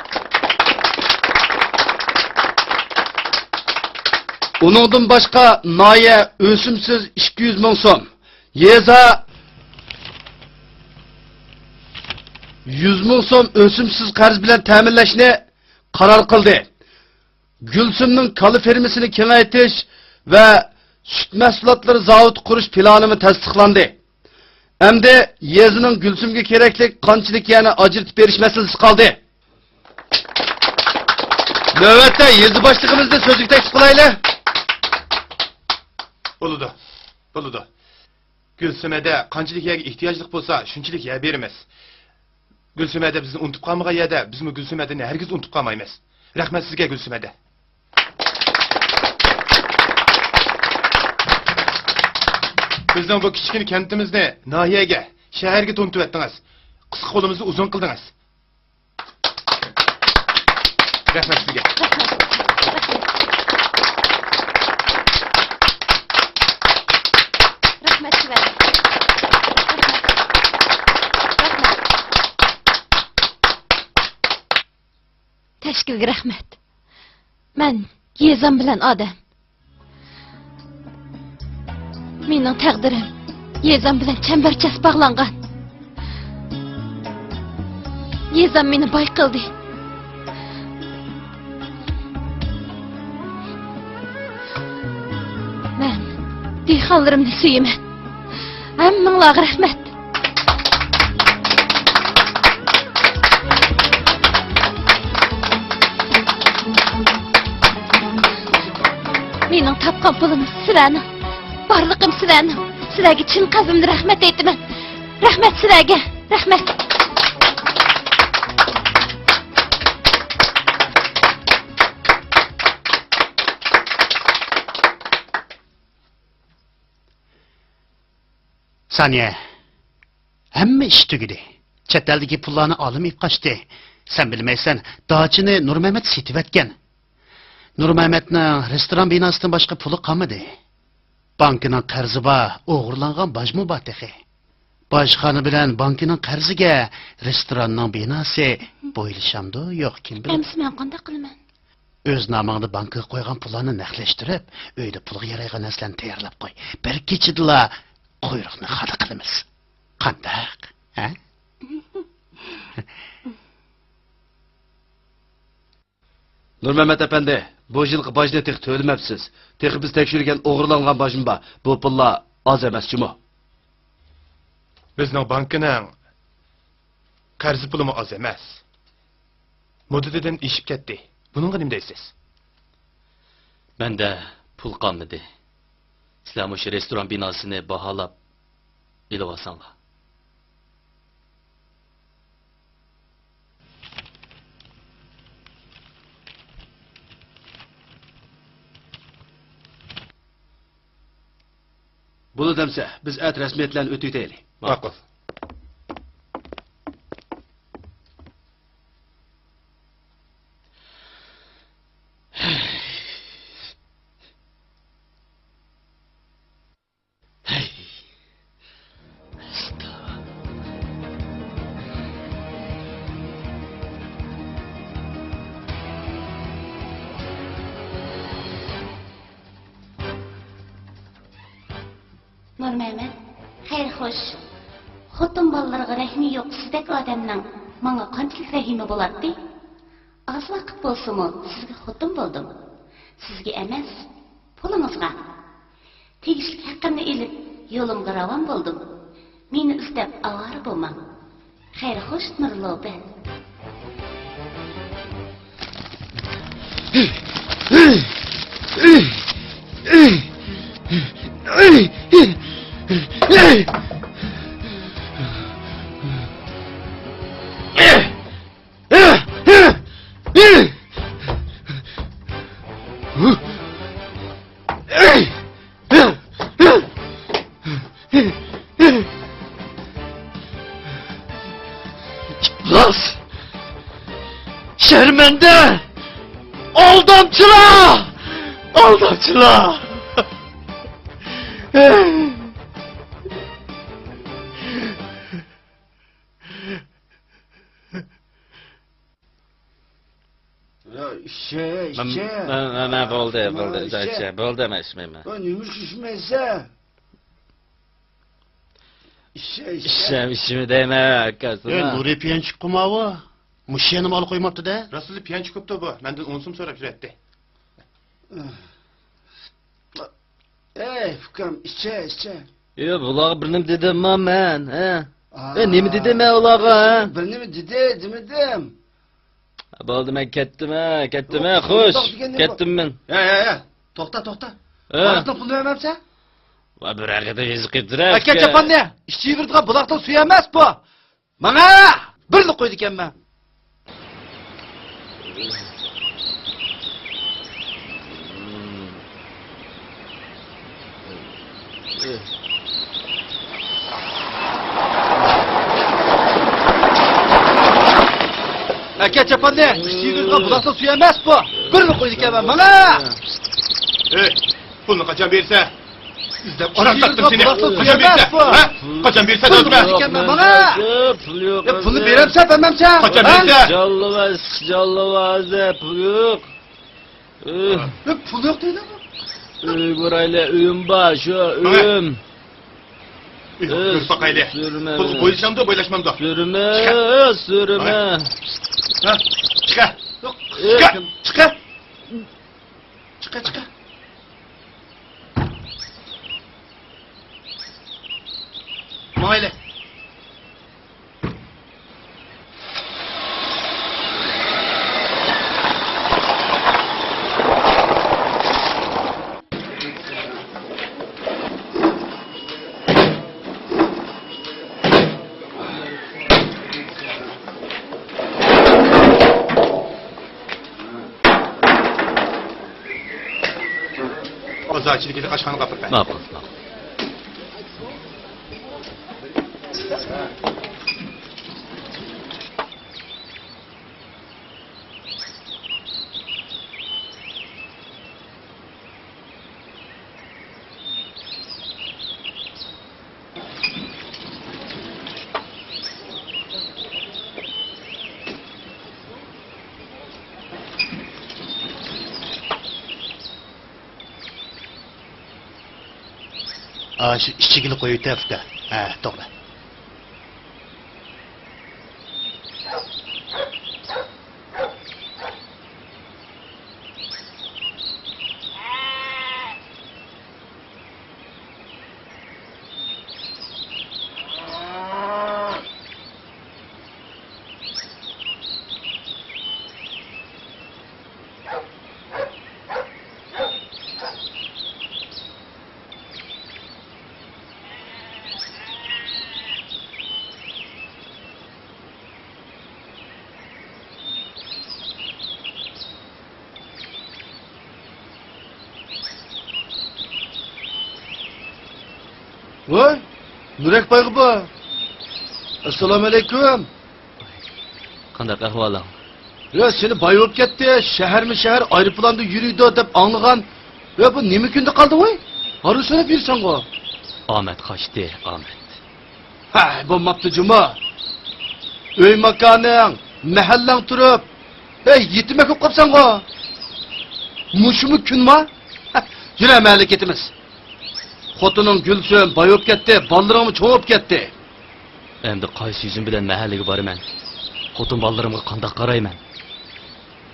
ئۇنىڭدىن باشقا، ناھىيە ئۆسۈمسىز ئىككى يۈز مىڭ سوم، يېزا يۈز مىڭ سوم ئۆسۈمسىز قەرز بىلەن تەمىنلەشنى قارار قىلدى. گۈلسۈمنىڭ كالا فېرمىسىنى كېڭەيتىش ۋە سۈت مەھسۇلاتلىرى زاۋۇتى قۇرۇش پىلانىمۇ تەستىقلاندى. ئەمدى يېزىنىڭ گۈلسۈمگە كېرەكلىك قانچىلىك يەرنى ئاجرىتىپ بېرىش مەسىلىسى قالدى. نۆۋەتتە يېزا باشلىقىمىزنى سۆزگە تەكلىپ قىلايلى. بولىدۇ، بولىدۇ. گۈلسۈمەدە قانچىلىك يەرگە ئېھتىياجلىق بولسا، شۇنچىلىك يەر بېرىمىز. گۈلسۈمەدە بىزنى ئۇنتۇپ قالمىغان يەردە، بىزمۇ گۈلسۈمەدىنى ھەرگىز ئۇنتۇپ قالمايمىز. رەھمەت سىزگە، گۈلسۈمەدە. بىزنىڭ بۇ كىچىككىنە كەنتىمىزنى ناھىيەگە، شەھەرگە تونۇتۇۋەتتىڭىز. قىسقا قولىمىزنى ئۇزۇن قىلدىڭىز. رەھمەت سىزگە. رەھمەت سىزگە. رەھمەت. رەھمەت. تەشكىلگە رەھمەت. مەن يېزام بىلەن ئادەم. مېنىڭ تەقدىرىم يېزام بىلەن چەمبەرچاس باغلانغان. يېزام مېنى باي قىلدى. مەن دېھقانلىرىمنى سۆيىمەن. ھەممىڭلارغا رەھمەت. مېنىڭ تاپقان پۇلۇم سىلەرنىڭ، بارلىقىم سىلەرنىڭ. سىلەرگە چىن قەلبىمدىن رەھمەت ئېيتىمەن. رەھمەت سىلەرگە. رەھمەت. سانىيە، ھەممە ئىش تۈگىدى. چەت ئەلدىكى پۇللارنى ئالىم ئېلىپ قاچتى. سەن بىلمەيسەن، داچىنى نۇرمەمەت سېتىۋەتكەن. نۇرمەمەتنىڭ رېستوران بىناسىدىن باشقا پۇلى قالمىدى. بانكىنىڭ قەرزى بار، ئوغرىلانغان باجمۇ بار تېخى. باجخانا بىلەن بانكىنىڭ قەرزىگە رېستوراننىڭ بىناسى بويلىشامدۇ يوق، كىم بىلىدۇ؟ ئەمسە مەن قانداق قىلىمەن؟ ئۆز نامىڭدا بانكىغا قويغان پۇللارنى نەقلەشتۈرۈپ، ئۆيدە پۇلغا يارايدىغان نەرسىلەرنى تەييارلاپ قوي. بىر كېچىدىلا قۇيرۇقنى خادا قىلىمىز. قانداق؟ ھە؟ نۇرمەمەت ئەپەندى، بۇ يىلقى باجنى تېخى تۆلىمەپسىز. تېخى بىز تەكشۈرگەن ئوغرىلانغان باجمۇ بار. بۇ پۇللار ئاز ئەمەس جۇمۇ. بىزنىڭ بانكىنىڭ قەرز پۇلىمۇ ئاز ئەمەس. مۇددىتىدىن ئېشىپ كەتتى. بۇنىڭغا نېمە دەيسىز؟ مەندە پۇل قالمىدى. سىلەر مۇشۇ رېستوران بىناسىنى باھالاپ ئېلىۋالساڭلار. بولىدۇ ئەمسە، بىز ئەتە رەسمىيەتلەرنى ئۆتۈۋېتەيلى. ماقۇل. نۇرمەمەت، خەير خوش. خوتۇن بالىلىرىغا رەھمى يوق سىزدەك ئادەمنىڭ ماڭا قانچىلىك رەھىمى بولاتتى؟ ئاز ۋاقىت بولسىمۇ سىزگە خوتۇن بولدۇم. سىزگە ئەمەس، پۇلىڭىزغا. تېگىشلىك ھەققىمنى ئېلىپ، يولۇمغا راۋان بولدۇم. مېنى ئىزدەپ ئاۋارە بولماڭ. خەير خوش، نۇرلۇبى. ئىپلاس! شەرمەندە! ئالدامچىلار! ئالدامچىلار! يا، ئىچە، مەن، ئىچە. مەن، مەن، مەن، بولدى، مەن بولدى، ئىچە. ئىچە، بولدى، مەن ئىچمەيمەن. مەن نېمە ئۈچۈن ئىچمەيسەن؟ ئىچە، ئىچە. ئىچەم، ئىچىمە دەيمەن، ئاكا، ئەي، سانا. نۇرى پىيانچۇققۇ ماۋۇ. مۇشۇ يەنىمۇ ئالا قويماپتۇ-دە. راستلا پىيانچۇق بوپتۇ بۇ. مەندىن ئون سوم سوراپ يۈرەتتى. ئەي، ئۇكام، ئىچە، ئىچە. يو، بۇلارغا بىر نېمە دېدىمما مەن، ھە؟ ئا. ئەي، نېمە دېدىم مەن ئۇلارغا، ھە؟ بىر نېمە دېدى دېمىدىم. بولدى، مەن كەتتىم، ھە، كەتتىم، ھە، يوق، خوش. ئۇنداق دېگەن نېمە؟ كەتتىم مەن. يا، يا، يا. توختا، توختا. ھە. بۇلاقنىڭ پۇلىنى بەرمەپسەن؟ ۋاي، بىر ھەقىدە يېزىق قىلىپتۇر، ھە، ئاكا، ئۇكا. چاپاننى ئىچىۋېرىدىغان بۇلاقنىڭ سۈيى ئەمەس بۇ. ماڭا! بىرلا قويىدىكەنمەن. ئاكا، چاپاننى ئىچىۋېرىدىغان بۇلاقنىڭ سۈيى ئەمەس بۇ. بىرلا قويىدىكەنمەن، ماڭا! ئەي، پۇلنى قاچان بېرىسەن؟ ئىزدەپ ئاران تاپتىم سېنى. قاچان بېرىسەن؟ ھە؟ قاچان بېرىسەن دەۋاتىمەن. پۇل يوق. يا، پۇلنى بېرەمسەن، بەرمەمسەن؟ قاچان بېرىسەن؟ جاللىۋاز، جاللىۋاز، پۇل يوق. يا، پۇل يوق دەيدۇ. ئۆيگە بارايلى، ئۆيۈم بار، شۇ ئۆيۈم. يوق، كۆرۈپ باقايلى. پۇل بويلىشامدۇ، بويلاشمامدۇ؟ سۈرمە، سۈرمە. ھە؟ چىقە. يوق، چىقە. چىقە. چىقە، چىقە. ماڭايلى. ئازا ئىچىدىكىنى ئاشخانىغا ئاپىرىپ بەر. ماقۇل، ماقۇل. ئا، شۇ ئىچىگىلا قويۇۋېتە، ئۇكا. ھە، توغرا. ۋاي، نۇرەك بايغۇ بۇ. ئەسسالامۇئەلەيكۇم. قانداق ئەھۋالىڭ؟ يا، سېنى باي بولۇپ كەتتى، شەھەرمۇ شەھەر ئايروپىلاندا يۈرىدۇ دەپ ئاڭلىغان. يا، بۇ نېمە كۈندە قالدىڭ ۋاي؟ ھارۋا سۆرەپ يۈرسەڭغۇ. ئامەت قاچتى، ئامەت. ھە، بولماپتۇ جۇمۇ. ئۆي ماكانىڭ، مەھەللەڭ تۇرۇپ، ھەي، يېتىمەك بولۇپ قاپسەنغۇ. مۇشۇمۇ كۈنما؟ ھە، يۈر، مەھەللىگە كېتىمىز. خوتۇنۇڭ گۈلسۈم باي بولۇپ كەتتى، بالىلىرىڭمۇ چوڭ بولۇپ كەتتى. ئەمدى قايسى يۈزۈم بىلەن مەھەللىگە بارىمەن؟ خوتۇن بالىلىرىمغا قانداق قارايمەن؟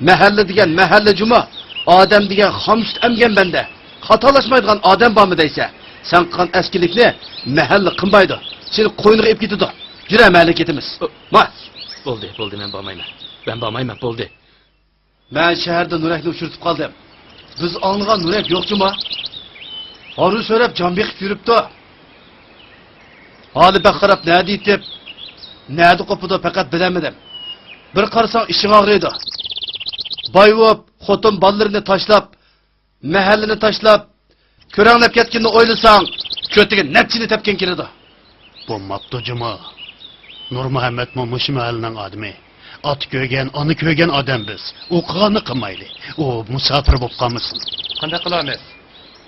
مەھەللە دېگەن مەھەللە جۇمۇ. ئادەم دېگەن خام سۈت ئەمگەن بەندە. خاتالاشمايدىغان ئادەم بارمۇ دەيسە؟ سەن قىلغان ئەسكىلىكنى مەھەللە قىلمايدۇ. سېنى قوينىغا ئېلىپ كېتىدۇ. يۈرە، مەھەللىگە كېتىمىز. ما! بولدى، بولدى، مەن بارمايمەن. مەن بارمايمەن، بولدى. مەن شەھەردە نۇرەكنى ئۇچرىتىپ قالدىم. بىز ئاڭلىغان نۇرەك يوق جۇمۇ. ھارۋا سۆرەپ جان بېقىپ يۈرۈپتۇ. ھالى بەك خاراب، نەدە يېتىپ، نەدە قوپىدۇ، پەقەت بىلەلمىدىم. بىر قارىساڭ ئىچىڭ ئاغرىيدۇ. باي بولۇپ، خوتۇن بالىلىرىنى تاشلاپ، مەھەللىنى تاشلاپ، كۆرەڭلەپ كەتكىنىنى ئويلىساڭ، كۆتىگە نەچچىنى تەپكىن كېلىدۇ. بولماپتۇ جۇمۇ. نۇرمۇھەممەتمۇ مۇشۇ مەھەللىنىڭ ئادىمى. ئاتا كۆرگەن، ئانا كۆرگەن ئادەم بىز. ئۇ قىلغاننى قىلمايلى. ئۇ مۇساپىر بولۇپ قالمىسۇن. قانداق قىلارمىز؟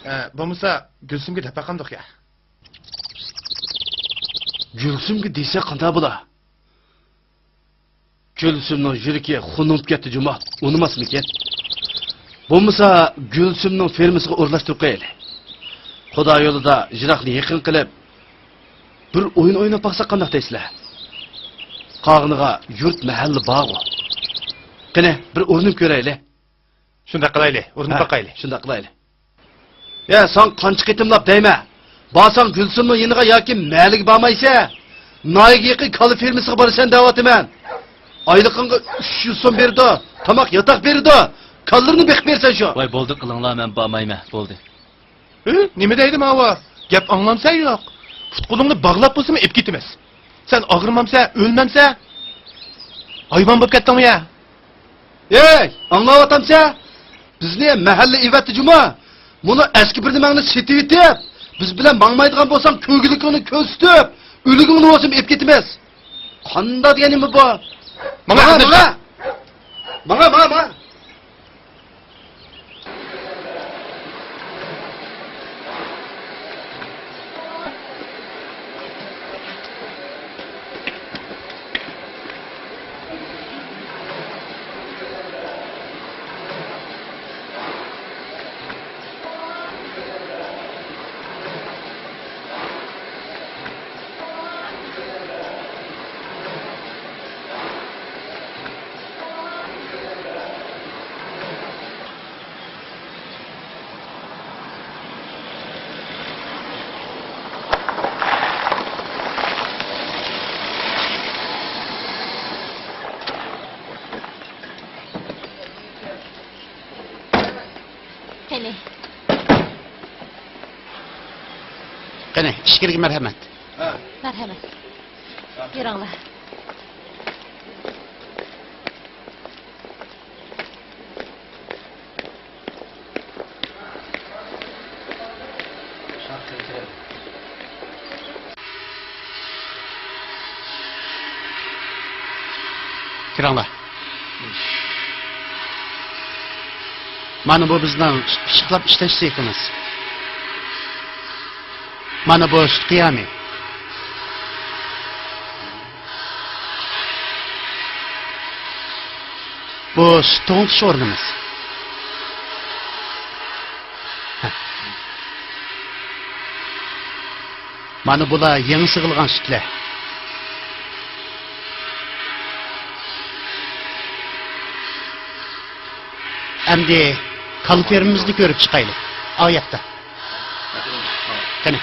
ئە، بولمىسا گۈلسۈمگە دەپ باقامدۇق يا؟ گۈلسۈمگە دېسە قانداق بولا؟ گۈلسۈمنىڭ يۈرىكى خۇنۇڭ بولۇپ كەتتى جۇمۇ، ئۇنىماسمىكىن؟ بولمىسا گۈلسۈمنىڭ فېرمىسىغا ئورۇنلاشتۇرۇپ قويايلى. خۇدا يولىدا يىراقنى يېقىن قىلىپ، بىر ئويۇن ئويناپ باقساق قانداق دەيسىلەر؟ قالغىنىغا يۇرت مەھەللە بارغۇ. قېنى، بىر ئۇرۇنۇپ كۆرەيلى. شۇنداق قىلايلى، ئۇرۇنۇپ ھە، باقايلى. شۇنداق قىلايلى. يا، ساڭا قانچە قېتىملاپ دەيمەن؟ بارساڭ گۈلسۈمنىڭ يېنىغا ياكى مەھەللىگە بارمايسەن. ناھىيەگە يېقىن كالا فېرمىسىغا بارىسەن دەۋاتىمەن. ئايلىقىڭغا ئۈچ يۈز سوم بېرىدۇ، تاماق، ياتاق بېرىدۇ. كالىلىرىنى بېقىپ بېرىسەن شۇ. ۋاي، بولدى، قىلىڭلار، مەن بارمايمەن، بولدى. ھە؟ نېمە دەيدۇ ماۋۇ؟ گەپ ئاڭلامسەن يوق؟ پۇت-قولۇڭنى باغلاپ بولسىمۇ ئېلىپ كېتىمىز. سەن ئاغرىمامسەن، ئۆلمەمسەن؟ ھايۋان بولۇپ كەتتىڭمۇ يا؟ ئەي، ئاڭلاۋاتامسەن؟ بىزنى مەھەللە ئېۋەتتى جۇمۇ. مۇنۇ ئەسكى بىر نېمەڭنى سېتىۋېتىپ، بىز بىلەن ماڭمايدىغان بولساڭ، كۆرگۈلۈكۈڭنى كۆرسىتىپ، ئۆلۈكۈڭنى بولسىمۇ ئېلىپ كېتىمىز. قانداق دېگەن نېمە بۇ؟ ماڭا، ماڭا، ماڭا. ماڭا، ماڭا، ماڭا. قېنى. قېنى، ئىچكىرىگە مەرھەمەت. مەرھەمەت. يۈرۈڭلار. كىرىڭلار. مانا بۇ بىزنىڭ پىششىقلاپ ئىشلەش سېخىمىز. مانا بۇ سۈت قىيامى. بۇ سۈت توڭلىتىش ئورنىمىز. ھە. مانا بۇلار يېڭى سېغىلغان سۈتلەر. ئەمدى كالا فېرمىمىزنى كۆرۈپ چىقايلى. ئاۋۇ ياقتا. قېنى.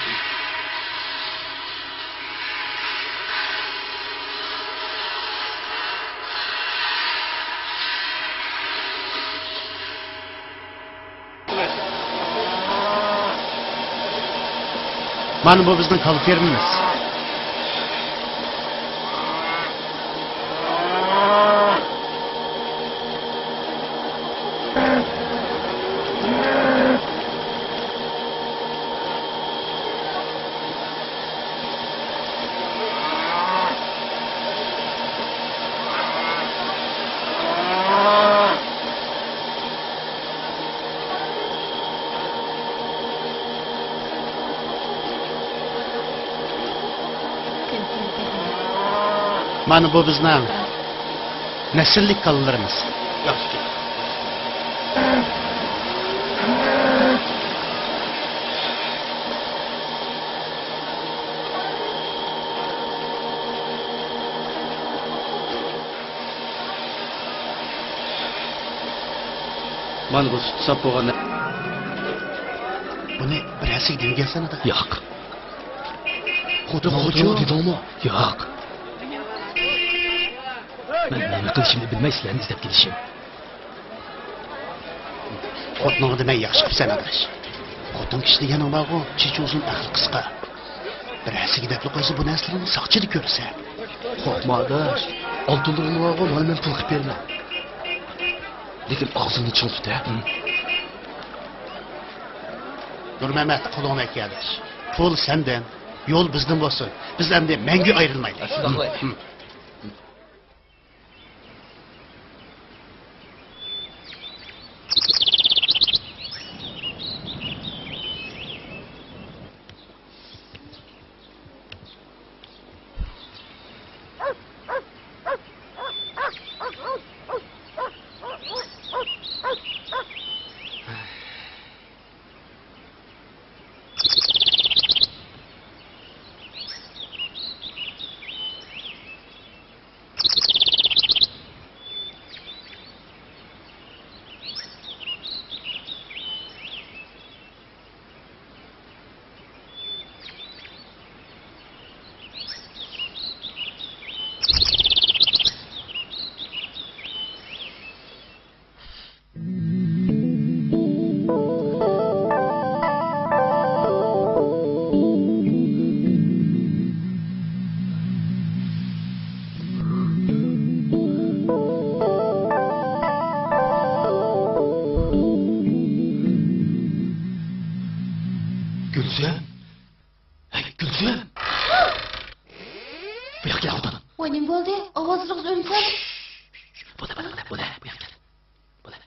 مانا بۇ بىزنىڭ كالا فېرمىمىز. مانا بۇ بىزنىڭ نەسىللىك كالىلىرىمىز. ياخشى. مانا بۇ سۈت ساپ بولغان. بۇنى بىر ھەسسىگە دېمىگەنسەن ئادا. ياق. خوتۇن خوتۇن دېدىڭمۇ؟ ياق. مەن نېمە قىلىشىمنى بىلمەي سىلەرنى ئىزدەپ كېلىشىم. خوتۇنۇڭغا دېمەي ياخشى قىپسەن ئاداش. خوتۇن كىشى دېگەننىڭ بارغۇ، چېچى ئۇزۇن، ئەقلى قىسقا. بىر ھەسسىگە دەپلا قويسا بۇ نەرسىلەرنى ساقچىدا كۆرىسەن. قورقما ئاداش. ئالتۇنلىرىڭنى بارغۇ، مانا مەن پۇل قىلىپ بېرىمەن. لېكىن ئاغزىڭنى چىڭ تۇت ھە. نۇرمەمەت، قولۇڭنى ئەكەل. پۇل سەندىن، يول بىزدىن بولسۇن. بىز ئەمدى مەڭگۈ ئايرىلمايلى. شۇنداق قىلاي. گۈلسۈم؟ ھەي، گۈلسۈم! بۇ ياققا كەل، خوتۇن. ۋاي، نېمە بولدى؟ ئاۋازلىرىڭىز ئۆمسەن. بولە، بولە، بولە، بولە، بۇ ياققا كەل. بولە.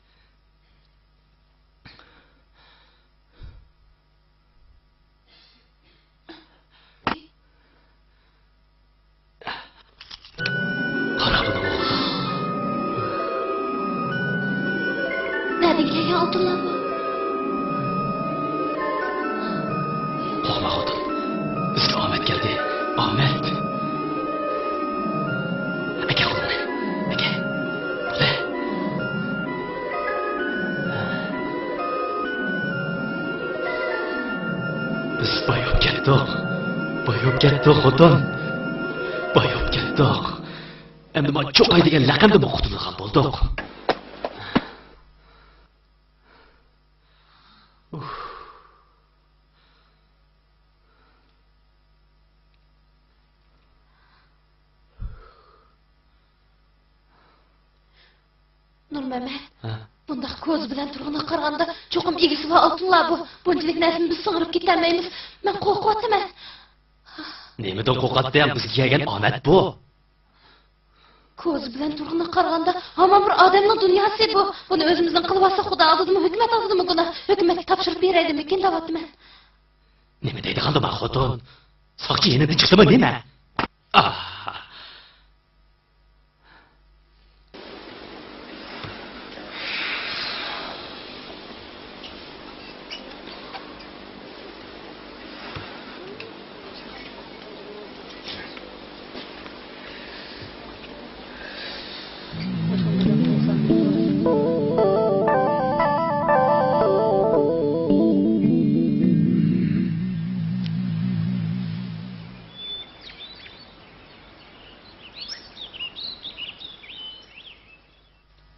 قارا بۇنىڭغا خوتۇن. نەدىن كەلگەن ئالتۇنلار بۇ؟ قورقما خوتۇن. بىزگە ئامەت كەلدى. ئامەت. ئەكە قولۇڭنى. ئەكە. بولە. بىز باي بولۇپ كەتتۇق. باي بولۇپ كەتتۇق، خوتۇن. باي بولۇپ كەتتۇق. ئەمدى مانا چوقاي دېگەن لەقەمدىنمۇ قۇتۇلىدىغان بولدۇق. نۇرمەمەت، ھە؟ بۇنداق كوزا بىلەن تۇرغىنىغا قارىغاندا، چوقۇم ئىگىسى بار ئالتۇنلار بۇ. بۇنچىلىك نەرسىنى بىز سىڭدۈرۈپ كېتەلمەيمىز. مەن قورقۇۋاتىمەن. نېمىدىن قورقاتتىڭ؟ بىزگە كەلگەن ئامەت بۇ. كوزا بىلەن تۇرغىنىغا قارىغاندا، ھامان بىر ئادەمنىڭ دۇنياسى بۇ. بۇنى ئۆزىمىزنىڭ قىلىۋالسا، خۇدا ئالدىدىمۇ، ھۆكۈمەت ئالدىدىمۇ گۇناھ. ھۆكۈمەتكە تاپشۇرۇپ بېرەيلىمىكىن دەۋاتىمەن. نېمە دەيدىغاندۇ ما خوتۇن؟ ساقچى يېنىدىن چىقسىمۇ نېمە؟ ئاھ!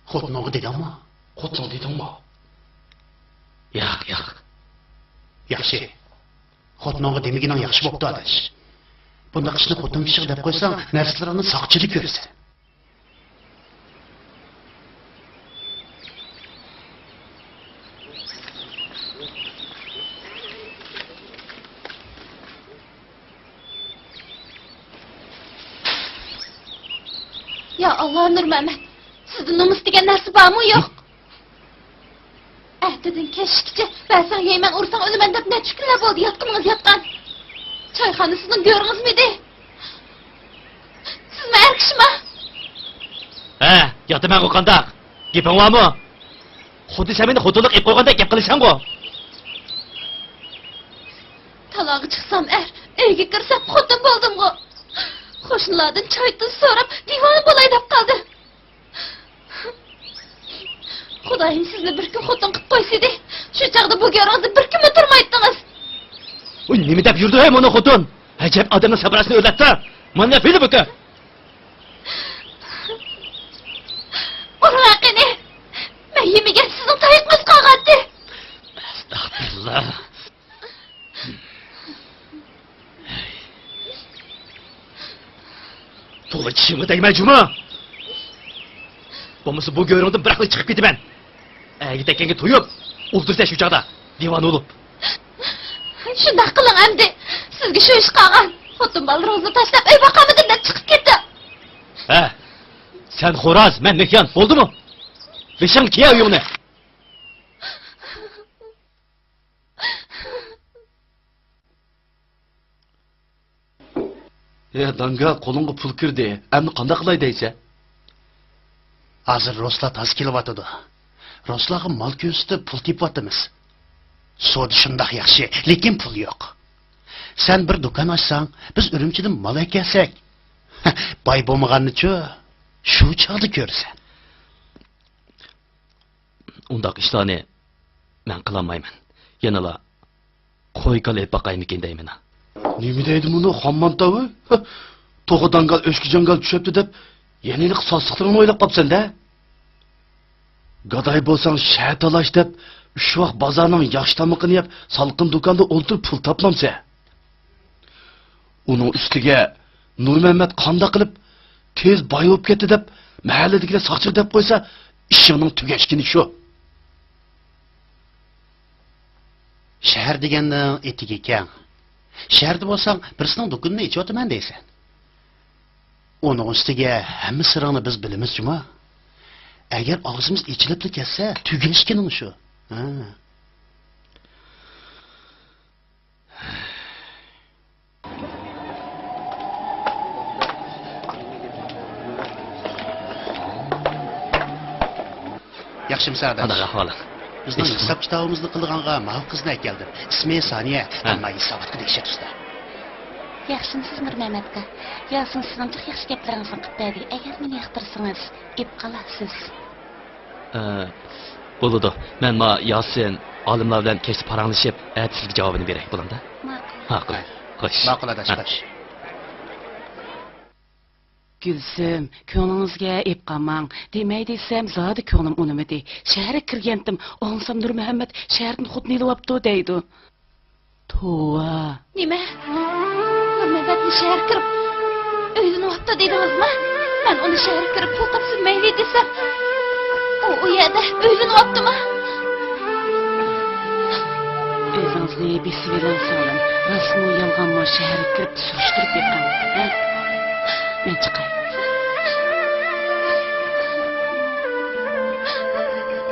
خوتۇنۇڭغا دېدىڭمۇ؟ خوتۇنۇڭغا دېدىڭمۇ؟ ياق، ياق. ياخشى. خوتۇنۇڭغا دېمىگىنىڭ ياخشى بوپتۇ، ئاداش. بۇنداق ئىشنى خوتۇن كىشىگە دەپ قويساڭ، نەرسىلىرىڭنى ساقچىدا كۆرىسەن. يا ئاللا، نۇرمەمەت، سىزدە نومۇس دېگەن نەرسە بارمۇ يوق؟ ئەتىدىن كەچكىچە بەرسەڭ يەيمەن، ئۇرساڭ ئۆلىمەن دەپ نەچچە كۈنلەر بولدى ياتقىنىڭىز ياتقان. چايخانا سىزنىڭ گۆرىڭىزمىدى؟ سىزمۇ ئەر كىشىما؟ ھە، ياتىمەنغۇ قانداق؟ گېپىڭ بارمۇ؟ خۇددى سەن مېنى خوتۇنلۇق ئېلىپ قويغاندەك گەپ قىلىسەنغۇ. تالاغا چىقسام ئەر، ئۆيگە كىرسەم خوتۇن بولدۇمغۇ. قوشنىلاردىن چاي-تۇز سوراپ، دىۋانە بولاي دەپ قالدىم. خۇدايىم سىزنى بىر كۈن خوتۇن قىلىپ قويسىدى، شۇ چاغدا بۇ گۆرۈڭىزدە بىر كۈنمۇ تۇرمايتتىڭىز. ۋاي، نېمە دەپ يۈردى ھەي مانا خوتۇن؟ ئەجەب ئادەمنىڭ سەپراسىنى ئۆرلەپتۇ. مانا بىلە بۈكە. ئۇرۇڭ قېنى. مەن يېمىگەن سىزنىڭ تايىقىڭىز قالغانتى. ئەستەغپىرۇللا. تولا چىشىڭنى دەيمەن جۇمۇ. بولمىسا بۇ گۆرۈڭدىن بىراقلا چىقىپ كېتىمەن. ئەگىدەككەنگە تويۇپ ئولتۇرسەن شۇ چاغدا دىۋانە بولۇپ. شۇنداق قىلىڭ ئەمدى. سىزگە شۇ ئىش قالغان. خوتۇن بالىلىرىڭىزنى تاشلاپ ئۆي باقامدىم دەپ چىقىپ كېتىڭ. ھە، سەن خوراز، مەن مېھيان، بولدىمۇ؟ بېشىڭ كىيە ئۆيۈڭنى. ئە داڭگال، قولۇڭغا پۇل كىردى، ئەمدى قانداق قىلاي دەيسەن؟ ھازىر رۇسلار تازا كېلىۋاتىدۇ. رۇسلارغا مال كۆرسىتىپ پۇل تېپىۋاتىمىز. سودا شۇنداق ياخشى، لېكىن پۇل يوق. سەن بىر دۇكان ئاچساڭ، بىز ئۈرۈمچىدىن مال ئەكەلسەك، باي بولمىغاننىچۇ، شۇ چاغدا كۆرىسەن. ئۇنداق ئىشلارنى مەن قىلالمايمەن. يەنىلا قوي-كالا ئېلىپ باقايمىكىن دەيمەن. نېمە دەيدۇ مۇنۇ خام مانتاۋى؟ توخۇ داڭگال ئۆچكە جاڭگال چۈشەپتۇ دەپ، يەنە ھېلىقى ساسلىقلىرىڭنى ئويلاپ قاپسەن-دە؟ گاداي بولساڭ شەھەر تالاش دەپ، ئۈچ ۋاق بازارنىڭ ياخشى تامىقىنى يەپ، سالقىن دۇكاندا ئولتۇرۇپ پۇل تاپمامسەن؟ ئۇنىڭ ئۈستىگە نۇرمەممەت قانداق قىلىپ تېز باي بولۇپ كەتتى دەپ، مەھەللىدىكىلەر ساقچى دەپ قويسا، ئىشىڭنىڭ تۈگەشكىنى شۇ. شەھەر دېگەننىڭ ئېتىكى كەڭ. شەھەردە بولساڭ، بىرسىنىڭ دۇكىنىنى ئېچىۋاتىمەن دەيسەن. ئۇنىڭ ئۈستىگە ھەممە سىرىڭنى بىز بىلىمىز جۇما. ئەگەر ئاغزىمىز ئېچىلىپلا كەتسە، تۈگەشكىنىڭ شۇ. ھە. ياخشىمۇسەن ئاداش؟ قانداق ئەھۋالىڭ؟ بىزنىڭ ھېساب كىتابىمىزنى قىلىدىغانغا ماۋۇ قىزنى ئەكەلدىم. ئىسمى سانىيە، ھە. ئەمما ھېساباتقا دەھشەت ئۇستا. ياخشىمۇسىز نۇرمەمەت ئاكا؟ ياسىن سىزنىڭ جىق ياخشى گەپلىرىڭىزنى قىلىپ بەردى. ئەگەر مېنى ياقتۇرسىڭىز، ئېلىپ قالارسىز. ئە، بولىدۇ. مەن ما ياسىن ئالىملار بىلەن كەچتە پاراڭلىشىپ، ئەتە سىزگە جاۋابىنى بېرەي، بولامدا؟ ماقۇل. ماقۇل. خوش. ماقۇل ئاداش، ھە. خوش. گۈلسۈم، كۆڭلىڭىزگە ئېلىپ قالماڭ. دېمەي دېسەم، زادى كۆڭلۈم ئۇنىمىدى. شەھەرگە كىرگەنتىم، ئاڭلىسام نۇرمۇھەممەت شەھەردىن خوتۇن ئېلىۋاپتۇ دەيدۇ. توۋا. نېمە؟ نۇرمەممەتنى شەھەرگە كىرىپ ئۆيلىنىۋاپتۇ دېدىڭىزمۇ؟ مەن ئۇنى شەھەرگە كىرىپ پۇل تاپسۇن مەيلى دېسەم، ئۇ ئۇ يەردە ئۆيلىنىۋاپتىمۇ؟ ئۆزىڭىزنى بېسىۋېلىڭ سىڭلىم. راستمۇ يالغانمۇ شەھەرگە كىرىپ سۈرۈشتۈرۈپ بېقىڭ، ھە؟ مەن چىقاي.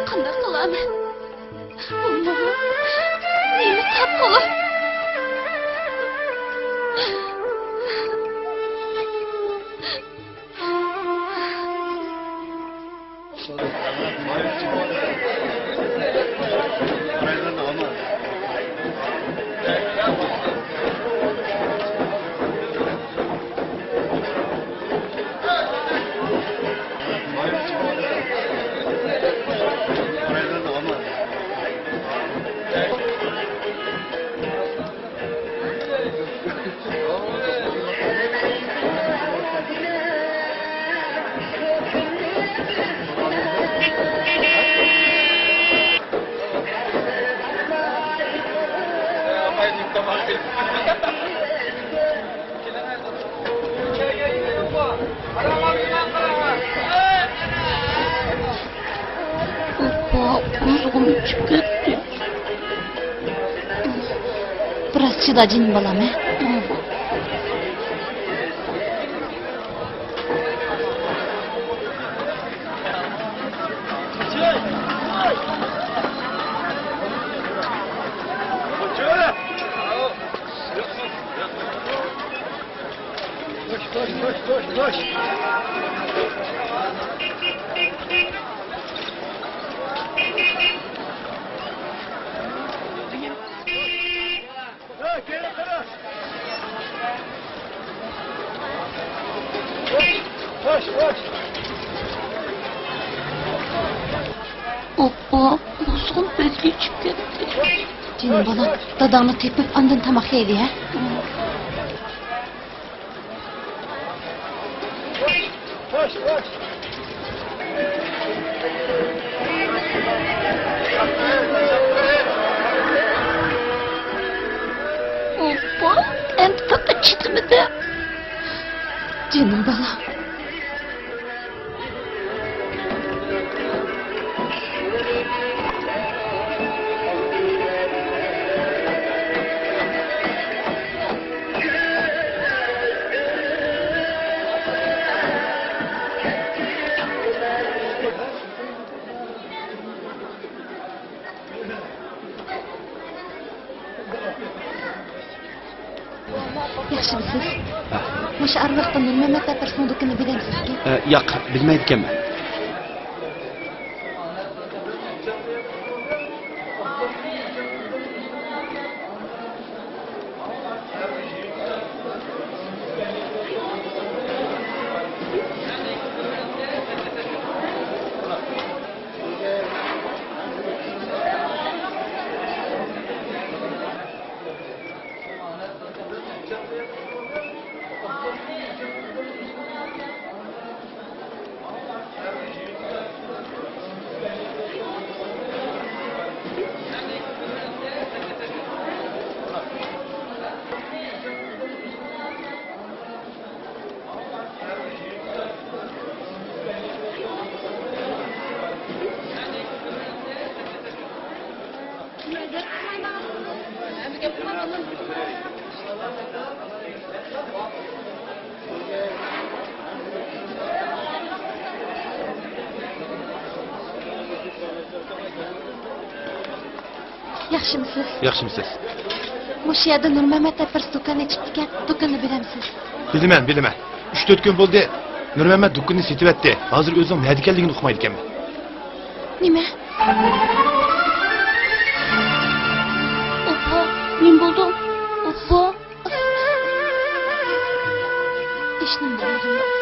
قانداق قىلامەن؟ بولمىغۇ. نېمە تاپقۇلۇق؟ ئاپا، قۇزغۇم ئىچىپ كەتتى. بىراز چىدا جېنىم بالام، ھە؟ Koş, koş, koş, koş, koş. Ha, geri kırın. Koş, koş, koş. ئوپپا، قۇسقۇم پەسكە چۈشۈپ كەتتى. جېنىم بالام، داداڭنى تېپىپ، ئاندىن تاماق يەيلى، ھە؟ ئوپپا، ئەمدى پەقەت چىدىمىدى. جېنىم بالام. ياخشىمۇسىز؟ ھە. مۇشۇ ئارىلىقتا نۇرمەمەت ئەپەرسىنىڭ دۇكىنىنى بىلەمسىزكى؟ ئە، ياق، بىلمەيدىكەنمەن. ياخشىمۇسىز؟ ياخشىمۇسىز؟ مۇشۇ يەردە نۇرمەمەت ئەپەرس دۇكان ئېچىپتىكەن، دۇكىنىنى بىلەمسىز؟ بىلىمەن، بىلىمەن. ئۈچ تۆت كۈن بولدى، نۇرمەمەت دۇكىنىنى سېتىۋەتتى. ھازىر ئۆزىنىڭ نەدىكەنلىكىنى ئۇقمايدىكەنمەن. نېمە؟ ئوپپا، نېمە بولدى؟ ئوپپا. ھېچنېمە بولمىدى.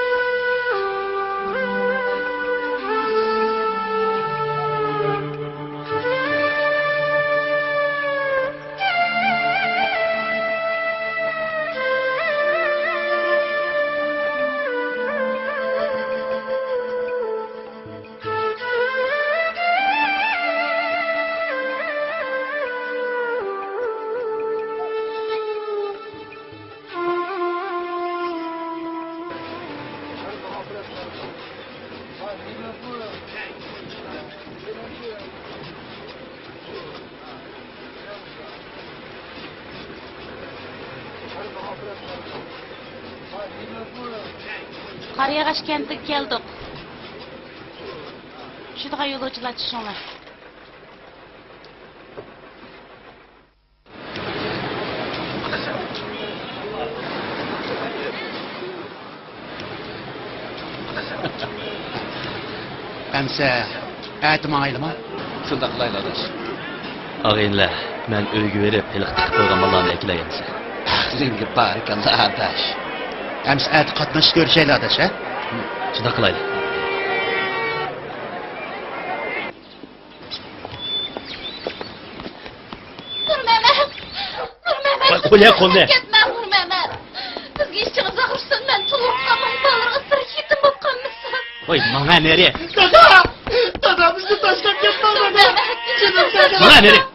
قارىياغاچ كەنتىگە كەلدۇق. چۈشىدىغان يولۇچىلار چۈشۈڭلار. ئەمسە ئەتە ماڭايلىما؟ شۇنداق قىلايلى ئاداش. ئاغىنىلەر، مەن ئۆيگە بېرىپ ھېلىقى تىقىپ قويغان ماللارنى ئەكېلەي ئەمسە. سىزگە بارىكاللا ئاداش. ئەمسە ئەتە قاتنىشىپ كۆرۈشەيلى ئاداش، ھە؟ شۇنداق قىلايلى. نۇرمەمەت! نۇرمەمەت! ۋاي، قوي يا قولنى! كەتمە، نۇرمەمەت! بىزگە ئىچىڭىز ئاغرىسۇن، مەن تولۇق قالماي بالىلىرىڭىز تىرىك يېتىم بولۇپ قالمىسۇن. ۋاي، ماڭا نېرى! دادا! دادا، بىزنى تاشلاپ كەتمەڭ، دادا! نۇرمەمەت! جېنىم دادا! ماڭا نېرى!